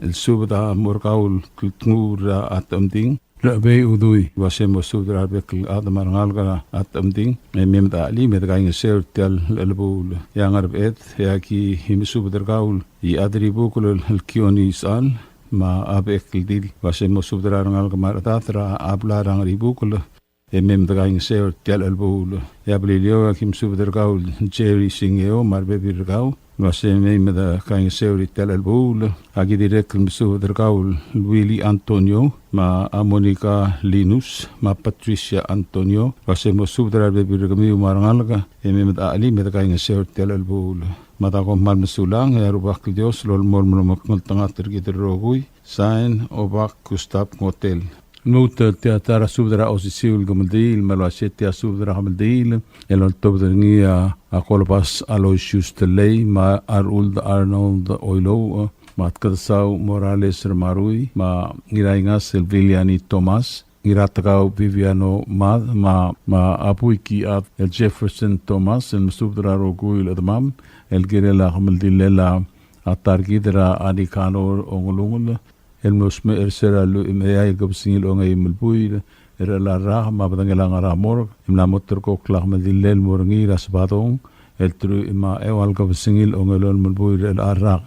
el subed a mo er kau el Kltnguul er a Temding, Rechebei Udui, el uase mo subed er a rebek el chad me a rengalek er a Techemding, e mei me de chelim e de kaingeseu er tia el chelebuul. E a Ngerbeched, e aki mesubed er kau el Iechadribukel el Kione Isechal, me a Bechekldil, el uase mo subed er a rengalek me a rechedad er a blai er a Ngeribukel, e mei me de kaingeseu er tia el chelebuul. E a Beliliou, e aki mesubed er kau el Jerry Singeo, me a rebebil er kau, el uase mei me de kaingeseu er tia el chelebuul. Aki dirrek el mesubed er kau el Willy Antonio, me a Monica Linus, me a Patricia Antonio, el uase mo subed er a rebebil er kemiu me a rengalek, e mei me de chelim e de kaingeseu er tia el chelebuul. Me a da kom kmal mesulang, e a Rubak el Dios a lolemolem el omekngeltengat er kid el rokui. Sain, Obak Gustav Ngotel. Lmuut el tia ta er a subed er a osisiu el kemeldiil, me a le uaisei tia subed er a kemeldiil el oltobed er ngii a Kolobas Aloysius Tellei, me a Rechuld Arnold Oilouch, me a Tkedesau Morales Ramarui, me a Ngiraingas el Viliani Thomas, Ngiratekau Viviano Mad, me a, me a Abuikiad el Jefferson Thomas, el mesubed er a rokui el chedemam el kirel a kemeldilel a ta er kid er a Nicanor Ongelungel, el mlo smecher er se er a lluich me a eai el kebesengil a ongeim el buil er chelecha el rak, me a bedengel a ngar er a morgue, e mla mo terrekokl a kemeldilel el mo er ngii er a Sebadong el teruich me a eua el kebesengil a ongelolem el buil er chelecha el rak,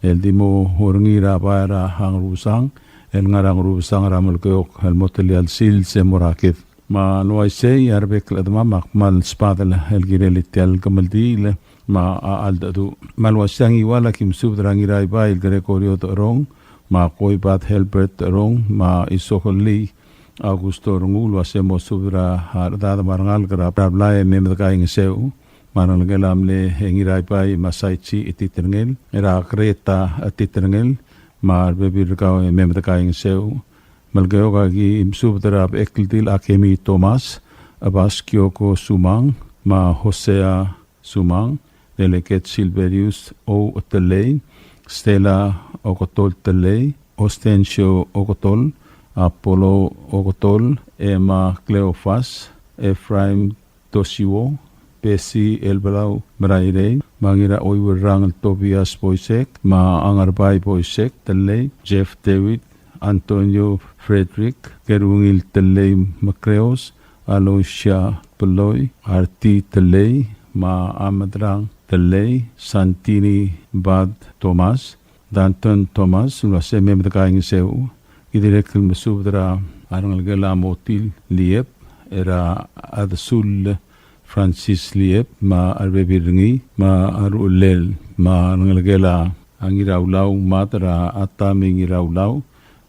el di mo er ngii er a bai er a Ngerubesang el ngar er a Ngerubesang er a Melekeok el mo telia el sils e mo er a ked. Me a le uaisei a rebek el chedemam a kmal sbadel el kirel tia el kemeldiil me a cheldecheduch. Me a le uaisei a Ngiwal a ki mesubed er a Ngiraibai el Gregorio Techerong, me a Koibad Helbert Techerong, me a Isokelii Augusto Rengul, el uase mo subed er a rechedad me a rengalek er a blai e mei me de kaingeseu. Me a rengelekel a mle Ngiraibai me a Saichi Etiterengel, er a Greta Etiterengel, me a rebebil er kau e mei me de kaingeseu. Melekeok a ki mesubed er a Bechekldil Akemi Thomas, Abas Kioko Sumang, me a Hosea Sumang, Delegate Silverius O. Tellei, Stella Okotol Tellei, Ostencio Okotol, Apollo Okotol, Emma Cleofas, Ephraim Tosiwo, Bessie Elbelau Merairei, me a Ngiraoiuerrang el Tobias Boisek, me a Ngerbai Boisek Tellei, Jeff David, Antonio Frederick, Kerungil Tellei Mekreos, Aloysia Peloi, Arti Tellei, me a Medrang Tellei, Santini Bad Thomas, Danton Thomas, el uase mei me de kaingeseu. Ki dirrek el mesubed er a rengelekel a Motil Liep, er a Adesul Francis Liep, me a rebebil er ngii, me a ruchellel, me a rengelekel a Ngiraulau, Mad er a Atami Ngiraulau,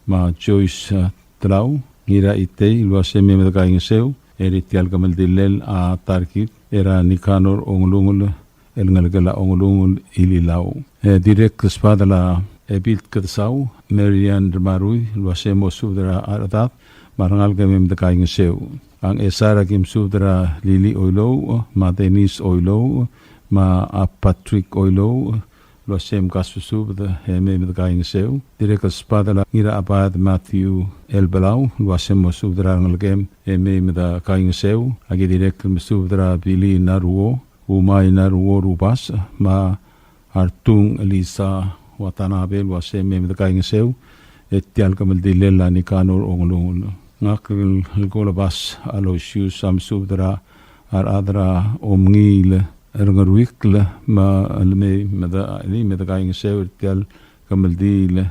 me a Joyce, a, Telau, Ngiraitei, el uase mei me de kaingeseu er tia el kemeldilel a ta er kid er a Nicanor Ongelungel, el ngelekel a Ongelungel Ililau. E dirrek el sbadel a Ebil Tkedesau, Marian Ramarui, el uase mo subed er a rechedad me a rengalek e mei me de kaingeseu. A Ngchesar a ki mesubed er a Lili Oilouch, me a Denise Oilouch, me a Patrick Oilouch, el uase mkasusubed e mei me de kaingeseu. Dirrek el sbadel a Ngirachebaed Matthew Elbelau, el uase mo subed er a rengelekem e mei me de kaingeseu. A ki dirrek el mesubed er a Billy Naruo, Umai Naruo Rubas, me a Artung Elisa Watanabe, el uase mei me de kaingeseu er tia el kemeldilel a Nicanor Ongelungel. Ngak el Kolobas Aloysius a mesubed er a rechad er a Omngiil er a Ngeruikl me le mei me de, mei me de kaingeseu er tia el kemeldiil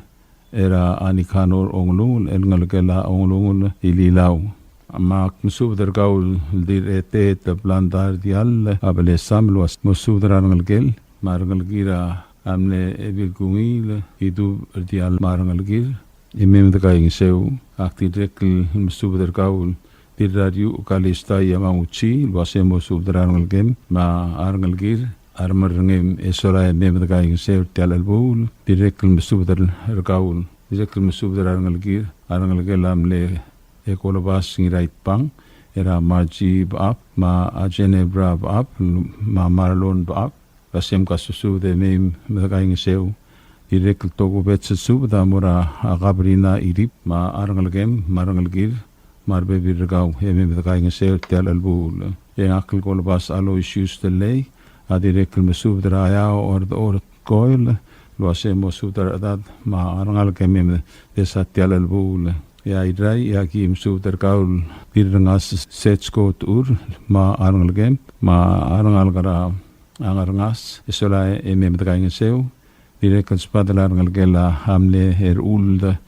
er a Nicanor Ongelungel el ngelekel a Ongelungel Ililau. Me ak mesubed er kau el Dirretet Blanda Rdiall a Belesam el uase mo subed er a rengelekel me a rengelekir a mle Ebil Kungiil Idub Rdiall me a rengelekir e mei me de kaingeseu. Ak dirrek el mesubed er kau el Dirrariuch Kalista Yamaguchi el uase mo subed er a rengelekem me a rengelekir a remerrengem e sola e mei me de kaingeseu er tia el chelebuul. Dirrek el mesubed er kau el, dirrek el mesubed er a rengelekir a rengelekel a mle Ekolobas Ngiraitbang, er a Margie Bechab, me a Genevra Bechab, me a Marlon Bechab, el uase mkasusubed e mei me de kaingeseu. Dirrek el tokubets el subed a mo er a Kabrina Idip, me a rengelekem, me a rengelekir, me a rebebil er kau, e mei me de kaingeseu er tia el chelebuul. E ngak el Kolobas Aloysius Tellei a dirrek el mesubed er a Eaoch er a Dechor Tkoel el uase mo subed er a rechedad me a rengalek e mei me desa tia el chelebuul. E a Irrai, e aki mesubed er kau el Dirrengas Setsko Techur, me a rengelekem, me a rengalek er a Ngerrengas, e sola e mei me dekaingeseu. Dirrek el subedel a rengelekel a mle Rechuld er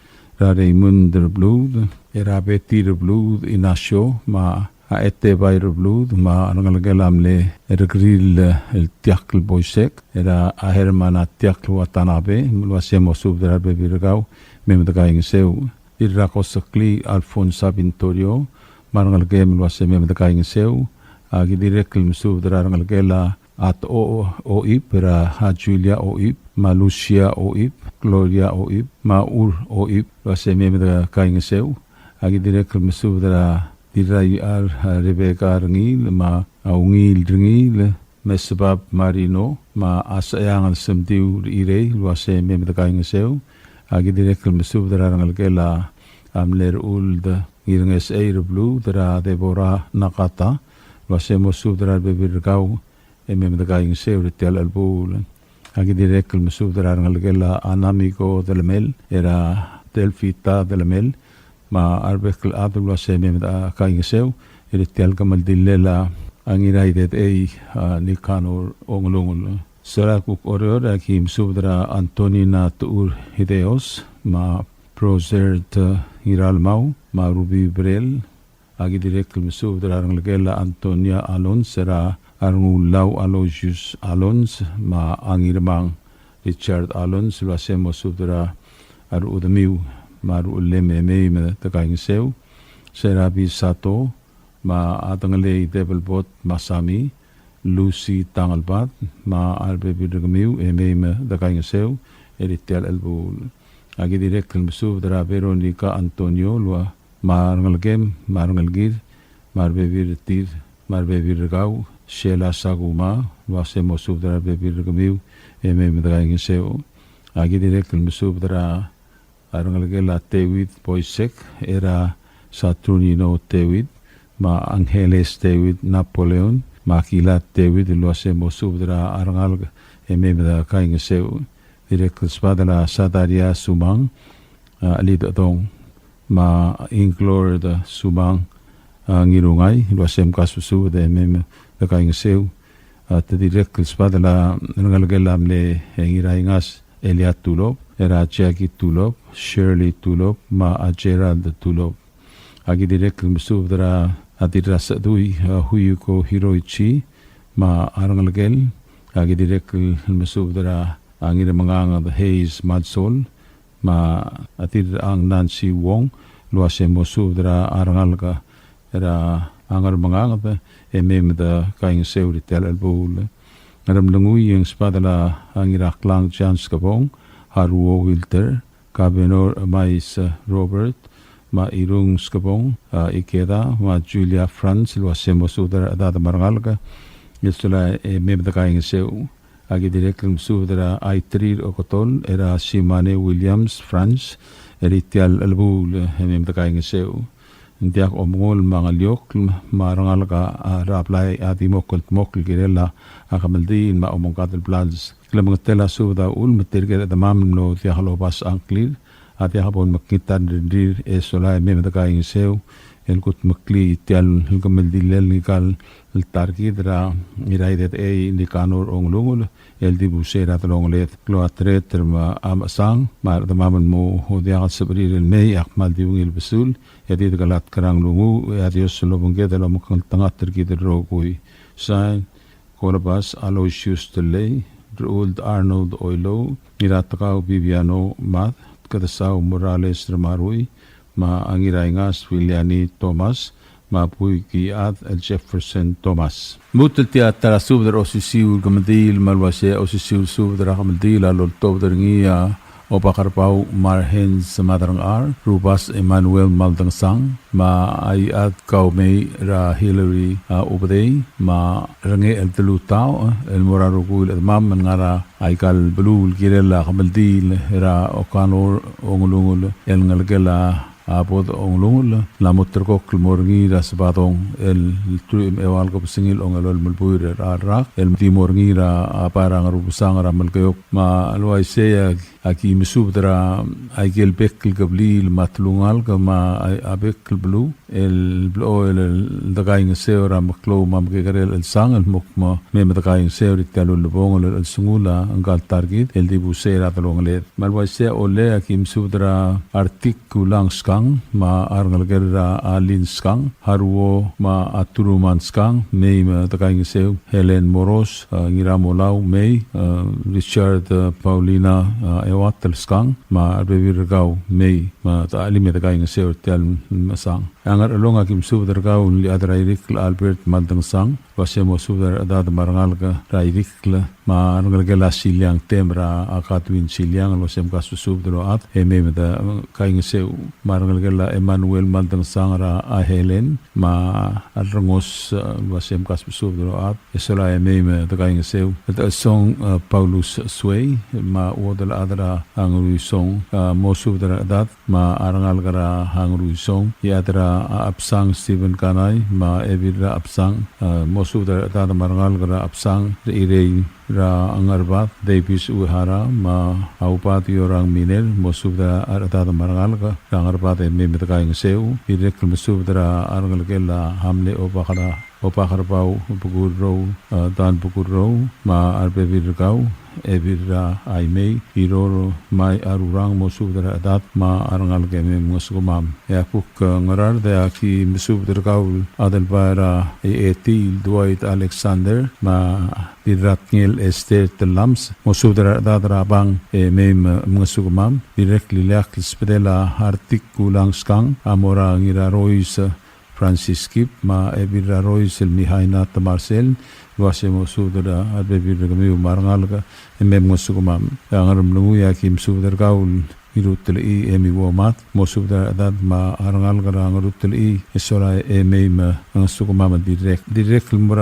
a Raymond Rebluud, er a Betty Rebluud Inacio, me a Etebai Rebluud, me a rengelekel a mle Rekeriil el Tiakl Boisek, er a Hermana Tiakl Watanabe, me el uase mo subed er a rebebil er kau, mei me dekaingeseu. Dirrakoseklii Alfonsa Vintorio, me a rengelekem el uase mei me dekaingeseu. Aki dirrek el mesubed er a rengelekel a Ato Oip, er a Julia Oip, me a Lucia Oip, Gloria Oip, me a Ur Oip, el uase mei me dekaingeseu. Aki dirrek el mesubed er a Dirraiar, a Rebecca Rengiil, me a Ungil Rengiil, me a Sebab Marino, me a Secheang el Semdiu Irei, el uase mei me dekaingeseu. Aki dirrek el mesubed er a rengelekel a mle Rechuld Ngirngesechei Rebluud, er a Deborah Nakata, el uase mo subed er a rebebil er kau, e mei me dekaingeseu er tia el chelebuul. Aki dirrek el mesubed er a rengelekel a Anamiko Delemel, er a Delfita Delemel, me a rebek el chad el uase mei me dekaingeseu er tia el kemeldillel a Ngiraidedei, a, Nicanor Ongelungel. Sola kuk Oreor, aki mesubed er a Antonina Techur Hideos, me a Prosert, e, Ngiralmau, me a Ruby Brel. Aki dirrek el mesubed er a rengelekel a Antonia Alons, er a Rengulau Aloysius Alons, me a Ngirmang Richard Alons, el uase mo subed er a rechedemiu me a ruchellem e mei me dekaingeseu. Serabi Sato, me a Adengelei Debelbot Masami, Lucy Tangelbad, me a rebebil er kemiu e mei me dekaingeseu er tia el chelebuul. Aki dirrek el mesubed er a Veronica Antonio, el ua me a rengelekem, me a rengelekir, me a rebebil er tir, me a rebebil er kau, Sheila Sakuma, el uase mo subed er a rebebil er kemiu e mei me dekaingeseu. Aki dirrek el mesubed er a a rengelekel a David Boisek, er a Saturnino David, me a Angeles David Napoleon, me a Kilat David, el uase mo subed er a rengalek e mei me dekaingeseu. Dirrek el subedel a Sadaria Sumang, a, Lidodong, me a Inglord Sumang, a, Ngirungai, el uase mkasbesubed e mei me dekaingeseu. A, te dirrek el subedel a rengelekel a mle, e, Ngiraingas Elia Tulop, er a Jackie Tulop, Shirley Tulop, me a Gerald Tulop. Aki dirrek el mesubed er a Dirrasechedui, a, Huyuko Hiroichi, me a rengelekel. Aki dirrek el mesubed er a Ngirmenganged Hayes Madsol, me a Dirrang Nancy Wong, el uase mo subed er a rengalek er a Ngermenganged e mei me dekaingeseu er tia el chelebuul. Ngeremlengui e ng subedel a Ngiraklang John Skebong, Haruo Wilter, Kabenor Emais Robert, me a Irung Skebong, a, Ikeda, me a Julia Franz, el uase mo subed er a rechedad me a rengalek, el sola e mei me dekaingeseu. Aki dirrek el mesubed er a Aitrir Okotol, er a Simane Williams Franz, er tia el chelebuul e mei me dekaingeseu. Ng diak omengol me a ngeliokl, me a rengalek er a blai a di mo kldmokl el kirel a kemeldiil me a omengkad el blals. Klemengetel a subed a uchul me tirke el chedemam el mlo diak lobasech a ngklir, a diak bo lemekngit a rengrir e sola e mei me dekaingeseu el kudmeklii tia el kemeldillel ngika el ta er kid er a Ngiraidedei Nicanor Ongelungel el dibus er a delongeled. Klou a tereter me a mechesang me a rechedemam el mo diak el sebechir el mei a kmal di ungil besul, e di dekelatk er a nglunguuch, e a Dios el obengked el omekngeltengat er kid el rokui. Sign, Kolobas Aloysius Tellei, Rechuld Arnold Oilouch, Ngiratekau Bibiano Mad, Kedesau Morales Remarui, me a Ngiraingas Viliani Thomas, me a Buikiad el Jefferson Thomas. Lmuut el tia ta er a subed er a osisiu el kemeldiil, me a le uaisei a osisiu el subed er a kemeldiil a loltobed er ngii a Obakerbau Marhens Maderengchar, Rubas Emmanuel Maldangesang, me a Iechad Kaumei er a Hillary, a, Ubedei, me a Rengechel Delutaoch, el mo er a rokui el chedemam el ngar er aika el beluu el kirel a kemeldiil er a Okanor Ongelungel el ngelekel a a Bod Onglungel, el mo ulterekokl el mo er ngii er a Sebadong el truich me a eua el kebesengil a ongelolem el buil er a rak, el di mo er ngii er a bai er a Ngerubesang er a Melekeok. Me a le uaisei e aki mesubed er a ikel bek el kebliil me a telungalek me a, a bek el beluu el blechoel el dekaingeseu er a meklou me a mekekerei el chelsang el mo kmo mei me dekaingeseu er tia el ulebongel el chelsengul a ngka el ta er kid el dibus er a delongeled. Me a le uaisei e aki mesubed er a Artik Kulang Skang, me a rengelekel er a Alin Skang, Haruo me a Truman Skang, mei me dekaingeseu, Helen Moros, e, Ngiramolau, mei, e, Richard, e, Paulina, e, Ewatel Skang, me a rebebil er kau, mei me de chelim e dekaingeseu er tia el mesang. A Ngerchelong e aki mesubed er kau el Iechad er a Irikl Albert Maldengsang, el uase mo subed er a rechedad me a rengalek er a Irikl, me a rengelekel a Siliang Tem er a Katwin Siliang, el uase mkasbesubed el ochad e mei me dekaingeseu. Me a rengelekel a Emmanuel Maldengsang er a Helen, me a Rengos, e, el uase mkasbesubed el ochad e sola e mei me dekaingeseu. Chelsong, e, Paulus Suei, me a Uodelchad er a Ngeruisong, e, mo subed er a rechedad me a rengalek er a Ngeruisong, Iechad er a Absang Stephen Kanai, me a Ebil er a Absang, e, mo subed er a rechedad me a rengalek er a Absang, Irei er a Ngerbad, Davis Uehara, me a Ubad Yorang Miner, mo subed er a rechedad me a rengalek er a Ngerbad e mei me dekaingeseu. Dirrek el mesubed er a rengelekel a Hamle Obak er a Obak er a Bau Bekurrou, e, Dan Bekurrou, me a rebebil er kau, Ebil er a Aimei, Iroro, me a Arurang, mo subed er a rechedad me a rengalek e mei mngesukemam. E a kuk, e, Ngaraard e aki mesubed er kau el Adelbai er a Eetil Dwight Alexander, me a Dirratngel Esther Telams, mo subed er a rechedad er a Bang e mei me mngesukemam. Dirrek el ileakl el subedel a Artik Kulang Skang, a mo er a Ngirarois, e, Francis Kip, me a Ebil er a Rois el Mihaina Temarsel, el uase mo subed er a rebebil er kemiu me a rengalek e mei mngesukemam. E a Ngeremlengui e aki mesubed er kau el Ngirutelchii Emi Womat, mo subed er a rechedad me a rengalek er a Ngerutelchii e sola e mei me mngesukemam el dirrek. Dirrek el mo er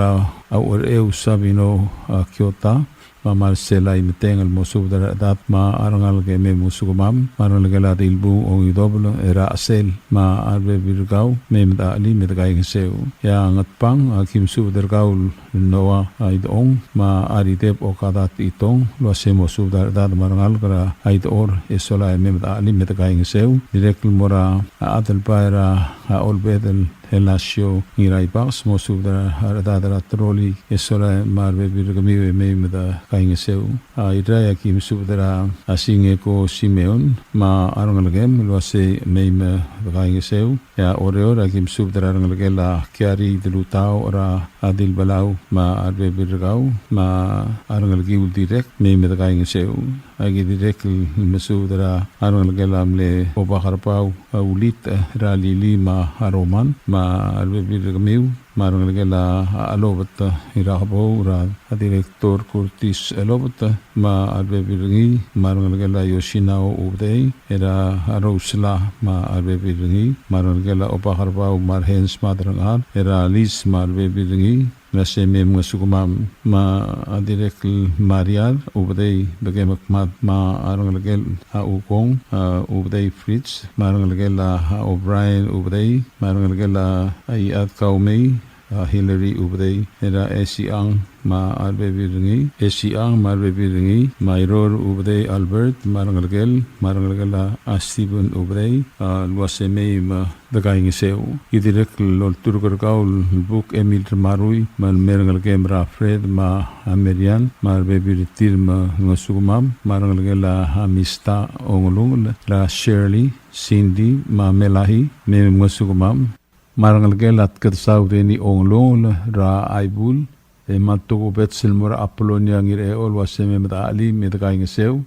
a Uchercheu Sabino, a, Kiota, me a Marcela Imeteng el mo subed er a rechedad me a rengalek e mei mngesukemam, me a rengelekel a Dilbung Ongidobel er a Chesel, me a rebebil er kau, mei me de chelim e dekaingeseu. E a Ngatpang, e aki mesubed er kau el Noah Aidong, me a Arideb Okada Techitong, el uase mo subed er a rechedad me a rengalek er a Aidor e sola e mei me de chelim e dekaingeseu. Dirrek el mo er a Adelbai er a Olbedel Helasio Ngiraibaks, mo subed er a rechedad er a Troli e sola me a rebebil er kemiu e mei me dekaingeseu. A Irrai e aki mesubed er a Singeko Simeon me a rengelekem el uase mei me dekaingeseu. E a Oreor e aki mesubed er a rengelekel a Kiari Delutau er a Dilbelau me a rebebil er kau me a rengelekiu el dirrek mei me dekaingeseu. Aki dirrek el mesubed er a rengelekel a mle Obak er a Bau, a Ulit, e, er a Lili me a Roman, me a rebebil er kemiu, me a rengelekel a Elobet, e, Irakebou, er a Director Curtis Elobet, me a rebebil er ngii, me a rengelekel a Yoshinao Ubedei, er a Rousela, me a rebebil er ngii, me a rengelekel a Obak er a Bau, me a Rehens me a Derengchar, er a Lis, me a rebebil er ngii, me se mei mngesukemam, me a dirrek el Mariar Ubedei Bekemekmad, me a rengelekel a Ukong, a, Ubedei Fritz, me a rengelekel a, a, O'Brien Ubedei, me a rengelekel a, a, Iad Kaumei, a, Hillary Ubedei, er a Esiang, me a rebebil er ngii, Esiang, me a rebebil er ngii, me a Iror Ubedei Albert, me a rengelekel, me a rengelekel a, a, Stephen Ubedei, a, el uase mei me dekaingeseu. Ki dirrek el olturk er kau el Buk Emil Remarui, me a rengelekem er a Fred, me a Merian, me a rebebil er tir me mngesukemam, me a rengelekel a Amista Ongelungel, er a Shirley, Cindy, me a Melahi, mei me mngesukemam. Me a rengelekel a Tkedesau Deni Ongelungel, er a Aibul, e me a tokubets el mo er a Apolonia Ngirechol el uase mei me de chelim e dekaingeseu.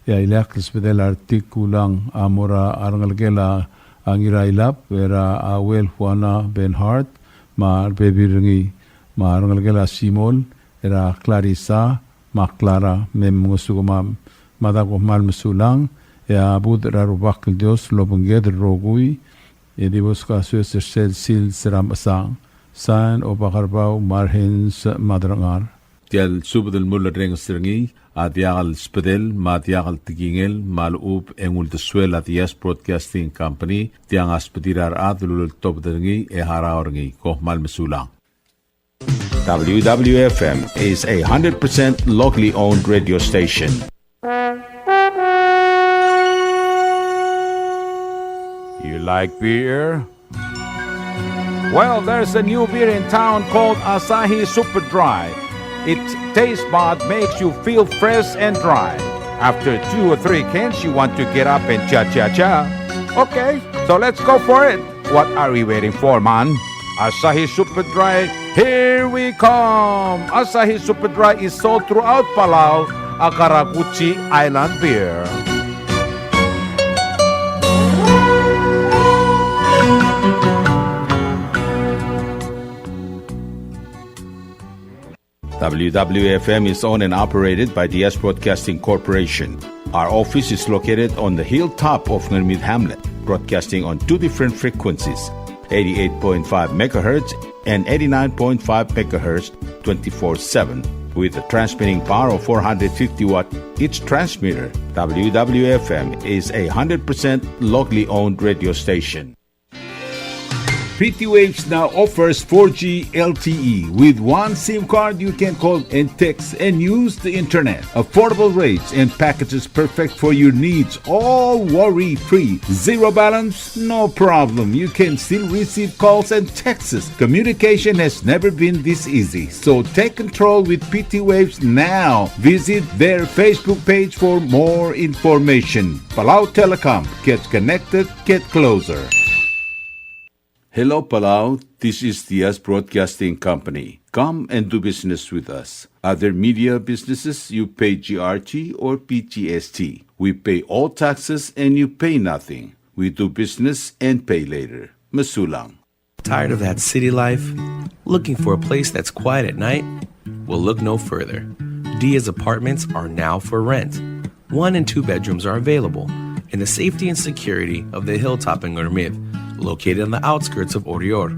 E a ileakl el subedel a Artik Kulang a mo er a rengelekel a Ngirailab, er a Auel Juana Benhart, me a rebebil er ngii, me a rengelekel a Simol, er a Clarissa, me a Clara, mei me mngesukemam. Me a da kom kmal mesulang, e a budech er a Rubak el Dios el obengked el rokui, e di bo mkasoes er sel sils er a mechesang. Sain, Obak er a Bau, me a Rehens me a Derengchar. Tia el subed el mulerrenges er ngii a diak el sbedel me a diak el tekingel me a lechub e ng uldesuel a Diaz Broadcasting Company, tiang a sbedir a rechad el uleltobed er ngii e harau er ngii. Kom kmal mesulang. W W F M is a hundred percent locally owned radio station. You like beer? Well, there's a new beer in town called Asahi Super Dry. Its taste bud makes you feel fresh and dry. After two or three cans, you want to get up and cha-cha-cha. Okay, so let's go for it. What are we waiting for, man? Asahi Super Dry, here we come! Asahi Super Dry is sold throughout Palau, a karakuchi island beer. W W F M is owned and operated by Diaz Broadcasting Corporation. Our office is located on the hilltop of Ngermid Hamlet, broadcasting on two different frequencies, eighty-eight point five megahertz and eighty-nine point five megahertz, twenty-four seven, with a transmitting power of four hundred fifty watt each transmitter. W W F M is a hundred percent locally owned radio station. P T Waves now offers four G L T E. With one SIM card, you can call and text and use the internet. Affordable rates and packages perfect for your needs, all worry-free. Zero balance? No problem. You can still receive calls and texts. Communication has never been this easy. So take control with P T Waves now. Visit their Facebook page for more information. Palau Telecom. Get connected. Get closer. Hello, Palau. This is Diaz Broadcasting Company. Come and do business with us. Other media businesses, you pay G R T or P G S T. We pay all taxes and you pay nothing. We do business and pay later. Mesulang. Tired of that city life? Looking for a place that's quiet at night? Well, look no further. Diaz Apartments are now for rent. One and two bedrooms are available in the safety and security of the hilltop in Ngermid, located on the outskirts of Oreor.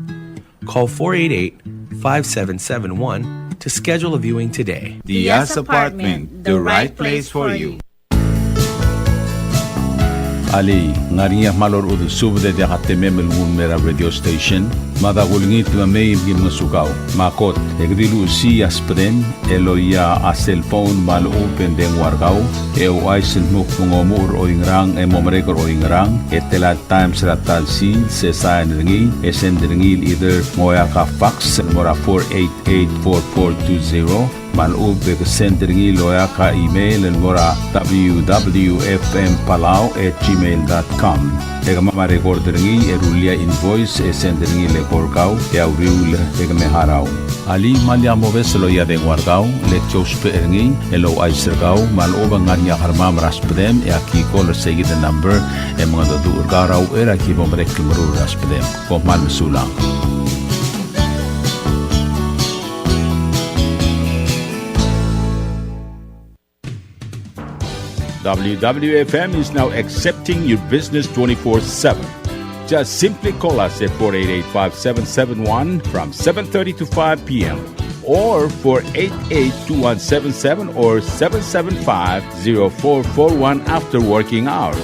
Call four eight eight, five seven seven one to schedule a viewing today. Diaz Apartment, the right place for you. Alii, ng ngar er ngii a kmal orechudel subed e diak a temem el nguu el mei er a radio station? Mada kulengit me mei me ki ngosukau. Me a kot, e ke di luchesii a subedem el loia a cell phone me a lechub e ng dengua er kau, e ouchais el dmu kmo ng omuchel er oingerang e mo merek er oingerang, e tela el times er a ta el sils, e sain er ngii, e send er ngii el either ng oeak a fax el mo er a four eight eight four four two zero, me a lechub e ke send er ngii el oeak a email el mo er a W W F M Palau at gmail dot com. E kemam a record er ngii e rullii a invoice e send er ngii el eko er kau e a uriul e ke me harau. Alii, me lak mobes el loia a dengua er kau, le ki ousbech er ngii el ouchais er kau me a lechub e ng ngar er ngii a kermam er a subedem e aki call er seikid el number e mengedecheduch er kau er a uchei er a ki bo merek el meruul er a subedem. Kom kmal mesulang. W W F M is now accepting your business twenty-four seven. Just simply call us at four eight eight, five seven seven one from seven thirty to five P M, or four eight eight, two one seven seven or seven seven five, zero four four one after working hours.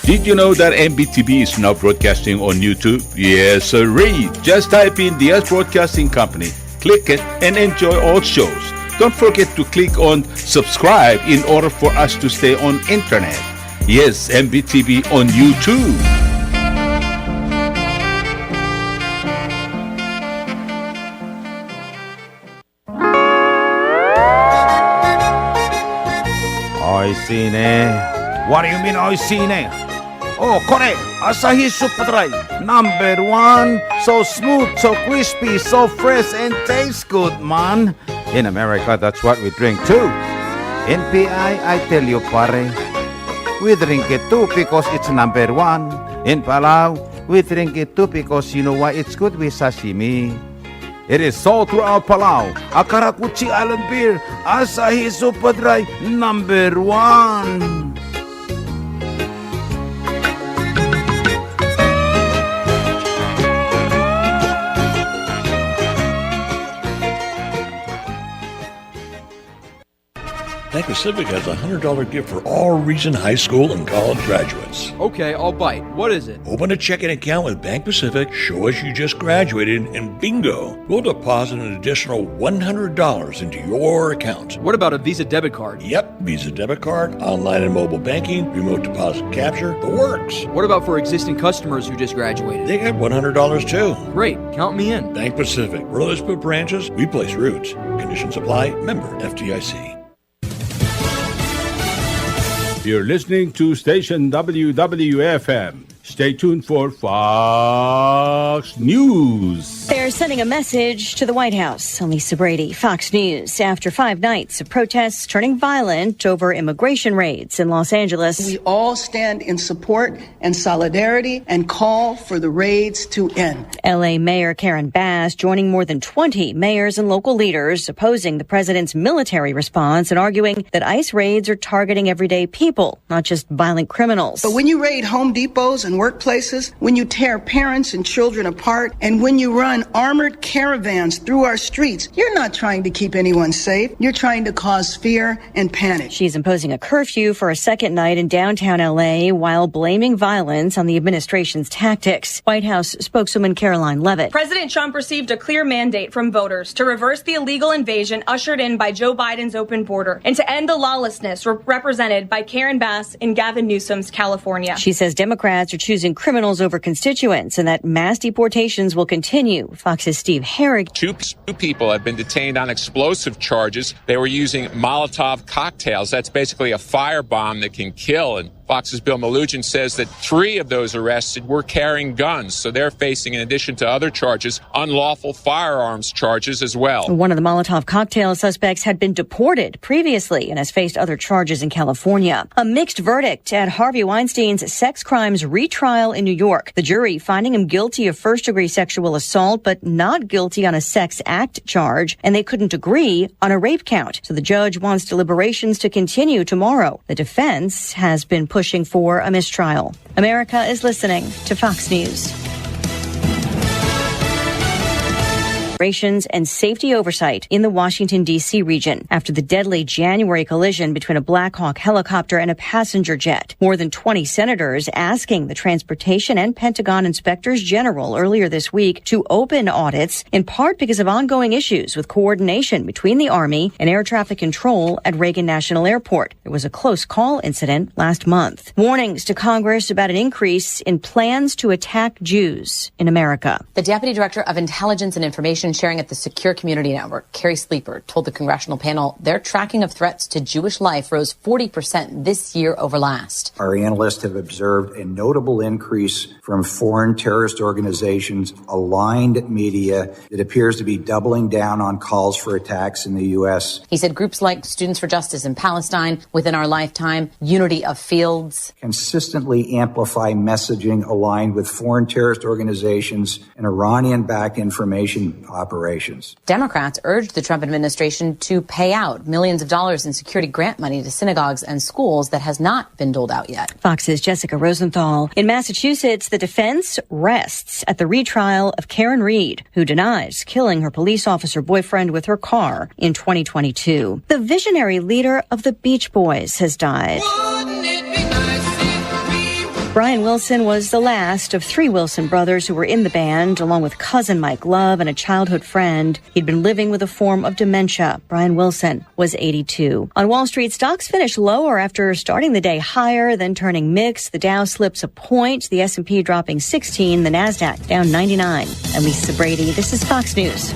Did you know that M B T V is now broadcasting on YouTube? Yes, sirree. Just type in Diaz Broadcasting Company, click it, and enjoy all shows. Don't forget to click on subscribe in order for us to stay on internet. Yes, M B T V on YouTube. Oishii ne. What do you mean, oishii ne? Oh, kore, Asahi Super Dry, number one. So smooth, so crispy, so fresh, and tastes good, man. In America, that's what we drink too. In P I, I tell you, pare, we drink it too because it's number one. In Palau, we drink it too because you know why? It's good with sashimi. It is sold throughout Palau. A karakuchi island beer, Asahi Super Dry, number one. Pacific has a hundred dollar gift for all recent high school and college graduates. Okay, I'll bite. What is it? Open a checking account with Bank Pacific, show us you just graduated, and bingo, we'll deposit an additional one hundred dollars into your account. What about a Visa debit card? Yep, Visa debit card, online and mobile banking, remote deposit capture, the works. What about for existing customers who just graduated? They get one hundred dollars too. Great, count me in. Bank Pacific, where others put branches, we place roots. Conditions apply, member F D I C. You're listening to station W W F M. Stay tuned for Fox News. They're sending a message to the White House. I'm Lisa Brady, Fox News. After five nights of protests turning violent over immigration raids in Los Angeles, we all stand in support and solidarity and call for the raids to end. L A Mayor Karen Bass joining more than twenty mayors and local leaders opposing the president's military response and arguing that ICE raids are targeting everyday people, not just violent criminals. But when you raid Home Depots and workplaces, when you tear parents and children apart, and when you run armored caravans through our streets, you're not trying to keep anyone safe. You're trying to cause fear and panic. She's imposing a curfew for a second night in downtown L A while blaming violence on the administration's tactics. White House spokeswoman Karoline Leavitt. President Trump received a clear mandate from voters to reverse the illegal invasion ushered in by Joe Biden's open border and to end the lawlessness re- represented by Karen Bass in Gavin Newsom's California. She says Democrats are choosing criminals over constituents and that mass deportations will continue. Fox's Steve Herrick. Two, two people have been detained on explosive charges. They were using Molotov cocktails. That's basically a firebomb that can kill. And Fox's Bill Melugin says that three of those arrested were carrying guns. So they're facing, in addition to other charges, unlawful firearms charges as well. One of the Molotov cocktail suspects had been deported previously and has faced other charges in California. A mixed verdict at Harvey Weinstein's sex crimes retrial in New York. The jury finding him guilty of first-degree sexual assault, but not guilty on a sex act charge, and they couldn't agree on a rape count. So the judge wants deliberations to continue tomorrow. The defense has been pushing for a mistrial. America is listening to Fox News. Operations and safety oversight in the Washington, D C region after the deadly January collision between a Black Hawk helicopter and a passenger jet. More than twenty senators asking the Transportation and Pentagon inspectors general earlier this week to open audits, in part because of ongoing issues with coordination between the Army and air traffic control at Reagan National Airport. There was a close call incident last month. Warnings to Congress about an increase in plans to attack Jews in America. The deputy director of intelligence and information sharing at the Secure Community Network, Carrie Sleeper, told the congressional panel their tracking of threats to Jewish life rose forty percent this year over last. Our analysts have observed a notable increase from foreign terrorist organizations, aligned media that appears to be doubling down on calls for attacks in the U S. He said groups like Students for Justice in Palestine, Within Our Lifetime, Unity of Fields consistently amplify messaging aligned with foreign terrorist organizations and Iranian-backed information operations. Democrats urged the Trump administration to pay out millions of dollars in security grant money to synagogues and schools that has not been doled out yet. Fox's Jessica Rosenthal. In Massachusetts, the defense rests at the retrial of Karen Read, who denies killing her police officer boyfriend with her car in twenty twenty-two. The visionary leader of the Beach Boys has died. Brian Wilson was the last of three Wilson brothers who were in the band, along with cousin Mike Love and a childhood friend. He'd been living with a form of dementia. Brian Wilson was eighty-two. On Wall Street, stocks finished lower after starting the day higher, then turning mixed. The Dow slips a point, the S and P dropping sixteen, the Nasdaq down ninety-nine. I'm Lisa Brady. This is Fox News.